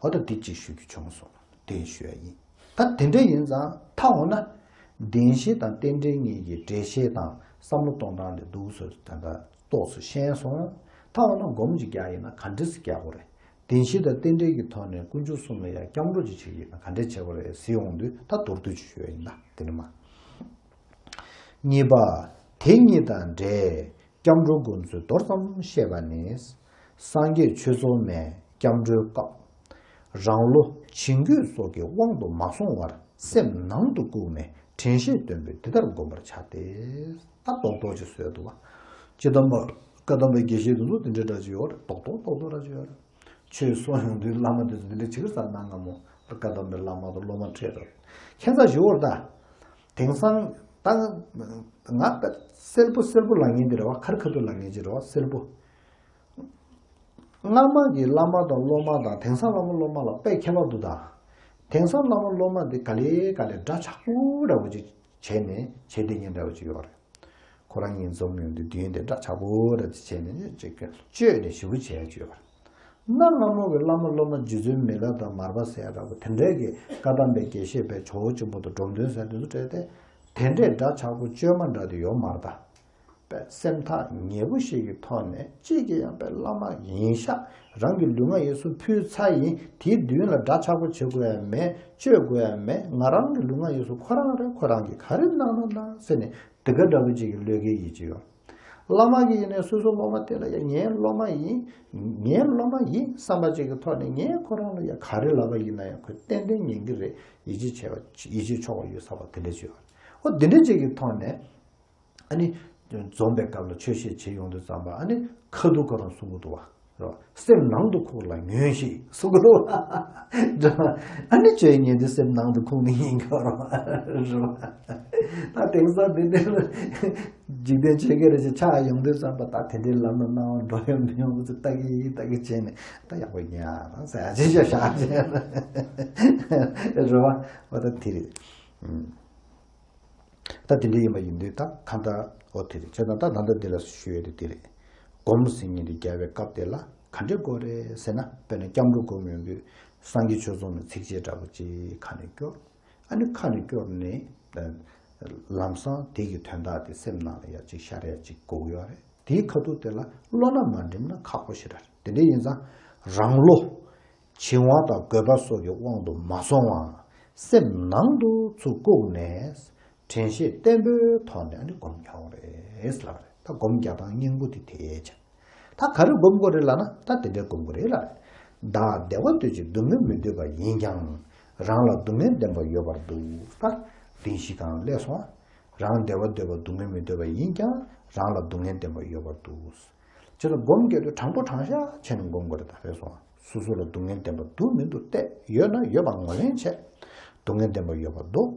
འོ་ད་འདི་གཅིག་ཞུ་རྒྱུ་བྱུང་སོང་། དེ་ཞུ་ཡ་ཡིན། ད་དེ་འདྲ་ཡིན་ཙང་ད་འོ་ན། བདེན་བཞི་དང་རྟེན་འབྲེལ་གཉིས་ཀྱི་འགྲེལ་བཤད་དང་བསམ་བློ་གཏོང་སྟངས་དེ་འདུག་སེ་ད་ལྟ་ཏོག་ཙམ་ཤེས་སོང་། ད་ ད་འོ་ན་སྒོམ་ཅིག་རྒྱག་ཡིན་ན་ག་འདྲས་སེ་རྒྱག་དགོས་རེད། བདེན་བཞི་དང་རྟེན་འབྲེལ་གྱི་ཐོག་ནས་དཀོན་མཆོག་གསུམ་ལ་ཡང་སྐྱབས་འགྲོ་ཅིག་བྱེད་ཀྱི་ཡིན་ན་ག་འདྲས་བྱེད་དགོས་རེད་ཟེར་ཡོང་དུས། ད་མདོར་བསྡུས་ཅིག་ཞུ་ཡ་ཡིན་ད། དེ་ནི་མ། གཉིས་པ། དེ་གཉིས་དང་འབྲེལ་སྐྱབས་འགྲོ་སྒོམ་ཚུལ་མདོར་ཙམ་བཤད་པ་ནི། སངས་རྒྱས་ཆོས་ཚོགས་མའི་སྐྱབས་འགྲོའི་སྐབས། རང་བློ་བྱིང་རྒོད་སོགས་ཀྱི་དབང་དུ་མ་སོང་བར་སེམས་ནང་དུ་བཀུག་ནས་དྲན་ཤེས་བརྟན་པོས་འདི་ལྟར་བསྒོམ་པར་བྱ་སྟེ། ད་རྡོག་རྡོག་ཅིག་བཟོས་འདུག་བ། སྤྱིར་བཏང་པ་བཀའ་གདམས་པའི་དགེ་བཤེས་དེ་ཚོ་དེ་འདྲའི་འདྲ་ཅིག་ཡོད་རེད། རྡོག་རྡོག་རྡོག་རྡོག་འདྲ་ཅིག་ཡོད་རེད། ཆོས་གསུང་ཡོང་དུས་བླ་མ་དེ་ཚོ་འདི་འདྲ་བྱེད་ཀྱི་ཟེར་གནང་ང་མོ། བཀའ་གདམས་པའི་བླ་མ་དང་སློབ་མ་འཕྲད་རེད། ཁྱད་མཚར་ཞིག་འོར་ད། དེང་སང་ད་ང་ད་གསལ་པོ་གསལ་པོ་ལབ་མཁན་དེ་རེད་བ། ཁ་རི་ཁ་ཐུག་ལབ་མཁན་ཅིག་རེད་བ། གསལ་པོ། སྔ་མ་གི་བླ་མ་དང་སློབ་མ་དང་དེང་སང་བླ་མ་སློབ་མ་ལ་དཔེ་ཁྱད་པར་འདུག་ད། དེང་སང་བླ་མ་སློབ་མ་འདི་ག་ལེ་ག་ལེ་འདྲ་ཆགས་པོ་འདྲ་བོ་ཅིག་བྱས་ནས་བྱེད་བསྡད་མཁན་འདྲ་བོ་ཅིག་ཡོད་རེད། ཁོ་རང་གཉིས་འཛོམས་ཡོང་དུས་མདུན་དེ་འདྲ་ཆགས་པོ་འདྲ་ཅིག་བྱས་ནས་ཅིག་བཅོས་ནས་ཞེ་པོ་བྱས་ཡ་ཅིག་ཡོད་རེད། གནའ་སྔ་མོ་གི་བླ་མ་སློབ་མ་རྗེ་བཙུན་མི་ལ་དང་མར་པ་ཟེར་ཡ་འདྲ་བོ་དེ་འདྲའི་གི་བཀའ་གདམས་པའི་དགེ་བཤེས་པའི་ཇོ་བོ་གཅིག་པོ་དང་འབྲོམ་སྟོན་ཟེར་དེ་ཚོ་འཕྲད་དེ། དེ་འདྲའི་འདྲ་ཆགས་པོ་བཅོས་མ་འདྲ་དེ་ཡོད་མ་རེད་ད། པས་སེམས་ཐག་ཉེ་པོ་ཞིག་གི་ཐོག་ནས་གཅིག་གིས་ཡང་པས་བླ་མ་ཡིན་ཤག་རང་གི་ལུས་ངག་ཡིད་གསུམ་ཕུལ་ཚར་ཡིན། དེའི་མདུན་ལ་འདྲ་ཆགས་པོ་བྱེད་དགོས་ཡ་མེད། བཅོས་དགོས་ཡ་མེད། ང་རང་གི་ལུས་ངག་ཡིད་གསུམ་ཁོ་རང་རེད། ཁོ་རང་གིས་ག་རེ་གནང་ན་གནང་ཟེར་ནས་དེ་ག་འདྲ་བོ་ཅིག་གི་བློས་འགེལ་ཡིད་ཀྱི་ཡོད། བླ་མ་གིས་ཡིན་ནའི་སོ་སོ་སློབ་མ་དེ་ལ་ཡ་ངའི་སློབ་མ་ཡིན། ངའི་སློབ་མ་ཡིན་བསམ་པ་ཅིག་གི་ཐོག་ནས་ངས་ཁོ་རང་ལ་ཡ་ག་རེ་ལབ་པ་ཡིན་ན་ཡང་ཁོས་ཏན་ཏན་ཉན་གི་རེད། ཡིད་ཆེས་བྱས་པ་ཡིད་ཆེས་ཆོག་པ་ཡོད་ས་བ་དེ་འདྲ་ཅིག་ཡོད། ཨོ་དེ་འདྲ་ཅིག་གི་ཐོག་ནས། ཨ་ནི། འཛོམས་པའི་སྐབས་ལ་ཆོས་བཤད་བྱེད་ཡོང་དུས་ཙམ་པ་ཨ་ནི་ཁ་ཐུག་ཁོ་རང་གསུང་གི་འདུག་བ། རེད་བ། སེམས་ནང་དུ་ཁུག་ལ་ཉོན་ཞིག་གསུང་གི་འདུག་བ། རེད་བ། ཨ་ནི་ཆོས་ཉན་དུས་སེམས་ནང་དུ་ཁུག་ནི་ཡིན་གྱི་རེད་བ། རེད་བ། ད་དེང་སང་འདི་འདྲའི་ལ་འཇིག་རྟེན་ཆོས་བརྒྱད་རེ་ཞིག་ཆགས་ཡོང་དུས་ཙམ་པ་ད་དེ་འདྲའི་ལམ་ལ་སྣང་བ་འགྲོ་ཡོང་མི་ཡོང་གི་ཚུལ་ལྟ་གི་ལྟ་གི་བྱས་ནས་ད་ཡག་པོ་ཉན་ཨ་རང་ཟེར་ཡ་ཅིག་བཞག་བཞག་བྱས་ན། རེད་བ། འོ་ད་དེ་རེད། ཨུམ། ད་དེ་འདྲ་ཡིན་པ་ཡིན་དུས་ད་གང་ལྟར་འོ་དེ་རེད། བྱས་ཙང་ད་ད་ལྟ་འདི་ལ་ཞུ་ཡས་དེ་དེ་རེད། སྒོམ་ཟེར་མཁན་དེ་རྒྱག་པའི་སྐབས་དེ་ལ་ག་འདྲས་དགོས་རེད་ཟེར་ན། དཔེར་ན་སྐྱབས་འགྲོ་སྒོམ་ཡོང་དུས་སངས་རྒྱས་ཆོས་ཚོགས་མའི་ཚིགས་བཅད་འདྲ་པོ་ཅིག་ཁ་ནས་སྐྱོར། ཨ་ནི་ཁ་ནས་སྐྱོར་ནས་ལམ་སང་དེ་གི་དོན་དག་དེ་སེམས་ནང་ལ་ཡ་ཅིག་ཤར་ཡ་ཅིག་དགོས་ཀྱི་ཡོད་རེད། དེའི་ཁ་ཐུག་དེ་ལ་བློ་སྣ་མ་འགྲིམ་ན་ཁག་པོ་ཞེ་དྲག་རེད། དེ་འདྲ་ཡིན་ཙང་རང་བློ། བྱིང་བ་དང་རྒོད་པ་སོགས་ཀྱི་དབང་དུ་མ་སོང་བར་སེམས་ནང་དུ་ཚུར་བཀུག་ནས་དྲན་ཤེས་བརྟན་པོའི་ཐོག་ནས་ཨ་ནི་སྒོམ་རྒྱག་དགོས་རེད་ལབ་རེད། ད་སྒོམ་རྒྱག་སྟངས་སྙིང་པོ་དེ་དེ་བྱས། ད་ག་རེ་སྒོམ་དགོས་རེད་ལབ་ན་ད་དེ་འདྲའི་སྒོམ་དགོས་རེད་ལབ་རེད། བདག་བདེ་བ་འདོད་ཅིང་སྡུག་བསྔལ་མི་འདོད་པ་ཡིན་ཀྱང་རང་ལ་སྡུག་བསྔལ་བདེན་པ་ཡོད་པར་འདུག་ད་བདེན་བཞི་གང་སླེབས་སོང་། རང་བདེ་བ་འདོད་པ་སྡུག་བསྔལ་མི་འདོད་པ་ཡིན་ཀྱང་རང་ལ་སྡུག་བསྔལ་བདེན་པ་ཡོད་པར་འདུག་བྱས་ཙང་སྒོམ་རྒྱག་དུས་དྲང་པོ་དྲང་བཞག་བྱས་ནས་སྒོམ་དགོས་རེད། ད་རེད་སོང་། སོ་སོ་ལ་སྡུག་བསྔལ་བདེན་པ་འདུག་མི་འདུག་བལྟས། ཡོད་ན་ཡོད་པ་ངོས་ལེན་བྱས། སྡུག་བསྔལ་བདེན་པ་ཡོད་པ་འདུག་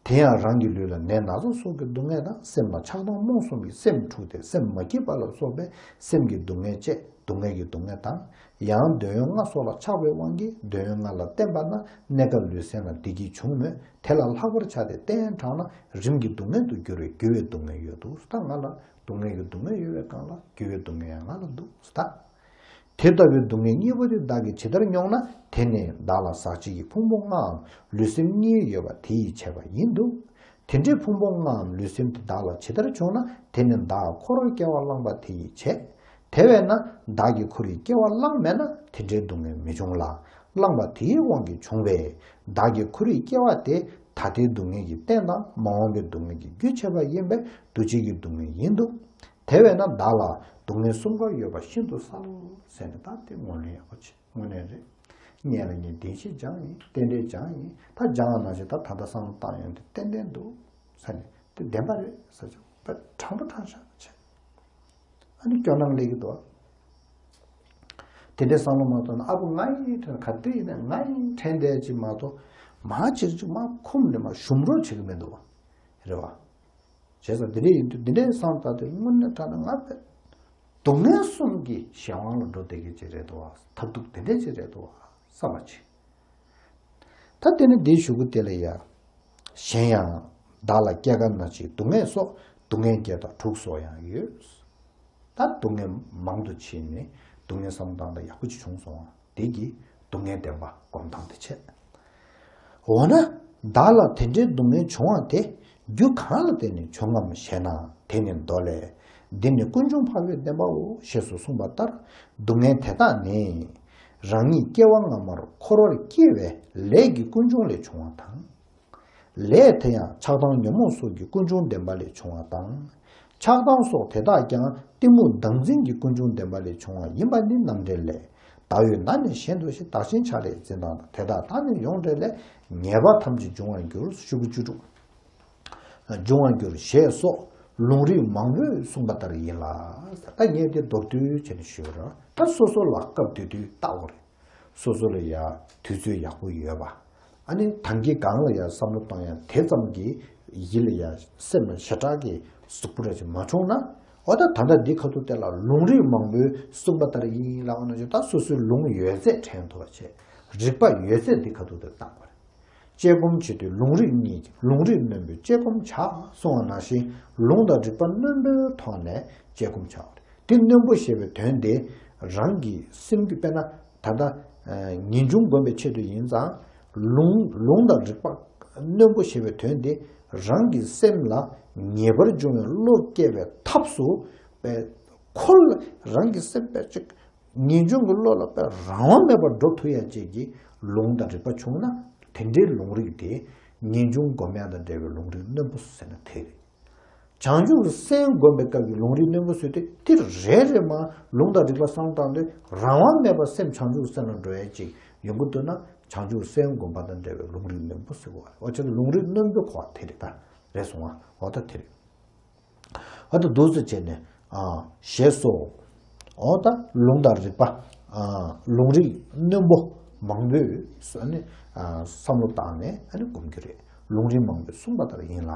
དེ་ཡང་རང་གི་ལུས་ལ་ནད་ན་ཚ་སོགས་ཀྱི་སྡུག་བསྔལ་དང་། སེམས་ལ་ཆགས་སྡང་རྨོངས་གསུམ་གྱིས་སེམས་འཁྲུགས་ཏེ་སེམས་མ་སྐྱིད་པ་ལ་སོགས་པའི་སེམས་ཀྱི་སྡུག་བསྔལ་བཅས་སྡུག་བསྔལ་གྱི་སྡུག་བསྔལ་དང་། ཡང་འདོད་ཡོན་ལྔ་སོགས་ལ་ཆགས་པའི་དབང་གིས་འདོད་ཡོན་ལྔ་ལ་བརྟེན་པ་ན་གནས་སྐབས་ལུས་སེམས་ལ་བདེ་སྐྱིད་འབྱུང་མོད། དེ་ལ་ལྷག་པར་ཆགས་ཏེ་གཏན་དྲངས་ན་རིམ་གྱིས་སྡུག་བསྔལ་དུ་འགྱུར་བས་འགྱུར་བའི་སྡུག་བསྔལ་ཡོད་དོ། ད་ང་ལ་སྡུག་བསྔལ་གྱི་སྡུག་བསྔལ་ཡོད་པའི་སྒང་ལ་འགྱུར་བའི་སྡུག་བསྔལ་ཡང་ང་ལ་འདུག་ད། དེ་ལྟ་བུའི་སྡུག་བསྔལ་གཉིས་པོ་དེ་བདག་གིས་ཇི་ལྟར་མྱོང་ན། དེ་ནི་བདག་ལ་ཟག་བཅས་ཀྱི་ཕུང་པོ་ལྔའམ་ལུས་སེམས་གཉིས་ཡོད་པ་དེ་ཡིས་བྱས་པ་ཡིན་འདུག་དེ་འདྲའི་ཕུང་པོ་ལྔའམ་ལུས་སེམས་དེ་བདག་ལ་ཇི་ལྟར་བྱུང་ན། དེ་ནི་བདག་འཁོར་བར་སྐྱེ་བ་བླངས་པ་དེ་ཡིས་བྱས། དེ་བས་ན་བདག་གིས་འཁོར་བའི་སྐྱེ་བ་བླངས་མེད་ན་དེ་འདྲའི་སྡུག་བསྔལ་མི་འབྱུང་ལ། བླངས་པ་དེའི་དབང་གིས་བྱུང་བས། བདག་གིས་འཁོར་བའི་སྐྱེ་བ་དེ་ད་ལྟའི་སྡུག་བསྔལ་གྱི་རྟེན་དང་མ་འོངས་པའི་སྡུག་བསྔལ་གྱི་རྒྱུ་བྱས་པ་ཡིན་པས་འདུ་བྱེད་ཀྱི་སྡུག་བསྔལ་ཡིན་འདུག་དེ་བས་ན་བདག་ལ་སྡུག་བསྔལ་གསུམ་ཀ་ཡོད་པ་ཤིན་ཏུ་གསལ་ཟེར་ནས། ད་དེ་ངོས་ལེན་ཡག་པོ་བྱེད། དངོས་གནས་རེད། སྔོན་ལ་ངས་བདེན་བཞི་སྦྱངས་ཡིན། རྟེན་འབྲེལ་སྦྱངས་ཡིན། ད་སྦྱངས་པ་ནང་བཞིན་ད་ད་ལྟ་བསམ་བློ་བཏང་ཡོང་དུས་ཏན་ཏན་འདུག་ཟེར་ནས་དེ་བདེན་པ་རེད་ཟེར་ཀྱང་དཔེ་དྲང་པོ་དྲང་བཞག་བྱས། ཨ་ནི་སྐྱོ་སྣང་སླེབས་ཀྱི་འདུག་དེ་འདྲའི་བསམ་བློ་མ་གཏོང་ན་ཨ་ཕོ་ང་ཡིན་དྲན། ག་དུས་ཡིན་ན་ང་ཡིན་དྲན་བསྡད་ཅིག་མ་གཏོགས། མ་ཅིག་ཅིག་མ་ཁུམ་ནས་མ་ཞུམ་རོགས་བྱེད་ཀྱི་མི་འདུག་བ། རེད་བ། བྱས་ཙང་འདི་འདྲ་ཡིན་དུས་འདི་འདྲའི་བསམ་ད་དེ་དངོས་གནས་དྲང་གནས་ང་དཔེ་སྡུག་བསྔལ་གསུམ་གྱི་གཞན་དབང་ལ་འགྲོ་བསྡད་མཁན་ཅིག་རེད་འདུག་བ། ཐབས་སྡུག་དེ་འདྲ་ཅིག་རེད་འདུག་བ་བསམ་པ་ཅིག་ད་དེ་ནི་འདིའི་གཞུག་གུ་དེ་ལ་ཡ། གཞན་ཡང་། བདག་ལ་སྐྱེ་རྒ་ན་འཆིའི་སྡུག་བསྔལ་སོགས་སྡུག་བསྔལ་བརྒྱད་དང་དྲུག་སོགས་ཡང་ཡོད། ད་སྡུག་བསྔལ་མང་དུ་ཕྱིན་ནས་སྡུག་བསྔལ་བསམ་སྟངས་ད་ཡག་པོ་ཅིག་བྱུང་སོང་བ། དེ་གིས་སྡུག་བསྔལ་བདེན་པ་སྒོམ་སྟངས་དེ་བྱས། འོ་ན། བདག་ལ་དེ་འདྲའི་སྡུག་བསྔལ་བྱུང་བ་དེ་རྒྱུ་གང་ལ་བརྟེན་ནས་བྱུང་ངམ་ཞེ་ན། དེ་ནི་མདོ་ལས། འདི་ནི་ཀུན་འབྱུང་འཕགས་པའི་བདེན་པའོ་ཞེས་སུ་གསུངས་པ་ལྟར། སྡུག་བསྔལ་དེ་དག་ནི་རང་ཉིད་སྐྱེ་བ་སྔ་མར་འཁོར་བར་སྐྱེ་བའི་ལས་ཀྱི་ཀུན་འབྱུང་ལས་བྱུང་བ་དང་། ལས་དེ་ཡང་ཆགས་སྡང་ཉོན་མོངས་སོགས་ཀྱི་ཀུན་འབྱུང་བདེན་པ་ལས་བྱུང་བ་དང་། ཆགས་སྡང་སོགས་དེ་དག་ཀྱང་གཏི་མུག་བདག་འཛིན་གྱི་ཀུན་འབྱུང་བདེན་པ་ལས་བྱུང་བ་ཡིན་པ་ནི་རྣམ་འགྲེལ་ལས། བདག་ཡོད་ན་ནི་གཞན་དུ་ཞེས་བདག་གཞན་ཕྱག་ལས་འཛིན་སྟངས་དང་། དེ་དག་དག་ནི་ཡོངས་འགྲེལ་ལས། ཉེས་པ་ཐམས་ཅད་འབྱུང་བར་འགྱུར། ཤོག་གུ་བཅུ་དྲུག་འབྱུང་བར་འགྱུར་ཞེས་སོགས་ལུང་རིགས་མང་པོས་གསུངས་པ་ལྟར་ཡིན་ལ། ད་ངས་དེ་མདོར་བསྡུས་བྱས་ནས་ཞུས་པ་རེད། ད་སོ་སོ་ལ་སྐབས་དུས་དུས་བལྟ་དགོས་རེད། སོ་སོ་ལ་ཡ་དུས་ཚོད་ཡག་པོ་ཡོད་པ། ཨ་ནི་ད་གིན་གང་ལ་ཡ་བསམ་བློ་བཏང་ཡ་དེ་ཙམ་གྱིས་ཡིད་ལ་ཡ་སེམས་ལ་ཞེ་དྲག་གི་ཟུག་པོ་ར་ཅིག་མ་བྱུང་ན། འོ་ད་ད་ལྟ་འདི་ཁ་ཐུག་དེ་ལ་ལུང་རིགས་མང་པོས་གསུངས་པ་ལྟར་ཡིན་ལབ་ན་ཅིག་ད་སོ་སོའི་ལུང་ཡོད་ཚད་དྲན་ཐུབ་པ་བྱས། རིགས་པ་ཡོད་ཚད་འདི་ཁ་ཐུག་དེ་བཏང་དགོས་རེད། དཔྱད་སྒོམ་བྱེད་དུས་ལུང་རིགས་གཉིས་ཀྱི་ལུང་རིགས་རྣོན་པོས་དཔྱད་སྒོམ་བྱ་གསུངས་པ་ནང་བཞིན། ལུང་དང་རིགས་པ་རྣོན་པོའི་ཐོག་ནས་དཔྱད་སྒོམ་བྱ་བ་རེད། དེ་རྣོན་པོ་ཞེས་པའི་དོན་དེ་རང་གི་སེམས་ཀྱི་དཔེར་ན་ད་ལྟ་ངེས་འབྱུང་སྒོམ་པའི་ཆེད་དུ་ཡིན་ཙང་། ལུང་ལུང་དང་རིགས་པ་རྣོན་པོ་ཞེས་པའི་དོན་དེ་རང་གི་སེམས་ལ་ངེས་པར་འབྱུང་བའི་བློ་སྐྱེ་བའི་ཐབས་སུ་པའི་ཁོ་ལ་རང་གི་སེམས་པའི་གཅིག་ངེས་འབྱུང་གི་བློ་ལ་དཔེ་རང་དབང་མེད་པར་འགྲོ་ཐུབ་ཡ་བཅས་ཀྱི་ལུང་དང་རིགས་པ་བྱུང་ན། དེ་འདྲའི་ལུང་རིགས་དེ་ངེས་འབྱུང་སྒོམ་ཡ་དང་འབྲེལ་བའི་ལུང་རིགས་རྣོན་པོ་ཟེར་ན་དེ་རེད། བྱང་ཆུབ་ཀྱི་སེམས་སྒོམ་པའི་སྐབས་ཀྱི་ལུང་རིགས་རྣོན་པོ་ཟེར་དུས་དེ་རེ་རེ་མ་ལུང་དང་རིགས་པ་བསམ་བློ་བཏང་དུས་རང་དབང་མེད་པར་སེམས་བྱང་ཆུབ་ཀྱི་སེམས་ལ་འགྲོ་ཡ་ཅིག་ཡོང་གི་འདུག་ན། བྱང་ཆུབ་ཀྱི་སེམས་སྒོམ་པ་དང་འབྲེལ་བའི་ལུང་རིགས་རྣོན་པོ་ཟེར་དགོས་པ་རེད། འོ་ཅེ་ལུང་རིགས་རྣོན་པོའི་གོ་བ་དེ་རེད། ད་རེད་སོང་ང་། འོ་ད་དེ་རེད། ཨ་ད་འདུག་སེ་བྱས་ནས་ཨ་ཞེས་སོ། འོ་ད་ལུང་དང་རིགས་པ། ཨ་ལུང་རིགས་རྣོན་པོ་མང་པོས་ཨ་ནི་ཨ་བསམ་བློ་བཏང་ནས་ཨ་ནི་སྒོམ་རྒྱུ་རེད། ལུང་རིགས་མང་པོས་གསུངས་པ་ལྟར་ཡིན་ལ།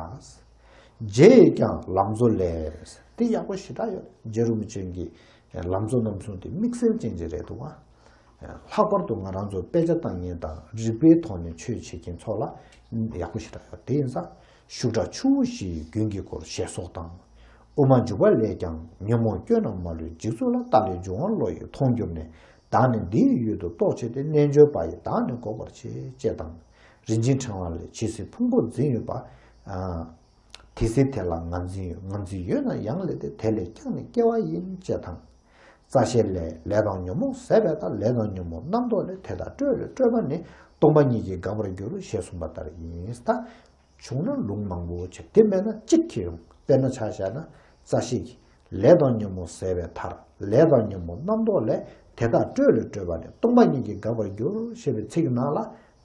རྗེས་ཀྱང་ལམ་གཙོ་ལས། དེ་ཡག་པོ་ཞེ་དྲག་ཡོད། རྗེ་རིན་པོ་ཆེ་གི་ལམ་གཙོ་རྣམ་གསུམ་དེ་དམིགས་བསལ་ཅན་ཅིག་རེད་འདུག་ཨ། ལྷག་པར་དུ་ང་རང་ཚོ་དཔེ་ཆ་ལྟ་མཁན་དང་རིགས་པའི་ཐོག་ནས་ཆོས་བྱེད་མཁན་ཚོ་ལ་ཡག་པོ་ཞེ་དྲག་ཡོད། དེ་ཡིན་ཙང་། ཤུགས་དྲག་ཆུ་བོ་བཞི་ཡི་རྒྱུན་གྱིས་བསྐོར་ཞེས་སོགས་དང་། དབུ་མ་འཇུག་པ་ལས་ཀྱང་ཉོན་མོངས་སྐྱོན་རྣམས་མ་ལུས་འཇིག་ཚུལ་ལ། ལྟག་ལས་འབྱུང་བ་བློ་ཡིས་མཐོང་གྱུར་ནས། བདག་ནི་འདི་ཡི་ཡུལ་དུ་རྟོག་བྱེད་དེ། རྣལ་འབྱོར་པ་ཡིས་བདག་ནི་འགོག་པར་བྱེད། ཅེས་དང་། རིན་ཆེན་ཕྲེང་བ་ལས། ཇི་སྲིད་ཕུང་པོ་འཛིན་ཡོད་པ། དེ་སྲིད་དེ་ལ་ངར་འཛིན་ཡོད། ངར་འཛིན་ཡོད་ན་ཡང་ལས་ཏེ། དེ་ལས་ཀྱང་ནི་སྐྱེ་བ་ཡིན། ཅེས་དང་། རྩ་ཤེ་ལས། ལས་དང་ཉོན་མོངས་ཟད་པའི་མཐར། ལས་དང་ཉོན་མོངས་རྣམ་རྟོག་ལས། དེ་དག་སྤྲོས་ལས་སྤྲོས་པ་ནི། སྟོང་པ་ཉིད་ཀྱིས་འགག་པར་འགྱུར། ཞེས་གསུངས་པ་ལྟར་ཡིན། ད་བྱུང་ན་ལུང་མང་པོ་བྱས། དེ་མེད་ན་གཅིག་ཁྱེར་ཡོང་། དཔེར་ན་ཆ་བཞག་ན་རྩ་ཤེ་གི་ལས་དང་ཉོན་མོངས་ཟད་པའི་མཐར། ལས་དང་ཉོན་མོངས་རྣམ་རྟོག་ལས། དེ་དག་སྤྲོས་ལས་སྤྲོས་པ་ནི། སྟོང་པ་ཉིད་ཀྱིས་འགག་པར་འགྱུར། ཞེས་པའི་ཚིག་ནང་ལ།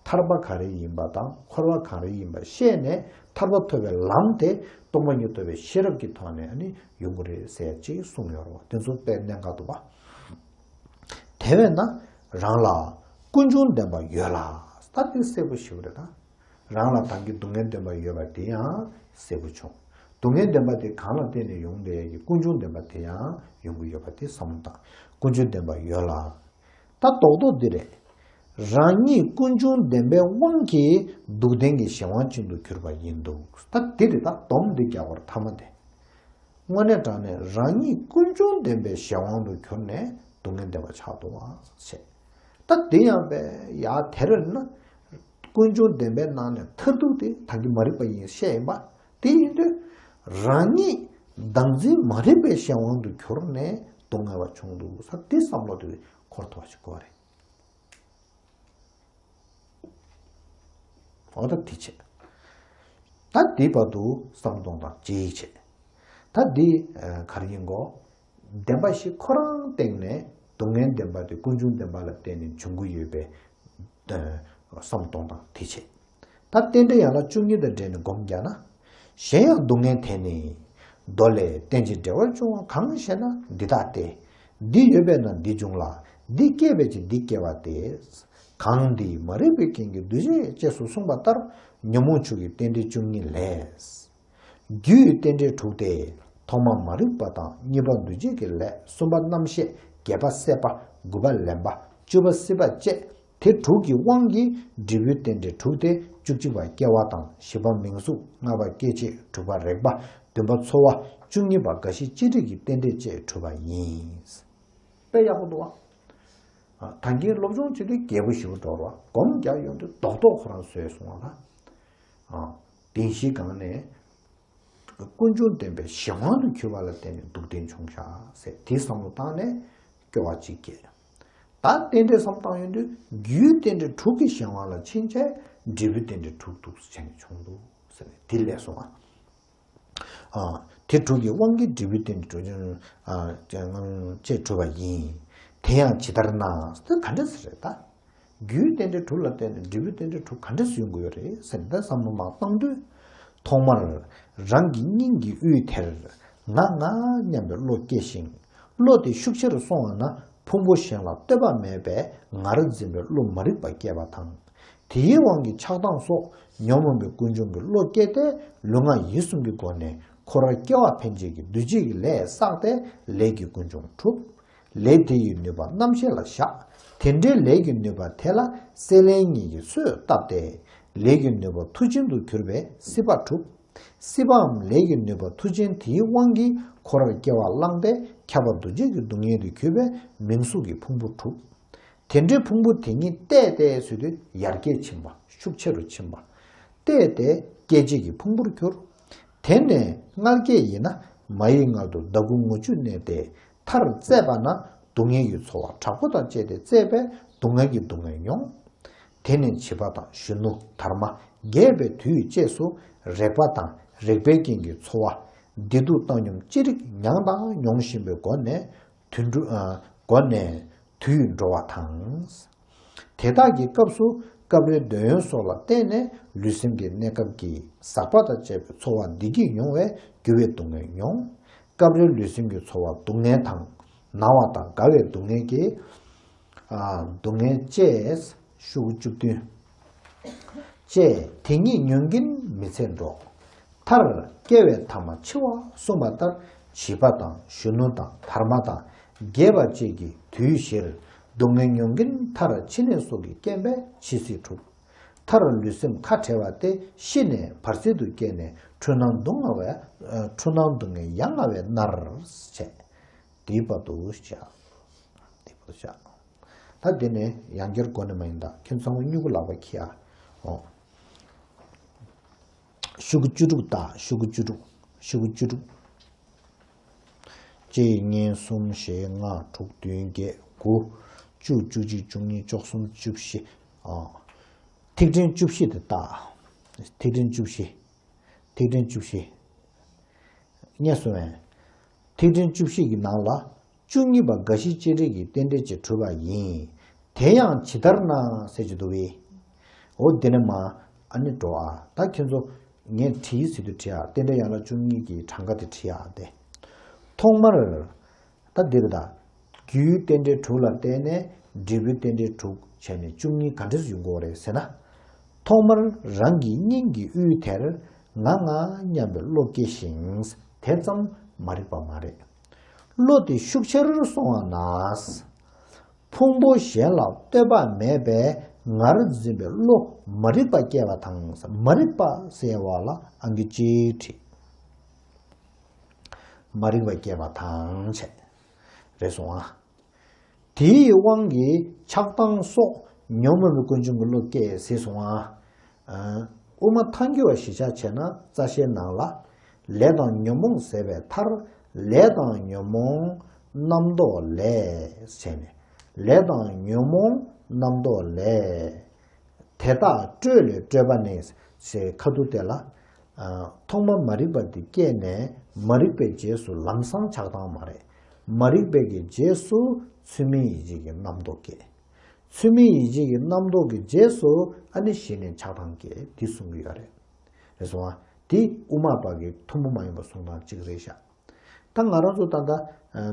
ཐར་པ་ག་རེ་ཡིན་པ་དང་འཁོར་བ་ག་རེ་ཡིན་པ་ཤེས་ནས་ཐར་པ་ཐོབ་པའི་ལམ་དེ་སྟོང་པ་ཉིད་རྟོགས་པའི་ཤེས་རབ་ཀྱི་ཐོག་ནས་ནི་ཡོང་གི་རེད་ཟེར་ཅིག་གསུངས་ཡོད་རེད་བ། དེ་ཚོ་དཔེ་གནད་འགག་འདུག་བ། དེ་བས་ན་རང་ལ་ཀུན་འབྱུང་བདེན་པ་ཡོད་ལ། ད་དེ་གསལ་པོ་ཞིག་རེད་ད། རང་ལ་ད་གིན་སྡུག་བསྔལ་བདེན་པ་ཡོད་པ་དེ་ཡང་གསལ་པོ་བྱུང་། སྡུག་བསྔལ་བདེན་པ་དེ་གང་ལ་བརྟེན་ནས་ཡོང་བའི་ཀུན་འབྱུང་བདེན་པ་དེ་ཡང་ཡོང་གི་ཡོད་པ་དེ་བསམ་བློ་བཏང་། ཀུན་འབྱུང་བདེན་པ་ཡོད་ལ། ད་རྡོག་རྡོག་འདི་རེད། རང་ཉིད་ཀུན་འབྱུང་བདེན་པའི་དབང་གིས་སྡུག་བདེན་གྱི་གཞན་དབང་ཅན་དུ་གྱུར་པ་ཡིན་འདུག་ད་འདི་རེད། ད་སྡོམ་འདི་རྒྱག་པར་ཐ་མ་དེ། དངོས་གནས་དྲང་གནས་རང་ཉིད་ཀུན་འབྱུང་བདེན་པའི་གཞན་དབང་དུ་གྱུར་ནས་སྡུག་བསྔལ་བདེན་པ་ཆགས་འདུག་བ་ཞེས། ད་འདི་ཡང་པས་ཡ་དེར་ན། ཀུན་འབྱུང་བདེན་པའི་ནང་ནས་མཐར་ཐུག་དེ་ད་གིན་མ་རིག་པ་ཡིན་བཤད་ཡིན་པ། དེ་ཡིན་དུས་རང་ཉིད་བདག་འཛིན་མ་རིག་པའི་གཞན་དབང་དུ་གྱུར་ནས་སྡུག་བསྔལ་བ་བྱུང་འདུག་ས། དེ་བསམ་བློ་དེ་འཁོར་ཐུབ་པ་ཞིག་དགོས་རེད། འོ་ད་དེ་བྱས། ད་དེ་བར་དུ་བསམ་གཏོང་དང་ཅི་བྱས། ད་འདི་ག་རེ་ཡིན་གོ། བདེན་པ་བཞི་ཁོ་རང་སྟེང་ནས་སྡུག་བསྔལ་བདེན་པ་དེ་ཀུན་འབྱུང་བདེན་པ་ལ་བརྟེན་ནས་འབྱུང་གི་ཡོད་པའི་བསམ་གཏོང་དང་དེ་བྱས། ད་རྟེན་འབྲེལ་ཡན་ལག་བཅུ་གཉིས་དང་འབྲེལ་ནས་སྒོམ་རྒྱག་ན། གཞན་ཡང་སྡུག་བསྔལ་དེ་ནི། མདོ་ལས། རྟེན་ཅིང་འབྲེལ་བར་འབྱུང་བ་གང་ཞེ་ན། འདི་ལྟ་སྟེ། འདི་ཡོད་པས་ན་འདི་འབྱུང་ལ། འདི་སྐྱེས་པས་ཀྱི་འདི་སྐྱེ་བ་སྟེ། གང་འདི་མ་རིག་པའི་རྐྱེན་གྱིས་འདུ་བྱེད་ཅེས་སུ་གསུངས་པ་ལྟར། ཉོན་མོངས་ཆོས་ཀྱི་རྟེན་འབྲེལ་བཅུ་གཉིས་ལས། རྒྱུའི་རྟེན་འབྲེལ་དྲུག་སྟེ། ཐོག་མ་མ་རིག་པ་དང་། གཉིས་པ་འདུ་བྱེད་ཀྱི་ལས། གསུམ་པ་རྣམ་ཤེས། བརྒྱད་པ་སྲེད་པ། དགུ་པ་ལེན་པ། བཅུ་པ་སྲིད་པ་བཅས། དེ་དྲུག་གི་དབང་གིས་འབྲས་བུའི་རྟེན་འབྲེལ་དྲུག་སྟེ། བཅུ་གཅིག་པ་སྐྱེ་བ་དང་། བཞི་པ་མིང་གཟུགས། ལྔ་པ་སྐྱེ་མཆེད། དྲུག་པ་རེག་པ། བདུན་པ་ཚོར་བ། བཅུ་གཉིས་པ་རྒ་ཤི་ལྕི་སྒྲིབ་ཀྱི་རྟེན་འབྲེལ་བཅས་གྲུབ་པ་ཡིན། དཔེ་ཡག་པོ་འདུག་བ། ད་གིན་སློབ་སྦྱོང་བྱེད་དུས་རྒྱས་པོ་ཞིག་འགྲོ་རོགས། སྒོམ་རྒྱག་ཡོང་དུས་རྡོག་རྡོག་ཁོ་རང་བཟོས་སོང་བ་ལ། བདེན་བཞིའི་སྒང་ནས། ཀུན་འབྱུང་བདེན་པའི་གཞན་དབང་དུ་གྱུར་པ་ལ་བརྟེན་ནས་སྡུག་བདེན་བྱུང་བཞག་ཟེར་དེ་བསམ་བློ་བཏང་ནས་སྐྱོ་བ་གཅིག་སྐྱེས། ད་རྟེན་འབྲེལ་བསམ་བཏང་ཡོང་དུས་རྒྱུའི་རྟེན་འབྲེལ་དྲུག་གི་གཞན་དབང་ལ་ཕྱིན་བྱས་འབྲས་བུའི་རྟེན་འབྲེལ་དྲུག་འདུག་ཟེར་ནས་བྱུང་འདུག་ཟེར་ནས་དེ་ལས་སོང་ང་། ཨ། དེ་དྲུག་གི་དབང་གིས་འབྲས་བུའི་རྟེན་འབྲེལ་དྲུག་ཅེས་གྲུབ་པ་ཡིན། དེ་ཡང་ཇི་ལྟར་ན་དེ་ག་འདྲ་ཟེར་རེད་ད། རྒྱུའི་རྟེན་འབྲེལ་དྲུག་ལ་བརྟེན་ནས་འབྲས་བུའི་རྟེན་འབྲེལ་དྲུག་ག་འདྲ་སུ་ཡོང་གི་ཡོད་རེད་ཟེར་ནས་བསམ་བློ་མར་བཏང་དུས། ཐོག་མར་རང་གི་སྙིང་གི་དབུས་དེར་ང་ང་སྙམ་པའི་བློ་སྐྱེ་ཞིང་། བློ་དེ་ཤུགས་ཆེ་རུ་སོང་བ་ན་ཕུང་པོ་གཞན་ལ་ལྟོས་པ་མེད་པའི་ངར་འཛིན་པའི་བློ་མ་རིག་པ་སྐྱེ་བ་དང་། དེའི་དབང་གིས་ཆགས་སྡང་སོགས་ཉོན་མོངས་པའི་ཀུན་འབྱུང་གི་བློ་སྐྱེས་ཏེ་ལུས་ངག་ཡིད་གསུམ་གྱི་སྒོ་ནས་འཁོར་བར་སྐྱེ་བ་འཕེན་བྱེད་ཀྱི་འདུ་བྱེད་ཀྱི་ལས་བསགས་ཏེ་ལས་ཀྱི་ཀུན་འབྱུང་འཁྲུགས། ལས་དེ་ཡི་ནུས་པ་རྣམ་ཤེས་ལ་བཞག་དེ་འདྲའི་ལས་ཀྱི་ནུས་པ་དེ་ལ་སྲེད་ལེན་གཉིས་ཀྱིས་གསོས་བཏབ་སྟེ། ལས་ཀྱི་ནུས་པ་མཐུ་ཆེན་དུ་གྱུར་པས་སྲིད་པ་འཁྲུགས། སྲིད་པའམ་ལས་ཀྱི་ནུས་པ་མཐུ་ཆེན་དེའི་དབང་གིས་འཁོར་བར་སྐྱེ་བ་བླངས་ཏེ་ཁྱབ་པ་འདུ་བྱེད་ཀྱི་སྡུག་བསྔལ་དུ་གྱུར་པས་མིང་གཟུགས་ཀྱི་ཕུང་པོ་འཁྲུགས། དེ་འདྲའི་ཕུང་པོ་དེ་ཉིད་བལྟས་ཏེ་ཟེར་དུས་ཡར་རྒྱས་ཕྱིན་པ་ཤུགས་ཆེ་རུ་ཕྱིན་པ། བལྟས་ཏེ་སྐད་ཅིག་གི་ཕུང་པོར་གྱུར། དེ་ནས་མངལ་སྐྱེས་ཡིན་ན་མ་ཡི་མངལ་དུ་ཟླ་དགུ་ངོ་བཅུ་གནས་ཏེ་མཐར་བཙས་པ་ན་སྡུག་བསྔལ་གྱི་ཚོར་བ་དྲག་པོ་དང་བཅས་ཏེ་བཙས་པས་སྡུག་བསྔལ་གྱི་སྡུག་བསྔལ་མྱོང་། དེ་ནས་བྱིས་པ་དང་གཞོན་ནུ་དར་མ་རྒས་པའི་དུས་བཅས་སུ་རེག་པ་དང་རེག་པའི་རྐྱེན་གྱི་ཚོར་བ་བདེ་སྡུག་བཏང་སྙོམས་ཅི་རིགས་མྱངས་དང་མྱོང་བཞིན་པའི་སྒོ་ནས། དུད་འགྲོ། ཨ། སྒོ་ནས་དུད་འགྲོ་བ་དང་། དེ་དག་གི་སྐབས་སུ་སྐབས་རེ་འདོད་ཡོན་སོགས་ལ་བརྟེན་ནས་ལུས་སེམས་ཀྱི་གནས་སྐབས་ཀྱི་ཟག་པ་དང་བཅས་པའི་ཚོར་བ་བདེ་སྐྱིད་མྱོང་བས་འགྱུར་བའི་སྡུག་བསྔལ་མྱོང་། སྐབས་རེ་ལུས་སེམས་ཀྱི་ཚོར་བ་སྡུག་བསྔལ་དང་ན་བ་དང་རྒ་བའི་སྡུག་བསྔལ་གྱི། ཨ། སྡུག་བསྔལ་བཅས་ཤུགས་བཅུ་བདུན། བཅས་དེ་ཉིད་ཉོན་གྱིན་མི་ཚད་འགྲོ། མཐར་སྐྱེ་བའི་ཐ་མ་འཆི་བ་གསུངས་པ་ལྟར་བྱིས་པ་དང་གཞོན་ནུ་དང་དར་མ་དང་རྒས་པ་བཅས་ཀྱི་དུས་བཞིར་སྡུག་བསྔལ་མྱོང་གིན་མཐར་འཆི་ནད་སོགས་ཀྱི་རྐྱེན་པས་འཆི་སྲིད་འཁྲུགས། མཐར་ལུས་སེམས་ཁ་བྲལ་བ་སྟེ་ཤི་ནས་བར་སྲིད་དུ་སྐྱེས་ནས་འཁྲུལ་སྣང་སྡུག་བསྔལ་བའི། འཁྲུལ་སྣང་སྡུག་བསྔལ་ཡ་ང་བའི་མནར་བྱས། དེའི་བར་དུ་བྱ། དེའི་བར་དུ་བྱ། ད་དེ་ནས་ཡང་བསྐྱར་མགོ་ནས་མ་ཡིན་ད་ཁྱོད་ཚང་མ་སྨྱུ་གུ་ལག་པ་འཁྱེར་ཨ། ཨོ། ཤོག་གུ་བཅུ་དྲུག་ད་ཤོག་གུ་བཅུ་དྲུག་ཤོག་གུ་བཅུ་དྲུག་གཅིག་གཉིས་གསུམ་བཞི་ལྔ་དྲུག་བདུན་བརྒྱད་དགུ་བཅུ་བཅུ་གཅིག་བཅུ་གཉིས་བཅུ་གསུམ་བཅུ་བཞི། ཨ། ཐིག་ཕྲེང་བཅུ་བཞི་དེ་ལྟ། ཐིག་ཕྲེང་བཅུ་བཞི། ཐིག་ཕྲེང་བཅུ་བཞི། རྙེད་སོང་བས། ཐིག་ཕྲེང་བཅུ་བཞི་གི་ནང་ལ། བཅུ་གཉིས་པ་རྒ་ཤི་ལྕགས་རི་གི་རྟེན་འབྲེལ་གྱིས་གྲུབ་པ་ཡིན། དེ་ཡང་ཇི་ལྟར་ན་ཟེར་གྱི་འདུག་བས། འོ་དེ་ནས་མ། ཨ་ནི་འགྲོ་ཨ། ད་ཁྱེད་ཚོ། ངས་བྲིས་ཟེར་དུས་བྲིས་ཨ། རྟེན་འབྲེལ་ཡན་ལག་བཅུ་གཉིས་ཀྱི་གྲངས་ཀ་དེ་བྲིས་ཨ་དེ། ཐོག་མར། ད་འདིར་ད། རྒྱུའི་རྟེན་འབྲེལ་དྲུག་ལ་བརྟེན་ནས་འབྲས་བུའི་རྟེན་འབྲེལ་དྲུག་བྱས་ནས་བཅུ་གཉིས་ག་འདྲས་ཡོང་གི་ཡོད་རེད་ཟེར་ན། ཐོག་མར་རང་གི་སྙིང་གི་དབུས་དེར་ང་ང་སྙམ་པའི་བློ་སྐྱེ་ཞིང་། དེ་ཙམ་མ་རིག་པ་མ་རེད། བློ་དེ་ཤུགས་ཆེ་རུ་སོང་བ་ན། ཕུང་པོ་གཞན་ལ་ལྟོས་པ་མེད་པའི་ངར་འཛིན་པའི་བློ་མ་རིག་པ་སྐྱེ་བ་དང་། མ་རིག་པ་ཟེར་བ་ལ་ཨང་ཀི་གཅིག་བྲིས། མ་རིག་པ་སྐྱེ་བ་དང་བྱས། རེད་སོང་ཨ། དེའི་དབང་གིས་ཆགས་སྡང་སོགས་ཉོན་མོངས་པའི་ཀུན་འབྱུང་གི་བློ་སྐྱེ་ཟེར་སོང་ཨ། ཨ། དབུ་མ་ཐལ་འགྱུར་བ་གཞིར་བཞག་བྱས་ན་རྩ་ཤེའི་ནང་ལ། ལས་དང་ཉོན་མོངས་ཟད་པའི་མཐར། ལས་དང་ཉོན་མོངས་རྣམ་རྟོག་ལས་བྱས་ནས། ལས་དང་ཉོན་མོངས་རྣམ་རྟོག་ལས། དེ་དག་སྤྲོས་ལས་སྤྲོས་པ་ནི་ཞེས་ཁ་ཐུག་དེ་ལ། ཨ། ཐོག་མ་མ་རིག་པ་དེ་སྐྱེས་ནས་མ་རིག་པའི་རྗེས་སུ་ལམ་སང་ཆགས་སྡང་མ་རེད། མ་རིག་པའི་གི་རྗེས་སུ་ཚུལ་མིན་ཡིད་བྱེད་ཀྱི་རྣམ་རྟོག་སྐྱེ། ཚུལ་མིན་ཡིད་བྱེད་ཀྱི་རྣམ་རྟོག་གི་རྗེས་སུ་ཨ་ནི་གཞི་ནས་ཆགས་སྡང་སྐྱེ་འདི་གསུང་གི་ཡོད་རེད། རེད་སོང་ཨ། འདི་དབུ་མ་པ་གི་ཐུན་མོང་མ་ཡིན་པ་གསུང་སྟངས་གཅིག་རེད་ཤག་ད་ང་རང་ཚོ་ད་ལྟ་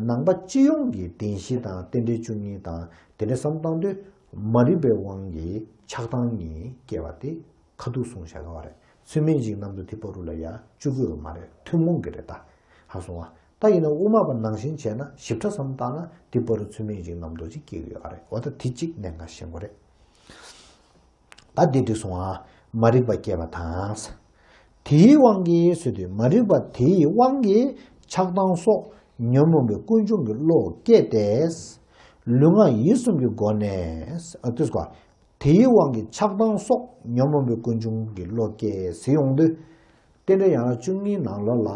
ནང་པ་སྤྱི་ཡོངས་ཀྱི་བདེན་བཞི་དང་རྟེན་འབྲེལ་བཅུ་གཉིས་དང་དེ་འདྲ་བསམ་བཏང་དུས་མ་རིག་པའི་དབང་གིས་ཆགས་སྡང་གཉིས་སྐྱེ་བ་དེ་ཁ་ཐུག་གསུངས་བཞག་གི་ཡོད་རེད། ཚུལ་མིན་ཡིད་བྱེད་རྣམ་རྟོག་དེ་བར་དུ་ལ་ཡ་བཅུག་གི་ཡོད་མ་རེད། ཐུན་མོང་གི་རེད་ད། ཧ་སོང་བ། ད་ཡིན་ན་དབུ་མ་པ་ནང་བཞིན་བྱས་ན་ཞིབ་ཕྲ་བསམ་བཏང་ན་དེ་བར་དུ་ཚུལ་མིན་ཡིད་བྱེད་རྣམ་རྟོག་ཅིག་སྐྱེ་གི་ཡོད་རེད། འོ་ད་དེ་གཅིག་གནད་འགག་ཤེས་དགོས་རེད། ད་འདི་འགྲིག་སོང་ཨ། མ་རིག་པ་སྐྱེས་པ་དང་། དེའི་དབང་གིས་ཟེར་དུས་མ་རིག་པ་དེའི་དབང་གིས་ཆགས་སྡང་སོགས་ཉོན་མོངས་པའི་ཀུན་འབྱུང་གི་བློ་སྐྱེས་ཏེ། ལུས་ངག་ཡིད་གསུམ་གྱི་སྒོ་ནས། ཨ། དེ་སྐོར། དེའི་དབང་གིས་ཆགས་སྡང་སོགས་ཉོན་མོངས་པའི་ཀུན་འབྱུང་གི་བློ་སྐྱེས་ཟེར་ཡོང་དུས། རྟེན་འབྲེལ་ཡན་ལག་བཅུ་གཉིས་ནང་ལོགས་ལ་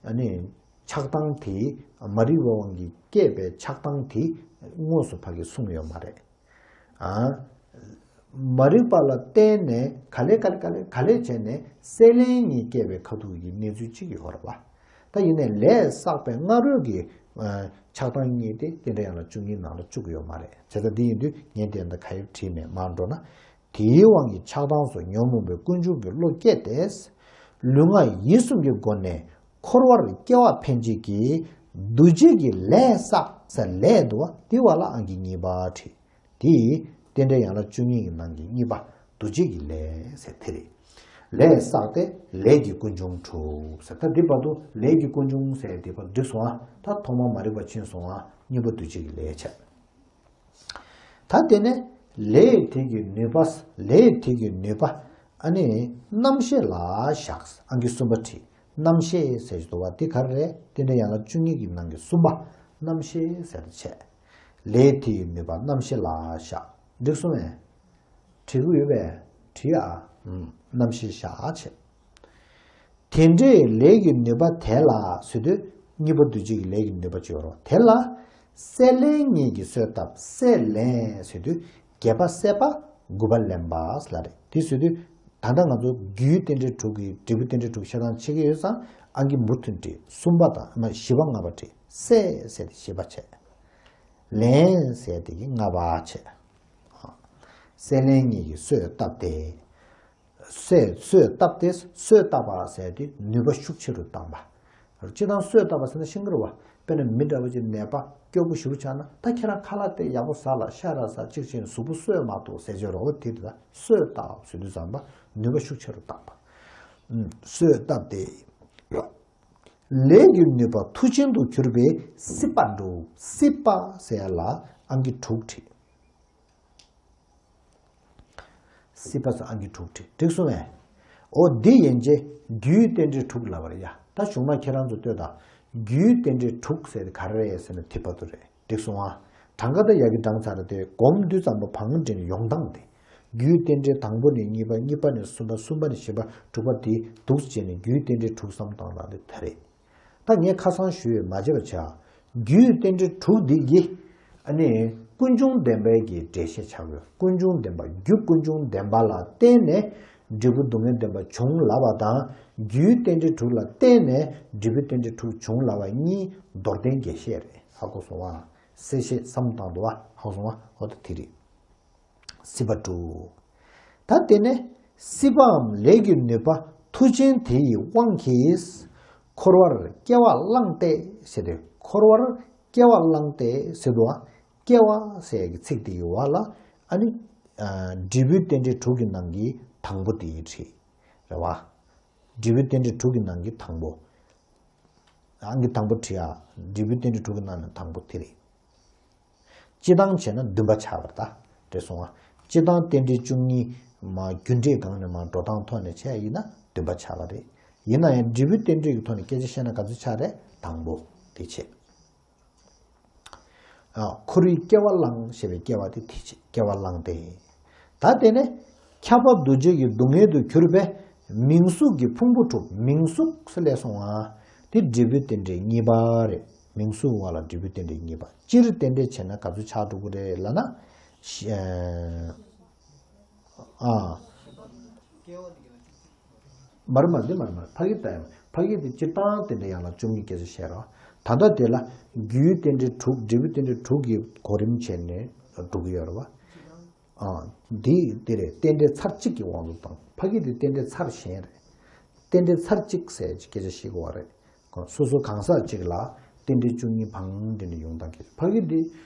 ཨ་ནི་ཆགས་སྡང་དེ་མ་རིག་པའི་དབང་གིས་སྐྱེས་པའི་ཆགས་སྡང་དེ་དངོས་སུ་ཕ་གིར་གསུངས་ཡོད་མ་རེད། ཨ། མ་རིག་པ་ལ་བརྟེན་ནས་ག་ལེ་ག་ལེ་ག་ལེ་ག་ལེ་བྱས་ནས་སྲེད་ལེན་གཉིས་སྐྱེས་པའི་ཁ་ཐུག་གི་གནས་ཚུལ་གཅིག་ཡོད་རེད་པ། ད་ཡིན་ནའི་ལས་བསགས་པའི་སྔ་རོལ་གྱི་ཨ་ཆགས་སྡང་གཉིས་དེ་རྟེན་འབྲེལ་ཡན་ལག་བཅུ་གཉིས་ནང་ལ་བཅུག་གི་ཡོད་མ་རེད། བྱས་ཙང་འདི་ཡིན་དུས་ངས་དེ་འདྲ་ག་ཡེ་བྲིས་མེད། མར་འགྲོ་ན། དེའི་དབང་གིས་ཆགས་སྡང་སོགས་ཉོན་མོངས་པའི་ཀུན་འབྱུང་གི་བློ་སྐྱེས་ཏེ། ལུས་ངག་ཡིད་གསུམ་གྱི་སྒོ་ནས་འཁོར་བར་སྐྱེ་བ་འཕེན་བྱེད་ཀྱི་འདུ་བྱེད་ཀྱི་ལས་བསགས་ཟེར་ལས་འདུག་པ། དེ་བ་ལ་ཨང་ཀི་གཉིས་པ་བྲིས། དེ་རྟེན་འབྲེལ་ཡན་ལག་བཅུ་གཉིས་ཀྱི་ནང་གི་གཉིས་པ་འདུ་བྱེད་ཀྱི་ལས་ཟེར་དེ་རེད། ལས་བསགས་ཏེ་ལས་ཀྱི་ཀུན་འབྱུང་གྲུབ་ཟེར། ད་འདི་བར་དུ་ལས་ཀྱི་ཀུན་འབྱུང་ཟེར་དེ་བར་འགྲིག་སོང་ཨ། ད་ཐོག་མར་མ་རིག་པ་ཕྱིན་སོང་ཨ། གཉིས་པ་འདུ་བྱེད་ཀྱི་ལས་བྱས། ད་དེ་ནས་ལས་དེ་གི་ནུས་པ། ལས་དེ་གི་ནུས་པ་ཨ་ནི་རྣམ་ཤེས་ལ་བཞག་ཨང་ཀི་གསུམ་པ་བྲིས། རྣམ་ཤེས་ཟེར་གྱི་འདུག་པ། དེ་ག་རེ་རེད། རྟེན་འབྲེལ་ཡན་ལག་བཅུ་གཉིས་ཀྱི་ནང་གི་གསུམ་པ་རྣམ་ཤེས་ཟེར་བྱས། ལས་དེ་ཡི་ནུས་པ་རྣམ་ཤེས་ལ་བཞག་འགྲིག་སོང་ངས། བྲིས་གི་ཡོད་པས། བྲིས་ཨ། ཨུམ། རྣམ་ཤེས་བཞག་བྱས། དེ་འདྲའི་ལས་ཀྱི་ནུས་པ་དེ་ལ་ཟེར་དུས་གཉིས་པ་འདུ་བྱེད་ཀྱི་ལས་ཀྱི་ནུས་པ་བྱེད་རོགས། དེ་ལ་སྲེད་ལེན་གཉིས་ཀྱིས་གསོས་བཏབ། སྲེད་ལེན་ཟེར་དུས་བརྒྱད་པ་སྲེད་པ་དགུ་པ་ལེན་པ་ལ་རེད། དེ་ཟེར་དུས་ད་ལྟ་ང་ཚོ་རྒྱུའི་རྟེན་འབྲེལ་དྲུག་གི་འབྲས་བུའི་རྟེན་འབྲེལ་དྲུག་བཤད་སྟངས་ཕྱེ་གི་ཡོད་ཙང་ཨང་ཀི་མུ་མཐུད་བྲིས། གསུམ་པ་དང་མ་བཞི་པ་ལྔ་པ་བྲིས། སྲེད་ཟེར་དེ་བཞི་པ་བྱས། ལེན་ཟེར་དེ་གི་ལྔ་པ་བྱས། སྲེད་ལེན་གཉིས་ཀྱིས་གསོས་བཏབ་སྟེ། སྲེད་གསོས་བཏབ་སྟེ། གསོས་བཏབ་པ་ཟེར་དེ་ནུས་པ་ཤུགས་ཆེ་རུ་བཏང་བ། སྤྱིར་བཏང་གསོས་བཏབ་པ་ཟེར་ན་ཤེས་ཀྱི་རེད་པ། དཔེར་ན་མི་འདྲ་བ་ཅིག་ནད་པ་སྐྱོ་པོ་ཞེ་པོ་ཆགས་ན། ད་ཁྱེད་རང་ཁ་ལག་དེ་ཡག་པོ་ཟ་ལ། ཤ་ར་ཟ། གཅིག་བྱས་ནས་གཟུགས་པོ་གསོས་མ་གཏོགས་ཟེར་གྱི་རེད་པ། དེ་དེ་ལ་གསོས་བཏབ་ཟེར་དུས་ཙམ་པ་ནུས་པ་ཤུགས་ཆེ་རུ་བཏང་བ། ཨུམ། གསོས་བཏབ་སྟེ། ལས་ཀྱི་ནུས་པ་མཐུ་ཆེན་དུ་གྱུར་པའི་སྲིད་པ་འགྲུབ། སྲིད་པ་ཟེར་ཡ་ལ་ཨང་ཀི་དྲུག་བྲིས། སྲིད་པ་ཟེར་ཨང་ཀི་དྲུག་བྲིས། འགྲིག་སོང་ངས། འོ་འདི་ཡན་ཆད་རྒྱུའི་རྟེན་འབྲེལ་དྲུག་ལབ་པ་རེད་ཡ། ད་གཞུག་མ་ཁྱེད་རང་ཚོ་ལྟོས་དང་། རྒྱུའི་རྟེན་འབྲེལ་དྲུག་ཟེར་དེ་ག་རེ་རེད་ཟེར་ན་དེ་བར་དུ་རེད། འགྲིག་སོང་ཨ། གྲངས་ཀ་ད་ཡ་གི་གྲངས་ཚར་རེད་དེ། སྒོམ་དུས་ཙམ་པ་བང་འགྲིག་ནས་ཡོང་སྟངས་དེ། རྒྱུའི་རྟེན་འབྲེལ་དང་པོ་ནས་གཉིས་པ། གཉིས་པ་ནས་གསུམ་པ། གསུམ་པ་ནས་བཞི་པ། དྲུག་པ་དེ་འདུག་བྱས་ནས་རྒྱུའི་རྟེན་འབྲེལ་དྲུག་བསམ་བཏང་ལ་དེ་ད་རེད། ད་ངས་ཁ་སང་ཞུས་ཡོད། མ་བརྗེད་པ་བྱ། རྒྱུའི་རྟེན་འབྲེལ་དྲུག་འདི་གི་ཨ་ནི་ཀུན་འབྱུང་བདེན་པའི་གི་འགྲེལ་བཤད་ཆགས་ཡོད། ཀུན་འབྱུང་བདེན་པ། རྒྱུ་ཀུན་འབྱུང་བདེན་པ་ལ་བརྟེན་ནས་འབྲས་བུ་སྡུག་བསྔལ་བདེན་པ་བྱུང་ལབ་པ་དང་། རྒྱུའི་རྟེན་འབྲེལ་དྲུག་ལ་བརྟེན་ནས་འབྲས་བུའི་རྟེན་འབྲེལ་དྲུག་བྱུང་ལབ་པ་གཉིས་མདོར་བསྟན་རྒྱས་བཤད་རེད། ཧ་གོ་སོང་བ། གསལ་བཤད་བསམ་བཏང་འདུག་བ། ཧ་གོ་སོང་བ། འོ་ད་དེ་རེད། སྲིད་པ་དྲུག་ད་དེ་ནས་སྲིད་པའམ་ལས་ཀྱི་ནུས་པ་མཐུ་ཆེན་དེ་ཡི་དབང་གིས་འཁོར་བར་སྐྱེ་བ་བླངས་ཏེ་ཟེར་ཏེ། འཁོར་བར་སྐྱེ་བ་བླངས་ཏེ་ཟེར་འདུག་ཨ། སྐྱེ་བ་ཟེར་གྱི་ཚིག་དེ་ཡི་བར་ལ་ཨ་ནི་ཨ་འབྲས་བུའི་རྟེན་འབྲེལ་དྲུག་གི་ནང་གི་དང་པོ་དེ་ཡི་བྲིས། རེད་བ། འབྲས་བུའི་རྟེན་འབྲེལ་དྲུག་གི་ནང་གི་དང་པོ། ཨང་ཀི་དང་པོ་བྲིས་ཨ། འབྲས་བུའི་རྟེན་འབྲེལ་དྲུག་གི་ནང་ནས་དང་པོ་དེ་རེད། སྤྱིར་བཏང་བྱས་ན་བདུན་པ་ཆགས་པ་རེད་ད། རེད་སོང་ང་། སྤྱིར་བཏང་རྟེན་འབྲེལ་བཅུ་གཉིས་མ་རྒྱུ་འབྲས་སྒང་ནས་མ་འགྲོ་སྟངས་ཐོག་ནས་བྱས་ཡིན་ན་བདུན་པ་ཆགས་པ་རེད། ཡིན་ན་ཡང་འབྲས་བུའི་རྟེན་འབྲེལ་གྱི་ཐོག་ནས་སྐད་ཆ་བཤད་ན་ག་ཚོད་ཆགས་རེད། དང་པོ་དེ་བྱས། ཨ། འཁོར་བའི་སྐྱེ་བ་བླངས་ཞེས་པའི་སྐྱེ་བ་དེ་དེ་བྱས། སྐྱེ་བ་བླངས་ཏེ། ད་དེ་ནས་ཁྱབ་པ་འདུ་བྱེད་ཀྱི་སྡུག་བསྔལ་དུ་གྱུར་པའི་མིང་གཟུགས་ཀྱི་ཕུང་པོ་དྲུག་མིང་གཟུགས་སུ་སླེབས་སོང་ང་། དེ་འབྲས་བུའི་རྟེན་འབྲེལ་གཉིས་པ་རེད། མིང་གཟུགས་བ་ལ་འབྲས་བུའི་རྟེན་འབྲེལ་གཉིས་པ། སྤྱིར་རྟེན་འབྲེལ་བྱས་ན་ག་ཚོད་ཆགས་འགྲོ་གི་རེད་ལབ་ན། ཤ་ཨ། མ་རེད་མ་རེད། འདི་མ་རེད་མ་རེད། ཕ་གི་ལྟ་ཡང་ཕ་གི་དེ་སྤྱིར་བཏང་རྟེན་འབྲེལ་ཡན་ལག་བཅུ་གཉིས་སྐད་ཆ་བཤད་རོགས། ད་ལྟ་དེ་ལ་རྒྱུའི་རྟེན་འབྲེལ་དྲུག་འབྲས་བུའི་རྟེན་འབྲེལ་དྲུག་གི་གོ་རིམ་བྱས་ནས་འགྲོ་གི་ཡོད་རེད་བ། ཨ། འདི་དེ་རེད། རྟེན་འབྲེལ་ཚར་གཅིག་གི་དབང་དུ་བཏང་། ཕ་གི་དེ་རྟེན་འབྲེལ་ཚར་གཞན་རེད། རྟེན་འབྲེལ་ཚར་གཅིག་ཟེར་གྱི་སྐད་ཆ་བཤད་དགོས་པ་རེད། སོ་སོ་གང་ཟག་གཅིག་ལ་རྟེན་འབྲེལ་བཅུ་གཉིས་བང་འདི་ནས་ཡོང་སྟངས་ཀྱི་ཕ་གི་འདི་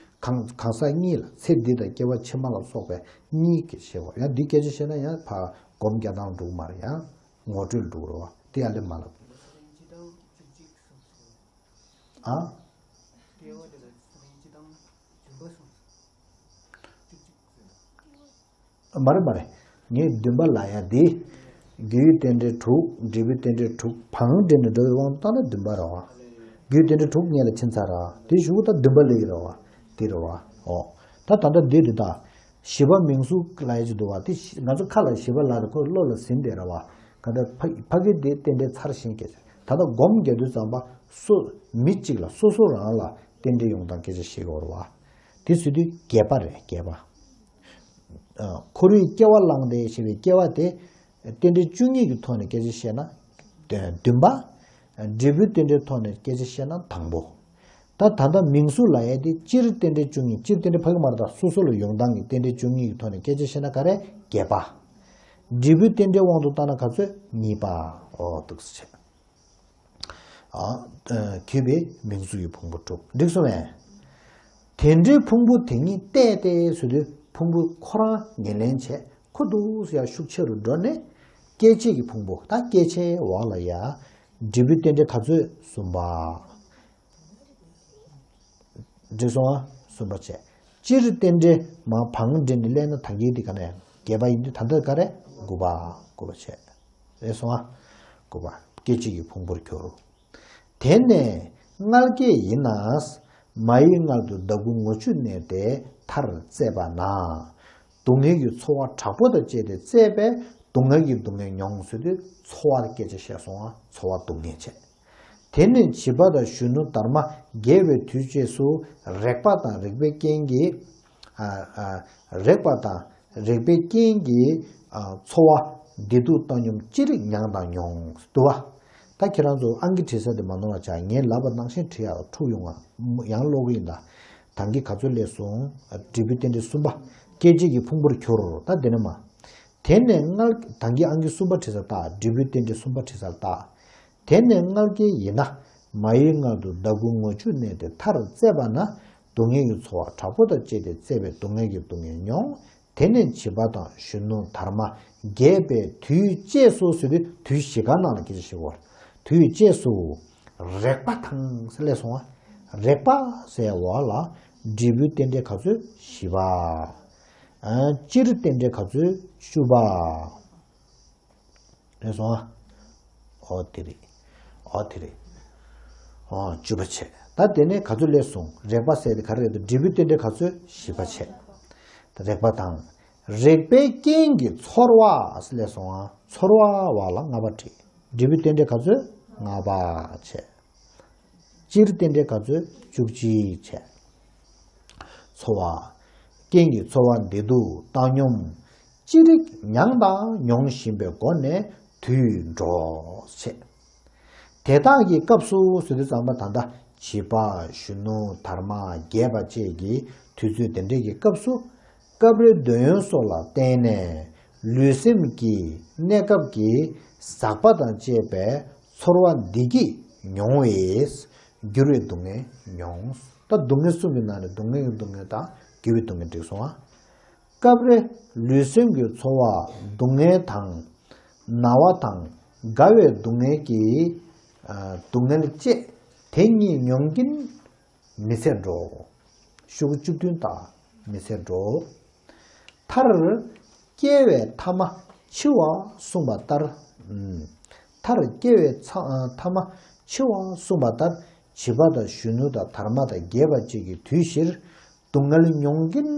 གང་གང་ཟག་གཉིས་ལ་ཚེ་འདི་དང་སྐྱེ་བ་ཕྱི་མ་ལ་སོགས་པའི་གཉིས་ཀྱི་བཤད་པ། ཡང་འདི་སྐད་ཆ་བཤད་ན་ཡང་ཕ་སྒོམ་རྒྱག་སྟངས་འགྲུབ་མ་རེད། ཡང་ངོ་སྤྲོད་འགྲུབ་རེད་བ། དེ་ཡང་ལེ་མ་ལབ། ཨ། མ་རེད་མ་རེད། ངས་བདུན་པ་ལབ་ཡ་དེ། རྒྱུའི་རྟེན་འབྲེལ་དྲུག་འབྲས་བུའི་རྟེན་འབྲེལ་དྲུག་བང་འགྲན་ནས་འགྲོ་བའི་དབང་དུ་བཏང་ན་བདུན་པ་རེད་བ། རྒྱུའི་རྟེན་འབྲེལ་དྲུག་སྔོན་ལ་ཕྱིན་ཚར་ར། དེ་གཞུག་ད་བདུན་པ་སླེབས་ཀྱི་རེད་བ། དེ་རེད་བ། ཨོ། ད་ད་ལྟ་འདི་རེད་ད། བཞི་པ་མིང་གཟུགས་ལབ་ཡ་ཅིག་འདུག་བ། དེ་ང་ཚོ་ཁ་ལ་བཞི་པ་ལབ་རེད། ཁོ་བློ་ལ་ཟིན་བསྡད་རེད་བ། ག་ད་ཕ་ཕ་གི་དེ་རྟེན་འབྲེལ་ཚར་ཞིང་སྐད་ཆ། ད་ལྟ་སྒོམ་རྒྱག་དུས་ཙམ་པ་སོ་མི་གཅིག་ལ་སོ་སོ་རང་ལ་རྟེན་འབྲེལ་ཡོང་སྟངས་སྐད་ཆ་བཤད་དགོས་རེད་བ། དེ་ཟེར་དུས་བརྒྱད་པ་རེད། བརྒྱད་པ། ཨ། འཁོར་བའི་སྐྱེ་བ་བླངས་ཏེ་ཞེས་པའི་སྐྱེ་བ་དེ་རྟེན་འབྲེལ་བཅུ་གཉིས་ཀྱི་ཐོག་ནས་སྐད་ཆ་བཤད་ན་བདུན་པ། འབྲས་བུའི་རྟེན་འབྲེལ་ཐོག་ནས་སྐད་ཆ་བཤད་ན་དང་པོ། ད་ད་ལྟ་མིང་གཟུགས་ལབ་ཡས་དེ་སྤྱིར་རྟེན་འབྲེལ་བཅུ་གཉིས། སྤྱིར་རྟེན་འབྲེལ་ཕ་གི་མ་རེད། ད་སོ་སོ་ལ་ཡོང་སྟངས་ཀྱི་རྟེན་འབྲེལ་བཅུ་གཉིས་ཀྱི་ཐོག་ནས་སྐད་ཆ་བཤད་ན་ག་རེ། བརྒྱད་པ། འབྲས་བུའི་རྟེན་འབྲེལ་དབང་དུ་བཏང་ན་ག་ཚོད། གཉིས་པ། འོ་འདུག་སེ་བྱས། ཨ། ཨ། གུས་པས་མིང་གཟུགས་ཀྱི་ཕུང་པོ་གྲུབ། འགྲིག་སོང་ངས། དེ་འདྲའི་ཕུང་པོ་དེ་ཉིད་བལྟས་ཏེ་ཟེར་དུས་ཕུང་པོ་ཁོ་རང་ངོས་ལེན་བྱས། ཁོ་འདུག་སེ་ཡར་ཤུགས་ཆེ་རུ་འགྲོ་ནས་སྐྱེད་བྱེད་ཀྱི་ཕུང་པོ། ད་སྐྱེད་བྱེད་འོག་ལ་ཡ། འབྲས་བུའི་རྟེན་འབྲེལ་ག་ཚོད། གསུམ་པ། འགྲིག་སོང་ཨ། གསུམ་པ་བྱས། སྤྱིར་རྟེན་འབྲེལ་མ་བང་འགྲིལ་ནས་སླེབས་ན་ད་གིན་དེ་ག་ནས་བརྒྱད་པ་ཡིན་དུས། ད་ལྟ་ག་རེ། དགུ་པ། དགུ་པ་བྱས། རེད་སོང་ཨ། དགུ་པ། སྐྱེད་བྱེད་ཀྱི་ཕུང་པོར་གྱུར། དེ་ནས་མངལ་སྐྱེས་ཡིན་ན། མ་ཡི་མངལ་དུ་ཟླ་དགུ་ངོ་བཅུ་གནས་ཏེ་མཐར་བཙས་པ་ན། སྡུག་བསྔལ་གྱི་ཚོར་བ་དྲག་པོ་དང་བཅས་ཏེ་བཙས་པས་སྡུག་བསྔལ་གྱི་སྡུག་བསྔལ་མྱོང་ཟེར་དུས་ཚོར་བ་སྐད་ཆ་བཤད་སོང་ཨ། ཚོར་བ་སྡུག་བསྔལ་བྱས། དེ་ནས་བྱིས་པ་དང་གཞོན་ནུ་དར་མ་རྒས་པའི་དུས་བཅས་སུ་རེག་པ་དང་རེག་པའི་རྐྱེན་གྱིས། ཨ། ཨ། རེག་པ་དང་རེག་པའི་རྐྱེན་གྱིས། ཨ། ཚོར་བ་བདེ་སྡུག་བཏང་སྙོམས་ཅི་རིགས་མྱངས་དང་མྱོང་། འདུག་བ། ད་ཁྱེད་རང་ཚོ་ཨང་ཀི་བྲིས་ས་དེ་མ་ནོར་བ་བྱ། ངས་ལབ་པ་ནང་བཞིན་བྲིས་ཡག་འཁྲུག་ཡོང་ང་། ཡང་ཀློག་གི་ཡིན་ད། ད་གིན་ག་ཚོད་སླེབས་སོང་། ཨ། འབྲས་བུའི་རྟེན་འབྲེལ་གསུམ་པ། སྐྱེད་བྱེད་ཀྱི་ཕུང་པོར་གྱུར། ད་དེ་ནས་མ། དེ་ནས་མངལ། ད་གིན་ཨང་ཀི་གསུམ་པ་བྲིས་ས་ལྟ། འབྲས་བུའི་རྟེན་འབྲེལ་གསུམ་པ་བྲིས་ས་ལྟ། དེ་ནས་མངལ་སྐྱེས་ཡིན་ན། མ་ཡི་མངལ་དུ་ཟླ་དགུ་ངོ་བཅུ་གནས་ཏེ་མཐར་བཙས་པ་ན། སྡུག་བསྔལ་གྱི་ཚོར་བ་དྲག་པོ་དང་བཅས་ཏེ་བཙས་པས་སྡུག་བསྔལ་གྱི་སྡུག་བསྔལ་མྱོང་། དེ་ནས་བྱིས་པ་དང་གཞོན་ནུ་དར་མ་རྒས་པའི་དུས་བཅས་སུ་ཟེར་དུས་དུས་བཞི་ཀ་ནང་ལ་སྐད་ཆ་བཤད་དགོས། དུས་བཅས་སུ་རེག་པ་དང་ཟེར་སླེབས་སོང་བ། རེག་པ་ཟེར་བ་ལ་འབྲས་བུའི་རྟེན་འབྲེལ་ག་ཚོད། བཞི་པ། ཨ། སྤྱིར་རྟེན་འབྲེལ་ག་ཚོད། བཅུ་པ། རེད་སོང་ཨ། ཨོ་དེ་རེད། ཨོ་དེ་རེད། ཨོ་བཅུ་པ་བྱས། ད་དེ་ནས་ག་ཚོད་སླེབས་སོང་། རེག་པ་ཟེར་དེ་ག་རེ་རེད་འདུག་འབྲས་བུའི་རྟེན་འབྲེལ་ག་ཚོད། བཞི་པ་བྱས། ད་རེག་པ་དང་། རེག་པའི་རྐྱེན་གྱིས་ཚོར་བ་སླེབས་སོང་ཨ། ཚོར་བ་བ་ལ་ལྔ་པ་བྲིས། འབྲས་བུའི་རྟེན་འབྲེལ་ག་ཚོད། ལྔ་པ་བྱས། སྤྱིར་རྟེན་འབྲེལ་ག་ཚོད། བཅུ་གཅིག་བྱས། ཚོར་བ། རྐྱེན་གྱིས་ཚོར་བ་བདེ་སྡུག་བཏང་སྙོམས་ཅི་རིགས་མྱངས་དང་མྱོང་བཞིན་པའི་སྒོ་ནས་དུས་འགྲོ་བྱེད། དེ་དག་གི་སྐབས་སུ་ཟེར་དུས་ཙམ་པ་ད་ལྟ་བྱིས་པ་གཞོན་ནུ་དར་མ་རྒས་པ་བཅས་ཀྱི་དུས་ཚོད་དེ་འདྲའི་གི་སྐབས་སུ། སྐབས་རེ་འདོད་ཡོན་སོགས་ལ་བརྟེན་ནས་ལུས་སེམས་ཀྱི་གནས་སྐབས་ཀྱི་ཟག་པ་དང་བཅས་པའི་ཚོར་བ་བདེ་སྐྱིད་མྱོང་བས་འགྱུར་བའི་སྡུག་བསྔལ་མྱོང་། ད་སྡུག་བསྔལ་གསུམ་གྱི་ནང་ནས་སྡུག་བསྔལ་གྱི་སྡུག་བསྔལ་དང་འགྱུར་བའི་སྡུག་བསྔལ་འགྲིག་སོང་ཨ། སྐབས་རེ་ལུས་སེམས་ཀྱི་ཚོར་བ་སྡུག་བསྔལ་དང་། ན་བ་དང་དགའ་བའི་སྡུག་བསྔལ་གྱི། ཨ། སྡུག་བསྔལ་བཅས་དེ་གཉིས་མྱོང་གིན་མི་ཚེ་འགྲོ། ཤོག་གུ་བཅུ་བདུན་དག་མི་ཚེ་འགྲོ། མཐར་སྐྱེ་བའི་ཐ་མ་འཆི་བ་གསུངས་པ་ལྟར། ཨུམ། མཐར་སྐྱེ་བའི་ཚ། ཐ་མ་འཆི་བ་གསུངས་པ་ལྟར། བྱིས་པ་དང་གཞོན་ནུ་དང་དར་མ་དང་རྒས་པ་བཅས་ཀྱི་དུས་བཞིར་སྡུག་བསྔལ་མྱོང་གིན་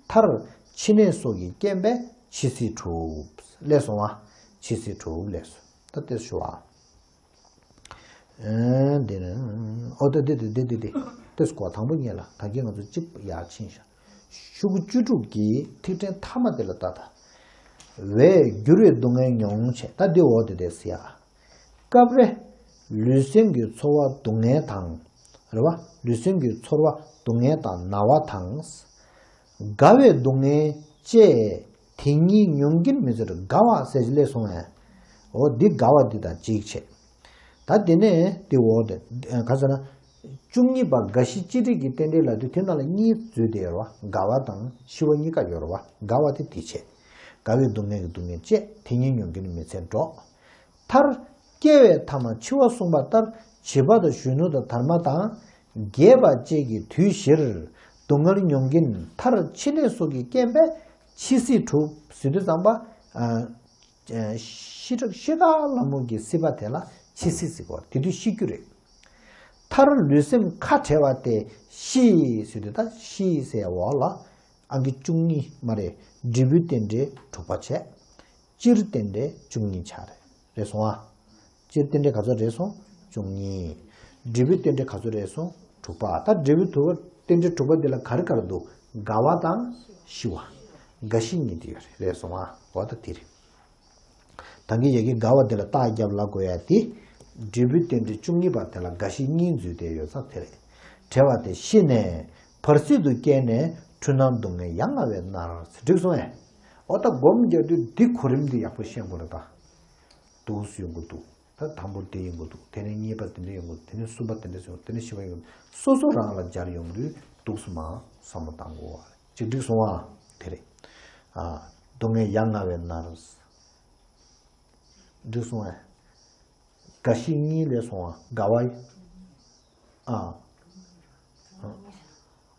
མཐར་འཆི་ནད་སོགས་ཀྱི་རྐྱེན་པས་འཆི་སྲིད་གྲུབ། སླེབས་སོང་བ། འཆི་སྲིད་གྲུབ་ལས་སོ། ད་དེ་ཞུ་བ། ཨེ། འདི་ནི། ཨོ་ད་འདི་འདི་འདི་འདི་འདི། དེ་སྐོར་དང་པོ་ཉིད་ལ་ད་གིན་ང་ཚོ་གཅིག་ཡར་ཕྱིན་ཤག་ཤོག་གུ་བཅུ་དྲུག་གི་ཐིག་ཕྲེང་ཐ་མ་དེ་ལ་ལྟ་ད། བས་འགྱུར་བའི་སྡུག་བསྔལ་མྱོང་བྱས། ད་འདི་འོག་དེ་དེ་སི་ཡ། སྐབས་རེ་ལུས་སེམས་ཀྱི་ཚོར་བ་སྡུག་བསྔལ་དང་། རེད་བ། ལུས་སེམས་ཀྱི་ཚོར་བ་སྡུག་བསྔལ་དང་ན་བ་དང་། དགའ་བའི་སྡུག་བསྔལ་བཅས་དེ་གཉིས་མྱོང་གིན་མི་ཚེ་འགྲོ། དགའ་བ་ཟེར་ཅིག་སླེབས་སོང་ངས། འོ་འདི་དགའ་བ་འདི་དང་གཅིག་བྱས། ད་དེ་ནས་དེ་འོག་དེ་ག་ཟེར་ན། བཅུ་གཉིས་པ་རྒ་ཤི་ཅི་རིགས་ཀྱི་རྟེན་འབྲེལ་ལབ་དུས་དེ་ནང་ལ་གཉིས་འཛུལ་བསྡད་ཡོད་རེད་བ། དགའ་བ་དང་ཤི་བ་གཉིས་ཀ་ཡོད་རེད་བ། དགའ་བ་དེ་དེ་བྱས། དགའ་བའི་སྡུག་བསྔལ་གྱི་སྡུག་བསྔལ་བཅས་དེ་གཉིས་མྱོང་གིན་མི་ཚེ་འགྲོ། མཐར་སྐྱེ་བའི་ཐ་མ་འཆི་བ་གསུངས་པ་ལྟར་བྱིས་པ་དང་གཞོན་ནུ་དང་དར་མ་དང་རྒས་པ་བཅས་ཀྱི་དུས་བཞིར་སྡུག་བསྔལ་མྱོང་གིན་མཐར་འཆི་ནད་སོགས་ཀྱི་རྐྱེན་པས་འཆི་སྲིད་གྲུབ་ཟེར་དུས་ཙམ་པ། ཨ། ཤི་ཁྲག་ཤི་ཁ་ལ་མོ་གི་སྲིད་པ་དེ་ལ་འཆི་སྲིད་ཟེར་གོ། དེ་དུས་ཤི་རྒྱུ་རེད། མཐར་ལུས་སེམས་ཁ་བྲལ་བ་སྟེ་ཤི་ཟེར་དུས་ད་ཤི་ཟེར་བ་ལ་ཨང་ཀི་བཅུ་གཉིས་མ་རེད། འབྲས་བུའི་རྟེན་འབྲེལ་དྲུག་པ་བྱས། སྤྱིར་རྟེན་འབྲེལ་བཅུ་གཉིས་ཆགས་རེད། རེད་སོང་ཨ། སྤྱིར་རྟེན་འབྲེལ་ག་ཚོད་རེད་སོང་། བཅུ་གཉིས། འབྲས་བུའི་རྟེན་འབྲེལ་ག་ཚོད་རེད་སོང་། དྲུག་པ། ད་འབྲས་བུ་དྲུག་པ་རྟེན་འབྲེལ་དྲུག་པ་འདི་ལ་ག་རེ་ག་རེ་འདུག་དགའ་བ་དང་ཤི་བ། རྒ་ཤི་གཉིས་དེ་ཡོད་རེད། རེད་སོང་ཨ། འོ་ད་དེ་རེད། ད་གིན་ཡ་གི་དགའ་བ་དེ་ལ་རྟགས་རྒྱབ་ལ་དགོས་ཡ་དེ། འབྲས་བུའི་རྟེན་འབྲེལ་བཅུ་གཉིས་པ་དེ་ལ་རྒ་ཤི་གཉིས་འཛུལ་ཏེ་ཡོད་ས་དེ་རེད། བྲལ་བ་དེ་ཤི་ནས་བར་སྲིད་དུ་སྐྱེས་ནས་འཁྲུལ་སྣང་སྡུག་བསྔལ་ཡ་ང་བས་མནར། འགྲིག་སོང་ངས། འོ་ད་སྒོམ་རྒྱག་དུས་འདི་གོ་རིམ་འདི་ཡག་པོ་ཤེས་དགོས་རེད་ད། འདུག་སེ་ཡོང་གི་འདུག་ད་དང་པོ་དེ་ཡོང་གི་འདུག་དེ་ནས་གཉིས་པ་དེ་འདྲ་ཡོང་གི་འདུག་དེ་ནས་གསུམ་པ་དེ་འདྲ་ཡོང་གི་འདུག་དེ་ནས་བཞི་པ་ཡོང་གི་འདུག་སོ་སོ་རང་ལ་སྦྱར་ཡོང་དུས་འདུག་སེ་མར་བསམ་བློ་བཏང་དགོས་པ་ཅིག་འགྲིག་སོང་ཨ། དེ་རེད། ཨ། སྡུག་བསྔལ་ཡ་ང་བས་མནར། འགྲིག་སོང་ཨ། རྒ་ཤི་གཉིས་ལས་སོང་ཨ། དགའ་བ། ཨ།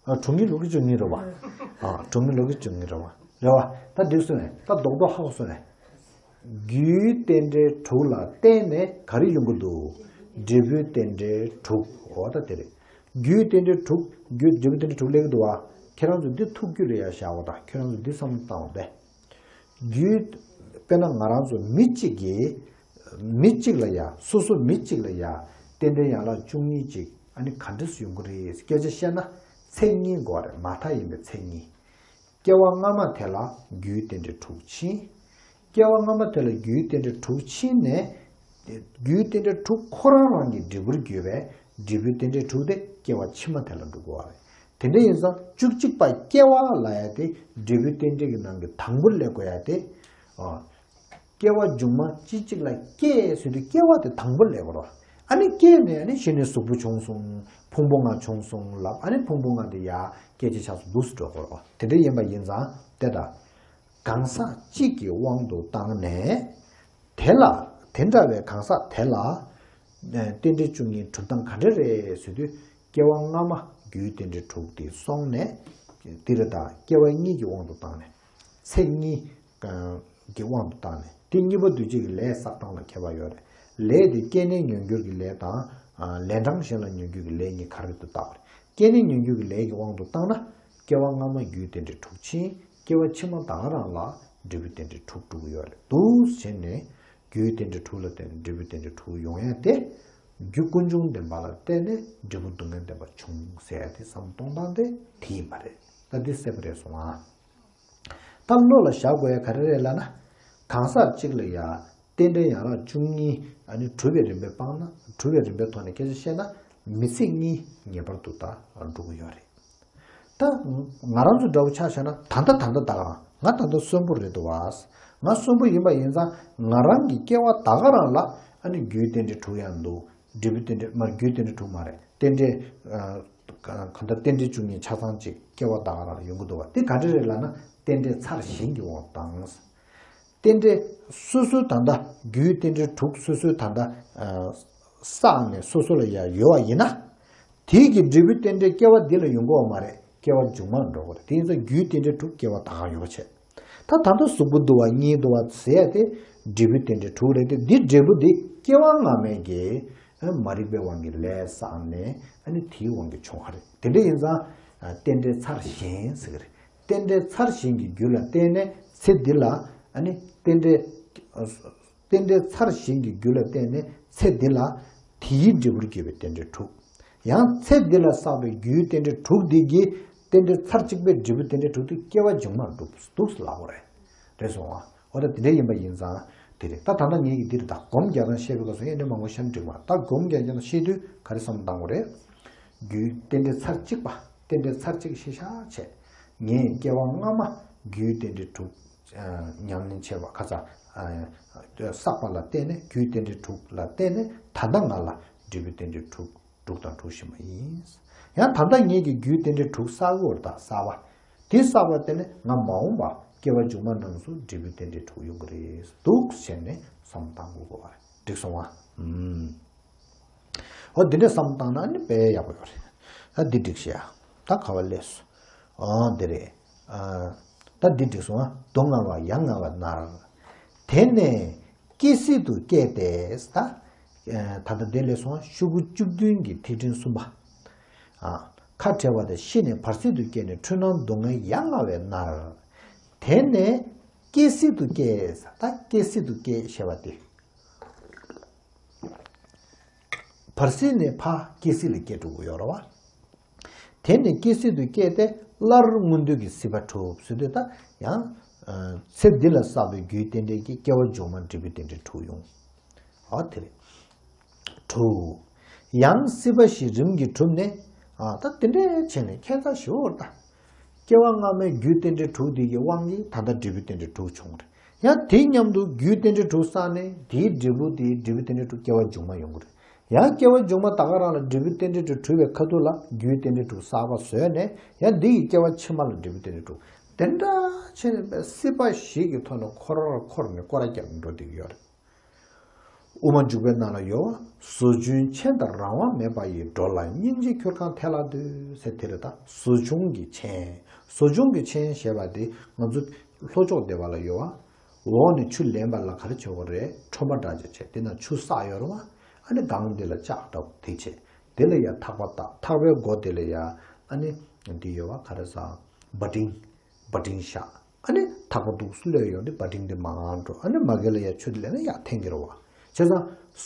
ཨ། གྲོང་ཁྱེར་ལོ་ཀི་བཅུ་གཉིས་རེད་བ། ཨ། གྲོང་ཁྱེར་ལོ་ཀི་བཅུ་གཉིས་རེད་བ། རེད་བ། ད་འགྲིག་སོང་ངས། ད་རྡོག་རྡོག་ཧ་གོ་སོང་ངས། རྒྱུའི་རྟེན་འབྲེལ་དྲུག་ལ་བརྟེན་ནས་ག་རེ་ཡོང་གི་འདུག་འབྲས་བུའི་རྟེན་འབྲེལ་དྲུག་འོ་ད་དེ་རེད། རྒྱུའི་རྟེན་འབྲེལ་དྲུག་རྒྱུ་འབྲས་བུའི་རྟེན་འབྲེལ་དྲུག་སླེབས་ཀྱི་འདུག་བ། ཁྱེད་རང་ཚོ་འདི་ཐུགས་རྒྱུད་ལ་ཡར་བཞག་འོ་ད། ཁྱེད་རང་ཚོ་འདི་བསམ་བློ་བཏང་འོ་ད། རྒྱུའི། དཔེར་ན་ང་རང་ཚོ་མི་གཅིག་གིས། མི་གཅིག་ལ་ཡ། སོ་སོ་མི་གཅིག་ལ་ཡ། རྟེན་འབྲེལ་ཡན་ལག་བཅུ་གཉིས་ཅིག་ཨ་ནི་ག་འདྲས་སེ་ཡོང་གི་རེད། སྐད་ཆ་བཤད་ན། ཚེ་གཉིས་དགོས་རེད། མ་མཐའ་ཡིན་པའི་ཚེ་གཉིས། སྐྱེ་བ་སྔ་མ་དེ་ལ་རྒྱུའི་རྟེན་འབྲེལ་དྲུག་ཕྱིན། སྐྱེ་བ་སྔ་མ་དེ་ལ་རྒྱུའི་རྟེན་འབྲེལ་དྲུག་ཕྱིན་ནས། རྒྱུའི་རྟེན་འབྲེལ་དྲུག་ཁོ་རང་རང་གི་འབྲས་བུར་གྱུར་པའི་འབྲས་བུའི་རྟེན་འབྲེལ་དྲུག་དེ་སྐྱེ་བ་ཕྱི་མ་དེ་ལ་འགྲོ་དགོས་པ་རེད། དེ་འདྲ་ཡིན་ཙང་བཅུ་གཅིག་པ་སྐྱེ་བ་ལབ་ཡ་དེ་འབྲས་བུའི་རྟེན་འབྲེལ་གྱི་ནང་གི་དང་པོ་སླེབས་དགོས་ཡ་དེ། ཨ། སྐྱེ་བ་མཇུག་མ་ཅི་གཅིག་ལ་སྐྱེས་ཟེར་དུས་སྐྱེ་བ་དེ་དང་པོ་སླེབས་པ་རེད། ཨ་ནི་སྐྱེས་ནས་ཨ་ནི་གཞི་ནས་གཟུགས་པོ་བྱུང་སོང་། ཕུང་པོ་ལྔ་བྱུང་སོང་ལབ། ཨ་ནི་ཕུང་པོ་ལྔ་དེ་ཡ་སྐྱེ་མཆེད་ཆགས་སོགས་འདུག་སེ་འགྲོ་དགོས་རེད། དེ་འདྲ་ཡིན་པ་ཡིན་ཙང་དེ་ལྟ། གང་ཟག་གཅིག་གི་དབང་དུ་བཏང་ནས། དེ་ལ། དེ་འདྲ་བའི་གང་ཟག་དེ་ལ། རྟེན་འབྲེལ་བཅུ་གཉིས་གྲུབ་སྟངས་ག་འདྲ་རེད་ཟེར་དུས། སྐྱེ་བ་སྔ་མ་རྒྱུའི་རྟེན་འབྲེལ་དྲུག་དེ་སོང་ནས། འདི་རེད་ད། སྐྱེ་བ་གཉིས་ཀྱི་དབང་དུ་བཏང་ནས། ཚེ་གཉིས་ཀྱི་དབང་དུ་བཏང་ནས། དེ་གཉིས་པོ་དུས་གཅིག་གི་ལས་བསགས་སྟངས་ལ་ཁྱད་པར་ཡོད་རེད། ལས་དེ་སྐྱེས་ནས་མྱོང་འགྱུར་གྱི་ལས་དང་། ལན་གྲངས་གཞན་ལ་མྱོང་འགྱུར་གྱི་ལས་གཉིས་ག་རེ་དུ་བཏགས་པ་རེད། སྐྱེས་ནས་མྱོང་འགྱུར་གྱི་ལས་ཀྱི་དབང་དུ་བཏང་ན། སྐྱེ་བ་སྔ་མ་རྒྱུའི་རྟེན་འབྲེལ་དྲུག་ཕྱིན། སྐྱེ་བ་ཕྱི་མ་ད་ག་རང་ལ་འབྲས་བུའི་རྟེན་འབྲེལ་དྲུག་འགྲོ་གི་ཡོད་རེད། འདུག་སེ་བྱས་ནས་རྒྱུའི་རྟེན་འབྲེལ་དྲུག་ལ་བརྟེན་ནས་འབྲས་བུའི་རྟེན་འབྲེལ་དྲུག་ཡོང་ཡ་དེ། རྒྱུ་ཀུན་འབྱུང་བདེན་པ་ལ་བརྟེན་ནས་འབྲས་བུ་སྡུག་བསྔལ་བདེན་པ་བྱུང་ཟེར་ཡ་དེ་བསམ་བློ་གཏོང་སྟངས་དེ་དེ་ཡིན་པ་རེད། ད་འདི་གསལ་པོ་རེད་སོང་ཨ། ད་བློ་ལ་བཞག་དགོས་ཡ་ག་རེ་རེད་ལབ་ན། གང་ཟག་གཅིག་ལ་ཡ། རྟེན་འབྲེལ་ཡན་ལག་བཅུ་གཉིས་ཨ་ནི་གྲུབ་པའི་རིམ་པས་སྤངས་ན། གྲུབ་པའི་རིམ་པའི་ཐོག་ནས་སྐད་ཆ་བཤད་ན། མི་ཚེ་གཉིས་ངེས་པར་དུ་ད་འགྲོ་གི་ཡོད་རེད། ད་ང་རང་ཚོ་འདྲ་བོ་ཆ་བཞག་ན་ད་ལྟ་ད་ལྟ་ད་ག་རང་ང་ད་ལྟ་གསོན་པོ་རེད་འདུག་བ། ང་གསོན་པོ་ཡིན་པ་ཡིན་ཙང་ང་རང་གི་སྐྱེ་བ་ད་ག་རང་ལ་ཨ་ནི་རྒྱུའི་རྟེན་འབྲེལ་དྲུག་ཡང་འདུག་འབྲས་བུའི་རྟེན་འབྲེལ་མ། རྒྱུའི་རྟེན་འབྲེལ་དྲུག་མ་རེད། རྟེན་འབྲེལ། ཨ། གང་ལྟར་རྟེན་འབྲེལ་བཅུ་གཉིས་ཆ་ཚང་གཅིག་སྐྱེ་བ་ད་ག་རང་ལ་ཡོང་གི་འདུག་བ། དེ་ག་འདྲ་རེད་ལབ་ན་རྟེན་འབྲེལ་ཚར་གཞན་གྱི་དབང་དུ་བཏང་། རྟེན་འབྲེལ་སོ་སོའི་ད་ལྟ་རྒྱུའི་རྟེན་འབྲེལ་དྲུག་སོ་སོའི་ད་ལྟ་བསགས་ནས་སོ་སོ་ལ་ཡ་ཡོད་པ་ཡིན་ན། དེའི་གི་འབྲས་བུའི་རྟེན་འབྲེལ་སྐྱེ་བ་འདི་ལ་ཡོང་གི་ཡོད་མ་རེད། སྐྱེ་བ་མཇུག་མར་འགྲོ་གི་རེད། དེ་ཡིན་ཙང་རྒྱུའི་རྟེན་འབྲེལ་དྲུག་སྐྱེ་བ་ད་ག་ཡོད་པ་བྱས། ད་ད་ལྟ་གཟུགས་པོ་འདུག་པ་གཉིད་འདུག་པ་ཟེར་ཡ་དེ་འབྲས་བུའི་རྟེན་འབྲེལ་དྲུག་རེད་དེ། འདི་འབྲས་བུ་འདི་སྐྱེ་བ་སྔ་མའི་གི་མ་རིག་པའི་དབང་གིས་ལས་བསགས་ནས་ཨ་ནི་དེའི་དབང་གིས་བྱུང་བ་རེད། དེ་འདྲ་ཡིན་ཙང་རྟེན་འབྲེལ་ཚར་གཞན་ཟེར་གི་རེད། རྟེན་འབྲེལ་ཚར་གཞན་གྱི་རྒྱུ་ལ་བརྟེན་ནས་ཚེ་འདི་ལ་ཨ་ནི་རྟེན་འབྲེལ། རྟེན་འབྲེལ་ཚར་གཞན་གྱི་རྒྱུ་ལ་བརྟེན་ནས་ཚེ་འདི་ལ་དེའི་འབྲས་བུར་གྱུར་པའི་རྟེན་འབྲེལ་དྲུག་ཡང་ཚེ་འདི་ལ་བསགས་པའི་རྒྱུའི་རྟེན་འབྲེལ་དྲུག་འདི་གིས་རྟེན་འབྲེལ་ཚར་གཅིག་པའི་འབྲས་བུའི་རྟེན་འབྲེལ་དྲུག་དེ་སྐྱེ་བ་མཇུག་མར་འགྲོ་འདུག་ཟེར་ལབ་དགོས་རེད། རེད་སོང་ཨ། འོ་ད་དེ་འདྲ་ཡིན་པ་ཡིན་ཙང་དེ་རེད། ད་ད་ལྟ་ངས་ཀྱི་འདིར་ད་སྒོམ་རྒྱག་སྟངས་བཤད་པའི་སྐབས་སུ་ཡིན་ནའི་མང་པོ་བཤད་འགྲིག་མ། ད་སྒོམ་རྒྱག་རྒྱག་སྟངས་བཤད་དུས་ག་རེ་བསམ་བཏང་དགོས་རེད། རྒྱུའི་རྟེན་འབྲེལ་ཚར་གཅིག་པ། རྟེན་འབྲེལ་ཚར་གཅིག་ཤེས་བྱ་བྱས། ངས་སྐྱེ་བ་སྔ་མ་རྒྱུའི་རྟེན་འབྲེལ་དྲུག་ཉམས་ལེན་བྱས་པ་ཁ་ཚ། བསགས་པ་ལ་བརྟེན་ནས་རྒྱུའི་རྟེན་འབྲེལ་དྲུག་ལ་བརྟེན་ནས་ད་ལྟ་ང་ལ་འབྲས་བུའི་རྟེན་འབྲེལ་དྲུག་སྒྲུབ་དང་སྒྲུབ་བཞིན་པ་ཡིན། ཡང་ད་ལྟ་ངེད་ཀྱིས་རྒྱུའི་རྟེན་འབྲེལ་དྲུག་བསགས་ཡོད་རེད། ད་བསགས་པ་དེ་བསགས་པ་བརྟེན་ནས་ང་མ་འོངས་པ་སྐྱེ་བ་མཇུག་མ་རྣམས་སུ་འབྲས་བུའི་རྟེན་འབྲེལ་དྲུག་ཡོང་གི་རེད་འདུག་ཟེར་ནས་བསམ་བཏང་དགོས་དགོས་པ་རེད། འགྲིག་སོང་ང་། ཨུམ། འོ་འདི་འདྲ་བསམ་བཏང་ན་ནི་དཔེ་ཡག་པོ་ཡོད་རེད། ད་འདི་འགྲིག་ཤག་ད་ག་བ་སླེབས་སོང་། ཨོ་འདི་རེད། ཨ། ད་འདི་འགྲིག་སོང་ང་། སྡུག་བསྔལ་བ་ཡ་ང་བ་མནར། དེ་ནས་སྐྱེ་སྲིད་དུ་སྐྱེས་ཏེ། ད། ད་ལྟ་འདི་སླེབས་སོང་ང་། ཤོག་གུ་བཅུ་བདུན་གྱི་ཐིག་ཕྲེང་གསུམ་པ། ཨ། ཁ་བྲལ་བ་དང་ཤི་ནས་བར་སྲིད་དུ་སྐྱེས་ནས་འཁྲུལ་སྣང་སྡུག་བསྔལ་ཡ་ང་བས་མནར། དེ་ནས་སྐྱེ་སྲིད་དུ་སྐྱེས། ད་སྐྱེ་སྲིད་དུ་སྐྱེས་ཞེས་པ་དེ། བར་སྲིད་ནས་ཕར་སྐྱེ་སྲིད་ལ་སྐྱེ་འགྲོ་གི་ཡོད་རེད་བ། དེ་ནས་སྐྱེ་སྲིད་དུ་སྐྱེས་ཏེ་སླར་སྔོན་དུས་ཀྱི་སྲིད་པ་གྲུབ་ཟེར་དུས་ད་ཡང་། ཚེ་འདི་ལ་བསགས་པའི་རྒྱུའི་རྟེན་འབྲེལ་གྱིས་སྐྱེ་བ་མཇུག་མ་འབྲས་བུའི་རྟེན་འབྲེལ་གྲུབ་ཡོང་། ཨ་དེ་རེད། གྲུབ། ཡང་སྲིད་པ་ཞིག་རིམ་གྱིས་གྲུབ་ནས། ཨ་ད་དེ་འདྲའི་བྱས་ནས་ཁྱད་མཚར་ཞེ་པོ་རེད་ད། སྐྱེ་བ་སྔ་མའི་རྒྱུའི་རྟེན་འབྲེལ་གྲུབ་དེ་གི་དབང་གིས་ད་ལྟ་འབྲས་བུའི་རྟེན་འབྲེལ་གྲུབ་བྱུང་རེད། ཡང་དེའི་མཉམ་དུ་རྒྱུའི་རྟེན་འབྲེལ་གྲུབ་བསགས་ནས་དེའི་འབྲས་བུ་དེའི་འབྲས་བུའི་རྟེན་འབྲེལ་གྲུབ་སྐྱེ་བ་མཇུག་མ་ཡོང་གི་རེད། ཡང་སྐྱེ་བ་མཇུག་མ་ད་ག་རང་ལ་འབྲས་བུའི་རྟེན་འབྲེལ་གྲུབ་གྲུབ་པའི་ཁ་ཐུག་ལ་རྒྱུའི་རྟེན་འབྲེལ་གྲུབ་གསར་པ་བཟོས་ནས་ཡང་འདི་ཡི་སྐྱེ་བ་ཕྱི་མ་ལ་འབྲས་བུའི་རྟེན་འབྲེལ་གྲུབ། དེ་འདྲ་བྱས་ནས་པའི་སྲིད་པ་ཞིག་གི་ཐོག་ནས་འཁོར་བར་འཁོར་ནས་སྐོར་ར་རྒྱག་འགྲོ་བསྡད་ཀྱི་ཡོད་རེད། དབུ་མ་འཇུག་པའི་ནང་ལ་ཡོད་པ། ཟོ་ཆུན་ཆེན་དང་རང་དབང་མེད་པ་ཡི། འགྲོ་ལ་སྙིང་རྗེ་ཁྱོད་གང་ཐད་ལ་འདུད་ཟེར་དེ་རེད་ད། ཟོ་ཆུན་གྱི་ཆེན། ཟོ་ཆུན་གྱི་ཆེན་ཞེས་པ་དེ་ང་ཚོ་ལྷོ་ཕྱོགས་སྡེ་བ་ལ་ཡོད་པ། འོག་ནས་ཆུ་ལེན་པ་ལ་ག་རེ་བྱེད་དགོས་རེད། ཁྲོམ་པ་འདྲ་ཅིག་བྱས་དེ་ནང་ཆུ་བསགས་ཡོད་རེད་བ། ཨ་ནི་སྒང་དེ་ལ་ལྕགས་འདྲ་པོ་དེ་བྱས། དེ་ལ་ཡ་ཐག་པ་བཏགས། ཐག་པའི་མགོ་དེ་ལ་ཡ་ཨ་ནི་འདི་ཡོད་པ་ག་རེ་ཟ། བ་ཏིང་། བ་ཏིང་བཞག་ཨ་ནི་ཐག་པ་འདུག་སེ་གློད་ཡོང་དུས་བ་ཏིང་དེ་མར་འགྲོ། ཨ་ནི་མ་གི་ལ་ཡ་ཆུ་དེ་ལེན་ན་ཡར་འཐེན་གྱི་རེད་བ། བྱས་ཙང་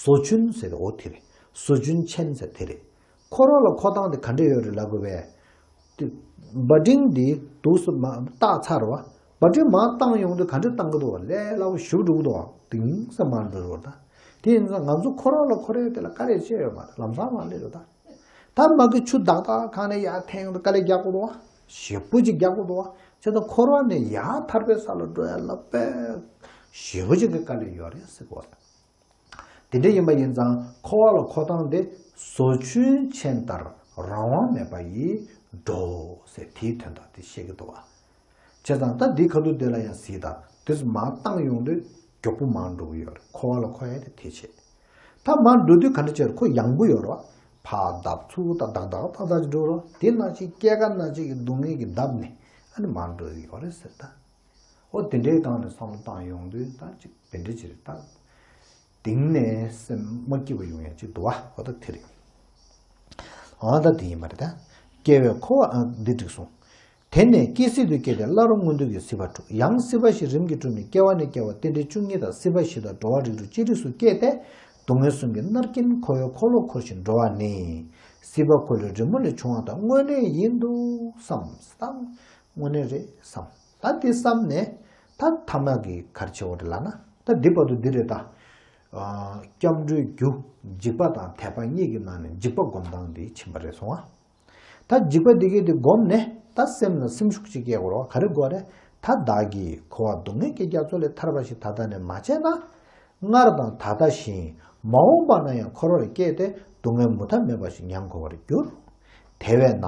ཟོ་ཆུན་ཟེར་དེ་འོ་དེ་རེད། ཟོ་ཆུན་ཆེན་ཟེར་དེ་རེད། འཁོར་བ་ལ་འཁོར་སྟངས་དེ་ག་འདྲ་ཡོད་རེད་ལབ་དགོས་པས། དེ་བ་ཏིང་དེ་འདུག་སེ་མར་བཏགས་ཚར་བ། བ་ཏིང་མར་བཏང་ཡོང་དུས་ག་འདྲ་བཏང་གི་འདུག་བ། ལས་སླ་པོ་ཞེ་པོ་འགྲོ་གི་འདུག་བ། དེང་སང་མར་འགྲོ་རེད་བ་ད། དེ་ཡིན་ཙང་ང་ཚོ་འཁོར་བ་ལ་འཁོར་ཡས་དེ་ལ་དཀའ་ལས་བྱས་ཡོད་མ་རེད། ལམ་སང་མར་སླེབས་རེད་ད། ད་མ་གི་ཆུ་དག་དག་གང་ནས་ཡར་འཐེན་ཡོང་དུས་དཀའ་ལས་རྒྱག་དགོས་འདུག་བ། ཞེ་པོ་ཅིག་རྒྱག་དགོས་འདུག་བ། བྱས་ཙང་འཁོར་བ་ནས་ཡར་ཐར་པའི་ས་ལ་འགྲོ་ཡ་ལ་དཔེ་ཞེ་པོ་ཅིག་གི་དཀའ་ལས་ཡོད་རེད་ཟེར་གོ། དེ་འདྲ་ཡིན་པ་ཡིན་ཙང་འཁོར་བ་ལ་འཁོར་སྟངས་དེ་ཟོ་ཆུན་ཆེན་ལྟར་རང་དབང་མེད་པ་ཡིས་འགྲོ་ཟེར་དེའི་དོན་དག་དེ་བཤད་ཀྱི་འདུག་བ། བྱས་ཙང་ད་འདི་ཁ་ཐུག་དེ་ལ་ཡང་གཟིགས་དང་། དེ་ཚོ་མར་བཏང་ཡོང་དུས་མགྱོགས་པོ་མར་འགྲོ་གི་ཡོད་རེད། འཁོར་བ་ལ་འཁོར་ཡ་དེ་དེ་བྱེད། ད་མར་འགྲོ་དུས་ག་འདྲ་བྱས་རེད། ཁོ་ཡང་པོ་ཡོད་རེད་བ། ཕར་བརྡབ་ཚུར་བརྡབ་བརྡབ་བརྡབ་བརྡབ་བརྡབ་ཅིག་འགྲོ་རེད་བ། དེ་ནང་བཞིན་སྐྱེ་རྒ་ན་འཆི་གི་སྡུག་བསྔལ་གྱིས་བརྡབས་ནས་ཨ་ནི་མར་འགྲོ་གི་ཡོད་རེད་ཟེར་ད། འོ་དེ་འདྲའི་སྒང་ནས་བསམ་བློ་བཏང་ཡོང་དུས་ད་ཅིག་དེ་འདྲ་ཅིག་རེད་ད། དེང་ནས་སེམས་མ་སྐྱིད་པ་ཡོང་ཡ་ཅིག་འདུག་བ། འོ་ད་དེ་རེད། འོ་ད་དེ་ཡིན་པ་རེད་ད། སྐྱེ་བའི་འཁོར་བ་ཨ་འདི་འགྲིག་སོང་། དེ་ནས་སྐྱེ་སྲིད་དུ་སྐྱེས་ཏེ་སླར་སྔོན་དུས་ཀྱི་སྲིད་པ་གྲུབ། ཡང་སྲིད་པ་ཞིག་རིམ་གྱིས་གྲུབ་ནས་སྐྱེ་བ་ནས་སྐྱེ་བར་རྟེན་འབྲེལ་བཅུ་གཉིས་དང་སྲིད་པ་བཞི་དང་འགྲོ་བ་རིགས་དྲུག་སྤྱན་རས་གཟིགས་སུ་སྐྱེས་ཏེ་སྡུག་བསྔལ་གསུམ་གྱི་མནར་གིན་འཁོར་བའི་འཁོར་ལོ་འཁོར་ཞིང་འགྲོ་བ་ནི། སྲིད་པ་འཁོར་ལོའི་རི་མོ་ལས་བྱུང་བ་དང་དངོས་གནས་ཡིན་འདུག་བསམ། དངོས་གནས་རེད་བསམ། ད་དེ་བསམ་ནས་ད་ཐ་མ་གི་ག་རེ་བྱེད་དགོས་རེད་ལབ་ན་ད་འདི་བར་དུ་འདི་རེད་ད། སྐྱབས་འགྲོའི་རྒྱུ་འཇིགས་པ་དང་དད་པ་གཉིས་ཀྱི་ནང་ནས་འཇིགས་པ་སྒོམ་སྟངས་འདི་ཕྱིན་པ་རེད་སོང་ཨ། ད་འཇིགས་པ་འདི་གས་དེ་བསྒོམས་ནས་ད་སེམས་ལ་སེམས་ཤུགས་ཅིག་སྐྱེ་དགོས་རེད་བ། ག་རེ་དགོས་རེད། ད་བདག་གིས་འཁོར་བ་སྡུག་བསྔལ་གྱི་རྒྱ་མཚོ་ལས་ཐར་པ་ཞིག་ད་ལྟ་ནས་མ་བྱས་ན། སྔར་དང་ད་ལྟ་བཞིན་མ་འོངས་པ་ན་ཡང་འཁོར་བར་སྐྱེས་ཏེ་སྡུག་བསྔལ་མུ་མཐའ་མེད་པ་ཞིག་མྱང་དགོས་པར་འགྱུར། དེ་བས་ན་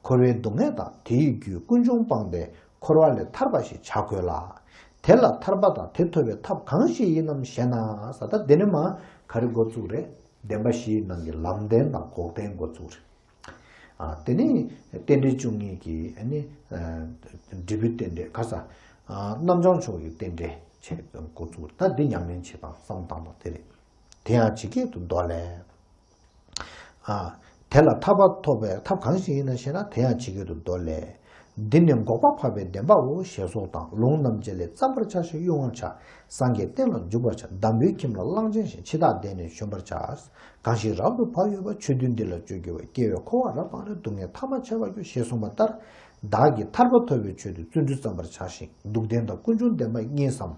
འཁོར་བའི་སྡུག་བསྔལ་དང་དེའི་རྒྱུ་ཀུན་འབྱུང་སྤངས་ཏེ་འཁོར་བ་ལས་ཐར་པ་ཞིག་བྱ་དགོས་ལ། དེ་ལ་ཐར་པ་དང་དེ་ཐོབ་པའི་ཐབས་གང་ཞིག་ཡིན་ནམ་ཞེ་ན། ས་ད་དེ་ནི་མ་ག་རེ་འགོ་བཙུགས་རེད། བདེན་པ་བཞིའི་ནང་གི་ལམ་བདེན་དང་འགོག་བདེན་འགོ་བཙུགས་རེད། ཨ། དེ་ནི་རྟེན་འབྲེལ་བཅུ་གཉིས་ཀྱི་ཨ་ནི་ཨ་འབྲས་བུའི་རྟེན་འབྲེལ་ག་ས། ཨ། རྣམ་བྱང་ཕྱོགས་ཀྱི་རྟེན་འབྲེལ་བྱས་འགོ་བཙུགས། ད་འདི་ཉམས་ལེན་བྱེད་སྟངས་བསམ་བཏང་སྟངས་དེ་རེད། དེ་ཡང་ཇི་སྐད་དུ་མདོ་ལས། ཨ། དེ་ལ་ཐར་པ་ཐོབ་པའི་ཐབས་གང་ཞིག་ཡིན་ན་ཞེ་ན། དེ་ཡང་ཇི་སྐད་དུ་མདོ་ལས། འདི་ནི་འགོག་པ་འཕགས་པའི་བདེན་པའོ་ཞེས་སོགས་དང་། ལུང་རྣམ་འབྱེད་ལས་བརྩམ་པར་བྱ་ཞིང་དབྱུང་བར་བྱ། སངས་རྒྱས་བསྟན་ལ་འཇུག་པར་བྱ། འདམ་བུའི་ཁྱིམ་ལ་གླང་ཆེན་བཞིན། འཆི་བདག་འདས་ནས་བཞོན་པར་བྱ། གང་ཞིག་རབ་ཏུ་བག་ཡོད་པ། ཆོས་འདུལ་འདི་ལ་སྤྱོད་གྱུར་པ། སྐྱེ་བའི་འཁོར་བ་རབ་སྤངས་ནས། སྡུག་བསྔལ་ཐ་མ་ཆད་པར་འགྱུར། ཞེས་གསུངས་པ་ལྟར། བདག་གིས་ཐར་པ་ཐོབ་པའི་ཆེད་དུ་བརྩོན་འགྲུས་བརྩམ་པར་བྱ་ཞིང་། སྡུག་བདེན་དང་ཀུན་འབྱུང་བདེན་པ་གཉིས་སམ།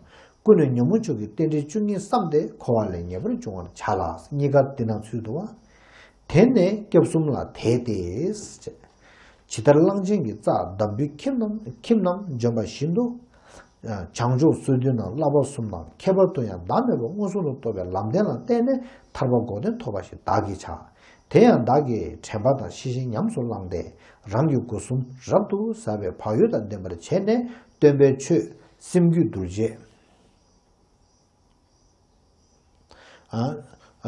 ཀུན་ནས་ཉོན་མོངས་ཕྱོགས་ཀྱི་རྟེན་འབྲེལ་བཅུ་གཉིས་བསམས་ཏེ་འཁོར་བ་ལས་ངེས་པར་འབྱུང་བར་བྱ་ལ། གཉིས་ཀ་འདི་ན་ཚུད་འདུག་བ། དེ་ནས་སྐྱབས་གསུམ་ལ་དད་དེ། ཇི་ལྟར་གླང་ཆེན་གྱི་རྩ་འདམ་བུའི་ཁྱིམ་རྣམས་ཁྱིམ་རྣམས་འཇོམས་པ་བཞིན་དུ། བྱང་ཕྱོགས་སོ་བདུན་ནང་བསླབ་པ་གསུམ་དང་ཁྱད་པར་དུ་ཡང་བདག་མེད་པ་མངོན་སུམ་དུ་རྟོགས་པའི་ལམ་བདེན་ལ་བརྟེན་ནས་ཐར་པ་འགོག་བདེན་ཐོབ་པ་ཞིག་བདག་གིས་བྱ། དེ་ཡང་བདག་གིས་དྲན་པ་དང་ཤེས་བཞིན་ཉམས་སུ་བླངས་ཏེ་རང་གི་སྒོ་གསུམ་རབ་ཏུ་ཟབ་པའི་བག་ཡོད་དང་ལྡན་པར་བྱས་ནས་སྟོན་པའི་ཆོས་སེམས་རྒྱུད་གདུལ་བྱའི། ཨ།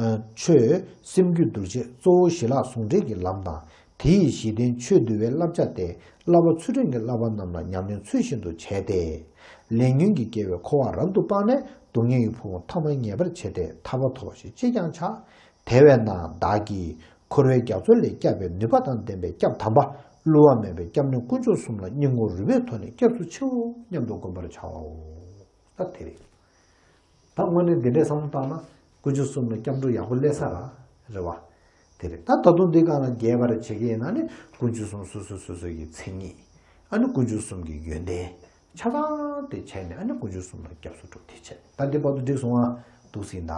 ཨ། ཆོས་སེམས་རྒྱུད་གདུལ་བྱའི་གཙོ་བོ་ཞི་ལྷག་ཟུང་འབྲེལ་གྱི་ལམ་དང་། དེ་ཡི་གཞི་རྟེན་ཆོས་འདུལ་བའི་བསླབ་བྱ་སྟེ། བསླབ་པ་ཚུལ་ཁྲིམས་ཀྱི་བསླབ་པ་རྣམས་ལ་ཉམས་ལེན་ཚུལ་བཞིན་དུ་བྱས་ཏེ། ལས་ཉོན་གྱི་སྐྱེ་བའི་འཁོར་བ་རབ་ཏུ་སྤངས་ནས་སྡུག་བསྔལ་གྱི་ཕུང་པོ་ཐ་མར་ངེས་པར་བྱས་ཏེ་ཐར་པ་ཐོབ་པ་ཞིག་ཅིས་ཀྱང་བྱ། དེ་བས་ན་བདག་གིས་འཁོར་བའི་རྒྱ་མཚོ་ལས་བསྐྱབ་པའི་ནུས་པ་དང་ལྡན་པའི་སྐྱབས་དམ་པ། བསླུ་བ་མེད་པའི་སྐྱབས་གནས་དཀོན་མཆོག་གསུམ་ལ་སྙིང་ཁོང་རུས་པའི་ཐོག་ནས་སྐྱབས་སུ་མཆིའོ་སྙམ་དུ་བསྒོམ་པར་བྱའོ། ད་དེ་རེད། ད་དངོས་གནས་འདི་འདྲའི་བསམ་བློ་བཏང་ན་དཀོན་མཆོག་གསུམ་ལ་སྐྱབས་འགྲོ་ཡག་པོ་སླེབས་ས་ར་རེད་བ། དེ་རེད། ད་ད་དུང་འདི་སྒང་ལ་རྒྱས་པར་བྱེད་ཀྱི་ཡིན་ན་ནི་དཀོན་མཆོག་གསུམ་སོ་སོ་སོ་སོ་ཡི་མཚན་ཉིད། ཨ་ནི་དཀོན་མཆོག་གསུམ་གྱི་ཡོན་ཏན་ཆ་ཚང་དེ་བྱས་ནས། ཨ་ནི་དཀོན་མཆོག་གསུམ་ལ་སྐྱབས་སུ་འགྲོ། དེ་བྱས། ད་འདི་བར་དུ་འགྲིག་སོང་ང་། འདུག་སེ་ཡིན་ད།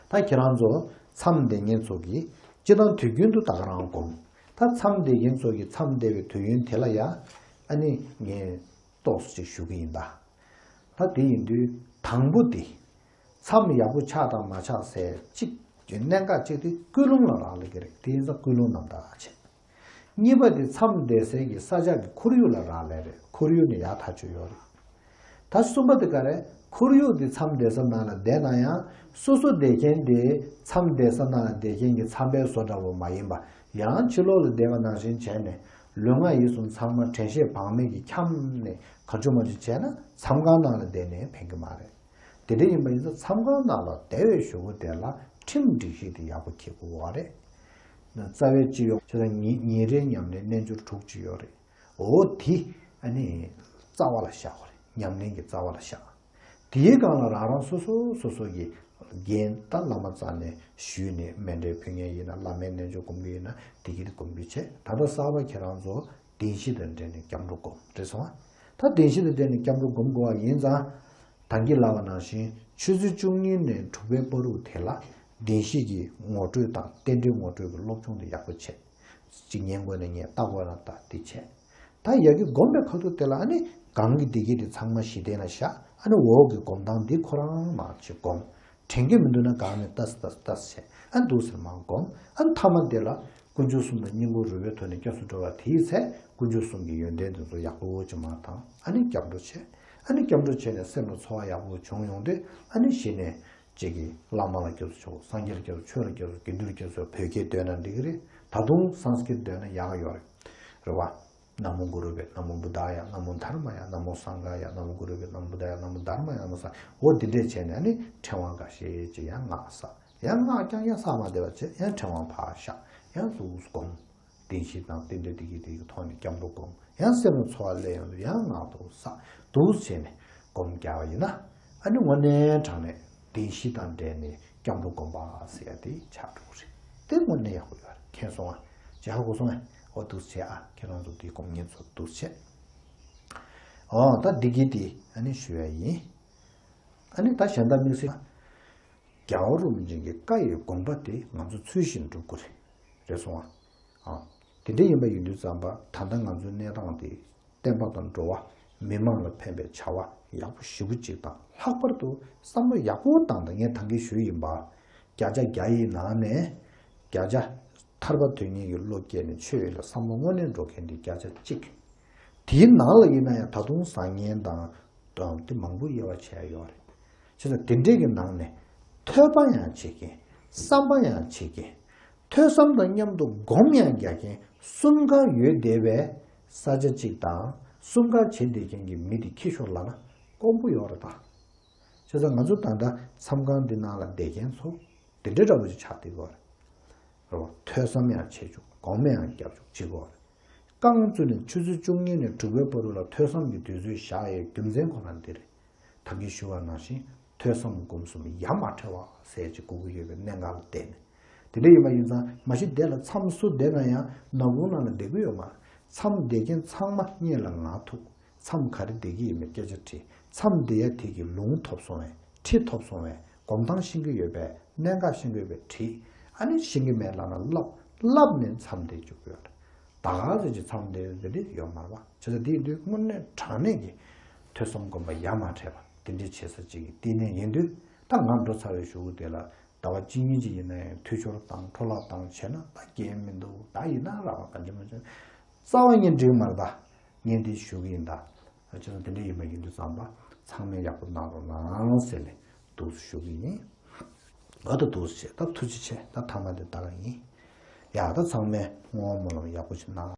ད་ཁྱེད་རང་ཚོ་མཚམས་བསྡད་མཁན་ཚོ་གིས་སྤྱིར་བཏང་དུས་རྒྱུན་དུ་ད་ག་རང་སྒོམ། ད་མཚམས་བསྡད་མཁན་ཚོ་གིས་མཚམས་བསྡད་པའི་དུས་ཡུན་དེ་ལ་ཡ། ཨ་ནི་ངས་ཏོག་ཙམ་ཅིག་ཞུ་གི་ཡིན་ད། ད་དེ་ཡིན་དུས་དང་པོ་དེ། མཚམས་ཡག་པོ་ཆགས་དང་མ་ཆགས་ཟེར་གཅིག་གི་གནད་འགག་གཅིག་དེ་ཀུན་སློང་ལ་རག་ལས་ཀྱི་རེད། དེ་ཡིན་ཙང་ཀུན་སློང་རྣམ་དག་བྱེད། གཉིས་པ་དེ་མཚམས་བསྡད་སའི་གི་ས་ཆ་གི་ཁོར་ཡུག་ལ་རག་ལས་རེད། ཁོར་ཡུག་ནི་ཡག་ཐག་ཆོད་ཡོད་རེད། ད་གསུམ་པ་དེ་ག་རེ། ཁོར་ཡུག་དེ་མཚམས་བསྡད་ས་ནང་ལ་བསྡད་ན་ཡང་། སོ་སོ་བསྡད་མཁན་དེ་མཚམས་བསྡད་ས་ནང་ལ་བསྡད་མཁན་གྱི་མཚམས་པའི་བཟོ་འདྲ་བོ་མ་ཡིན་པ། ཡང་ཕྱི་ལོགས་ལ་བསྡད་པ་ནང་བཞིན་བྱས་ནས། ལུས་ངག་ཡིད་གསུམ་ཚང་མ་དྲན་ཤེས་བག་མེད་ཀྱིས་འཁྱམས་ནས་ག་ཅུ་མ་ཅུ་བྱས་ན། མཚམས་ཁང་ནང་ལ་བསྡད་ནས་ཕན་གྱི་མ་རེད། དེ་འདྲ་ཡིན་པ་ཡིན་ཙང་མཚམས་ཁང་ནང་ལ་བསྡད་པའི་གཞུག་གུ་དེ་ལ་ཁྲིམས་སྒྲིག་གཞི་དེ་ཡག་པོ་འཁྱེར་དགོས་པ་རེད། རྩ་བའི་སྤྱི་ཡོངས་བྱས་ཙང་ཉིན་ཉིན་རེའི་ཉམས་ལེན་རྣལ་འབྱོར་དྲུག་ཅིག་ཡོད་རེད། འོ་དེ་ཨ་ནི་རྩ་བ་ལ་བཞག་པ་རེད། ཉམས་ལེན་གྱི་རྩ་བ་ལ་བཞག། དེའི་སྒང་ལ་རང་རང་སོ་སོ་སོ་སོ་གི་རྒན་དང་བླ་མ་རྩ་ནས་ཞུས་ནས་མཎྜལ་ཕུལ་མཁན་ཡིན་ན། བླ་མའི་རྣལ་འབྱོར་སྒོམ་གྱི་ཡིན་ན། དེ་གི་དེ་སྒོམ་རྒྱུ་བྱས། ད་ལྟ་གསར་པ་ཁྱེད་རང་ཚོ་བདེན་བཞི་དང་འབྲེལ་ནས་སྐྱབས་འགྲོ་སྒོམ། རེད་སོང་ང་། ད་བདེན་བཞི་དང་འབྲེལ་ནས་སྐྱབས་འགྲོ་སྒོམ་དགོས་པ་ཡིན་ཙང་། ད་གིན་ལབ་པ་ནང་བཞིན་ཆུ་ཚོད་བཅུ་གཉིས་ནས་དྲུག་པའི་བར་དུ་དེ་ལ་བདེན་བཞི་གི་ངོ་སྤྲོད་དང་རྟེན་འབྲེལ་ངོ་སྤྲོད་ཀྱི་སློབ་སྦྱོང་དེ་ཡག་པོ་བྱས། གཅིག་ཉན་དགོས་ན་ཉན། ལྟ་དགོས་ན་ལྟ། དེ་བྱས། ད་ཡ་གི་སྒོམ་པའི་ཁ་ཐུག་དེ་ལ་ཨ་ནི་སྒང་གི་བདེ་སྐྱིད་དེ་ཚང་མ་གཞི་རྟེན་ལ་བཞག། ཨ་ནི་འོག་གི་སྒོམ་སྟངས་འདི་ཁོ་རང་མར་ཅིག་སྒོམ། དྲན་གྱི་མི་འདུག་ན་སྒང་ནས་ལྟ་ཙམ་ལྟ་ཙམ་ལྟ་ཙམ་བྱས། ཨ་ནི་འདུག་སེ་མར་སྒོམ། ཨ་ནི་མཐའ་མ་དེ་ལ་དཀོན་མཆོག་གསུམ་ལ་སྙིང་ཁོང་རུས་པའི་ཐོག་ནས་སྐྱབས་སུ་འགྲོ་བ་དེའི་ཚེ་དཀོན་མཆོག་གསུམ་གྱི་ཡོན་ཏན་དེ་ཚོ་ཡག་པོ་ཅིག་མར་དང་། ཨ་ནི་སྐྱབས་འགྲོ་བྱས། ཨ་ནི་སྐྱབས་འགྲོ་བྱས་ནས་སེམས་ལ་ཚོར་བ་ཡག་པོ་བྱུང་ཡོང་དུས། ཨ་ནི་གཞི་ནས་གཅིག་གིས་བླ་མ་ལ་སྐྱབས་སུ་མཆིའོ། སངས་རྒྱས་ལ་སྐྱབས་སུ། ཆོས་ལ་སྐྱབས་སུ། དགེ་འདུན་ལ་སྐྱབས་སུ། བོད་སྐད་འདོན་ན་འགྲིག་གི་རེད། ད་དུང་སཾ་སྐྲྀཏ་འདོན་ན་ཡག་ག་ཡོད་རེད། རེད་བ། ན་མོ་གུ་རུ་བྷྱཿ། ན་མོ་བུདྡྷཱ་ཡ། ན་མོ་དྷརྨཱ་ཡ། ན་མོ་སངྒྷཱ་ཡ། ན་མོ་གུ་རུ་བྷྱཿ། ན་མོ་བུདྡྷཱ་ཡ། ན་མོ་དྷརྨཱ་ཡ། ན་མོ་སངྒྷཱ། འོ་དེ་འདྲས་བྱས་ནས་ནི་ཕྲེང་བ་འགའ་ཤས་ཅིག་ཡང་སྔགས་བསགས། ཡང་སྔགས་རྐྱང་རྐྱང་བསགས་མ་བསྡད་པ་བྱས། ཡང་ཕྲེང་བ་ཕར་བཞག། ཡང་ལྷུག་སྒོམ། བདེན་བཞི་དང་རྟེན་འབྲེལ་བདེ་སྐྱིད་དེ་གི་ཐོག་ནས་སྐྱབས་འགྲོ་སྒོམ། ཡང་སེམས་ལ་ཚོར་བ་སླེབས་ཡོང་དུས་ཡང་སྔགས་དེ་བསགས། འདུག་སེ་བྱས་ནས་སྒོམ་རྒྱག་པ་ཡིན་ན། ཨ་ནི་དངོས་གནས་དྲང་གནས་བདེན་བཞི་དང་འབྲེལ་ནས་སྐྱབས་འགྲོ་སྒོམ་པ་ཟེར་ཡ་དེ་ཆགས་འགྲོ་གི་རེད། དེ་དངོས་གནས་ཡག་པོ་ཡོད་རེད། མཁྱེན་སོང་ང་། ཅིག་ཧ་གོ་སོང་ངས། འོ་འདུག་སེ་བྱས། ཨ་ཁྱེད་རང་ཚོ་དེ་སྒོམ་མཁན་ཚོ་འདུག་སེ་བྱས། འོ་ད་བདེ་སྐྱིད་དེ་ཨ་ནི་ཞུ་ཡ་ཡིན། ཨ་ནི་ད་གཞན་དག་དམིགས་བསལ། རྒྱལ་བ་རིན་པོ་ཆེ་གི་བཀའ་ཡི་དགོངས་པ་དེ་ང་ཚོ་ཚུལ་བཞིན་སྒྲུབ་དགོས་རེད། རེད་སོང་ང་། ཨ། དེ་འདྲ་ཡིན་པ་ཡིན་དུས་ཙམ་པ། ད་ལྟ་ང་ཚོའི་གནས་སྟངས་དེ་བསྟན་པ་དང་འགྲོ་བ། མི་མང་ལ་ཕན་པའི་བྱ་བ་ཡག་པོ་ཞེ་པོ་ཅིག་དང་། ལྷག་པར་དུ་བསམ་བློ་ཡག་པོ་བཏང་དང་། ངས་ད་གིན་ཞུས་ཡིན་པ། བརྒྱ་ཆ་བརྒྱ་ཡི་ནང་ནས་བརྒྱ་ཆ་ཐར་པ་དོན་གཉེར་གྱི་བློ་སྐྱེས་ནས་ཆོས་ལ་བསམ་བློ་དངོས་གནས་འགྲོ་མཁན་དེ་བརྒྱ་ཆ་གཅིག། དེའི་ནང་ལ་ཡིན་ན་ཡང་ད་དུང་བཟང་ངན་དང་དེ་མང་པོ་དབྱེ་བ་ཕྱེ་ཡ་ཡོད་རེད། བྱས་ཙང་དེ་འདྲས་ཀྱི་ནང་ནས་ཐོས་པ་ཡང་བྱེད་མཁན། བསམ་པ་ཡང་བྱེད་མཁན། ཐོས་བསམ་དང་མཉམ་དུ་སྒོམ་ཡང་རྒྱག་མཁན་གསུམ་ཀ་ཡོད་བསྡད་པའི་ས་ཆ་གཅིག་དང་། གསུམ་ཀ་བྱེད་བསྡད་མཁན་གྱི་མི་དེ་འཁྱེར་ཤོག་ལབ་ན་དཀོན་པོ་ཡོད་རེད་ད། བྱས་ཙང་ང་ཚོ་ད་ལྟ་མཚམས་ཁང་འདི་ནང་ལ་བསྡད་མཁན་ཚོ་དེ་འདྲ་འདྲ་པོ་ཅིག་ཆགས་བསྡད་ཡོད་རེད། རེད་བ། ཐོས་བསམ་ཡང་བྱེད་ཆོག། སྒོམ་ཡང་རྒྱབ་ཆོག་བྱེད་དགོས་རེད། རྐང་བཙུགས་ནས་ཆུ་ཚོད་བཅུ་གཉིས་ནས་དྲུག་པའི་བར་དུ་ལ་ཐོས་བསམ་གྱི་དུས་ཚོད་བཞག་ཡའི་རྒྱུ་མཚན་ཁོ་རང་འདི་རེད། ད་གིན་ཞུ་བ་ནང་བཞིན་ཐོས་བསམ་སྒོམ་གསུམ་ཡ་མ་བྲལ་བ་ཟེར་ཅིག་དགོས་ཀྱི་ཡོད་པའི་གནད་འགག་ལ་བརྟེན་ནས། དེ་འདྲ་ཡིན་པ་ཡིན་ཙང་། མ་གཞི་དེ་ལ་མཚམས་སུ་བསྡད་ན་ཡང་ནག་ཁུང་ནང་ལ་བསྡད་ཀྱི་ཡོད་མ་རེད། མཚམས་བསྡད་མཁན་ཚང་མ་སྔོན་ལ་ང་ཐུག་མཚམས་ག་རེ་བསྡད་ཀྱི་ཡོད་མེད་སྐད་ཆ་དྲིས། མཚམས་བསྡད་ཡ་དེ་གི་ལུང་ཐོབ་སོང་བས། ཁྲིད་ཐོབ་སོང་བས། སྒོམ་སྟངས་ཤེས་ཀྱི་ཡོད་པས། གནད་འགག་ཤེས་ཀྱི་ཡོད་པས་དྲིས། ཨ་ནི་ཤེས་ཀྱི་མེད་ལབ་ན་ལབ། ལབ་ནས་མཚམས་བསྡད་བཅུག་གི་ཡོད་རེད། ད་ག་ཟེར་གྱི་མཚམས་བསྡད་ཡོད་རེད་ཡོད་མ་རེད་བ། བྱས་ཙང་དེ་ཡིན་དུས་དངོས་གནས་དྲང་གནས་ཀྱི་ཐོས་བསམ་སྒོམ་པ་ཡ་མ་བྲལ་བ་དེ་འདྲའི་བྱེད་ས་ཅིག་གི་བསྟི་གནས་ཡིན་དུས། ད་ང་འགྲོ་ཚར་བའི་གཞུག་གུ་དེ་ལ་ཟླ་བ་གཅིག་གཉིས་ཅིག་ཡིན་ན་ཡང་འཐུས་ཤོར་བཏང་འཕྲོ་བརླག་བཏང་བྱས་ན་ད་འགན་མི་འདུག་ད་ཡིན་ན་རག་པ་གང་ཅི་མ་བྱུང་། རྩ་བ་ཉིད་འགྲིག་མ་རེད་ད། ངས་འདི་ཞུ་གི་ཡིན་ད། བྱས་ཙང་དེ་འདྲ་ཡིན་པ་ཡིན་དུས་ཙམ་པ་ཚང་མས་ཡག་པོ་གནང་རོགས་གནང་ཟེར་ནས་འདུག་སེ་ཞུ་གི་ཡིན། ཨ་ད་འདུག་སེ་བྱས། ད་ཐུགས་རྗེ་ཆེ། ད་མཐའ་མ་དེ་ད་ག་ཡིན། ཡ་ད་ཚང་མས་བསྔོ་བ་སྨོན་ལམ་ཡག་པོ་ཞིག་གནང་།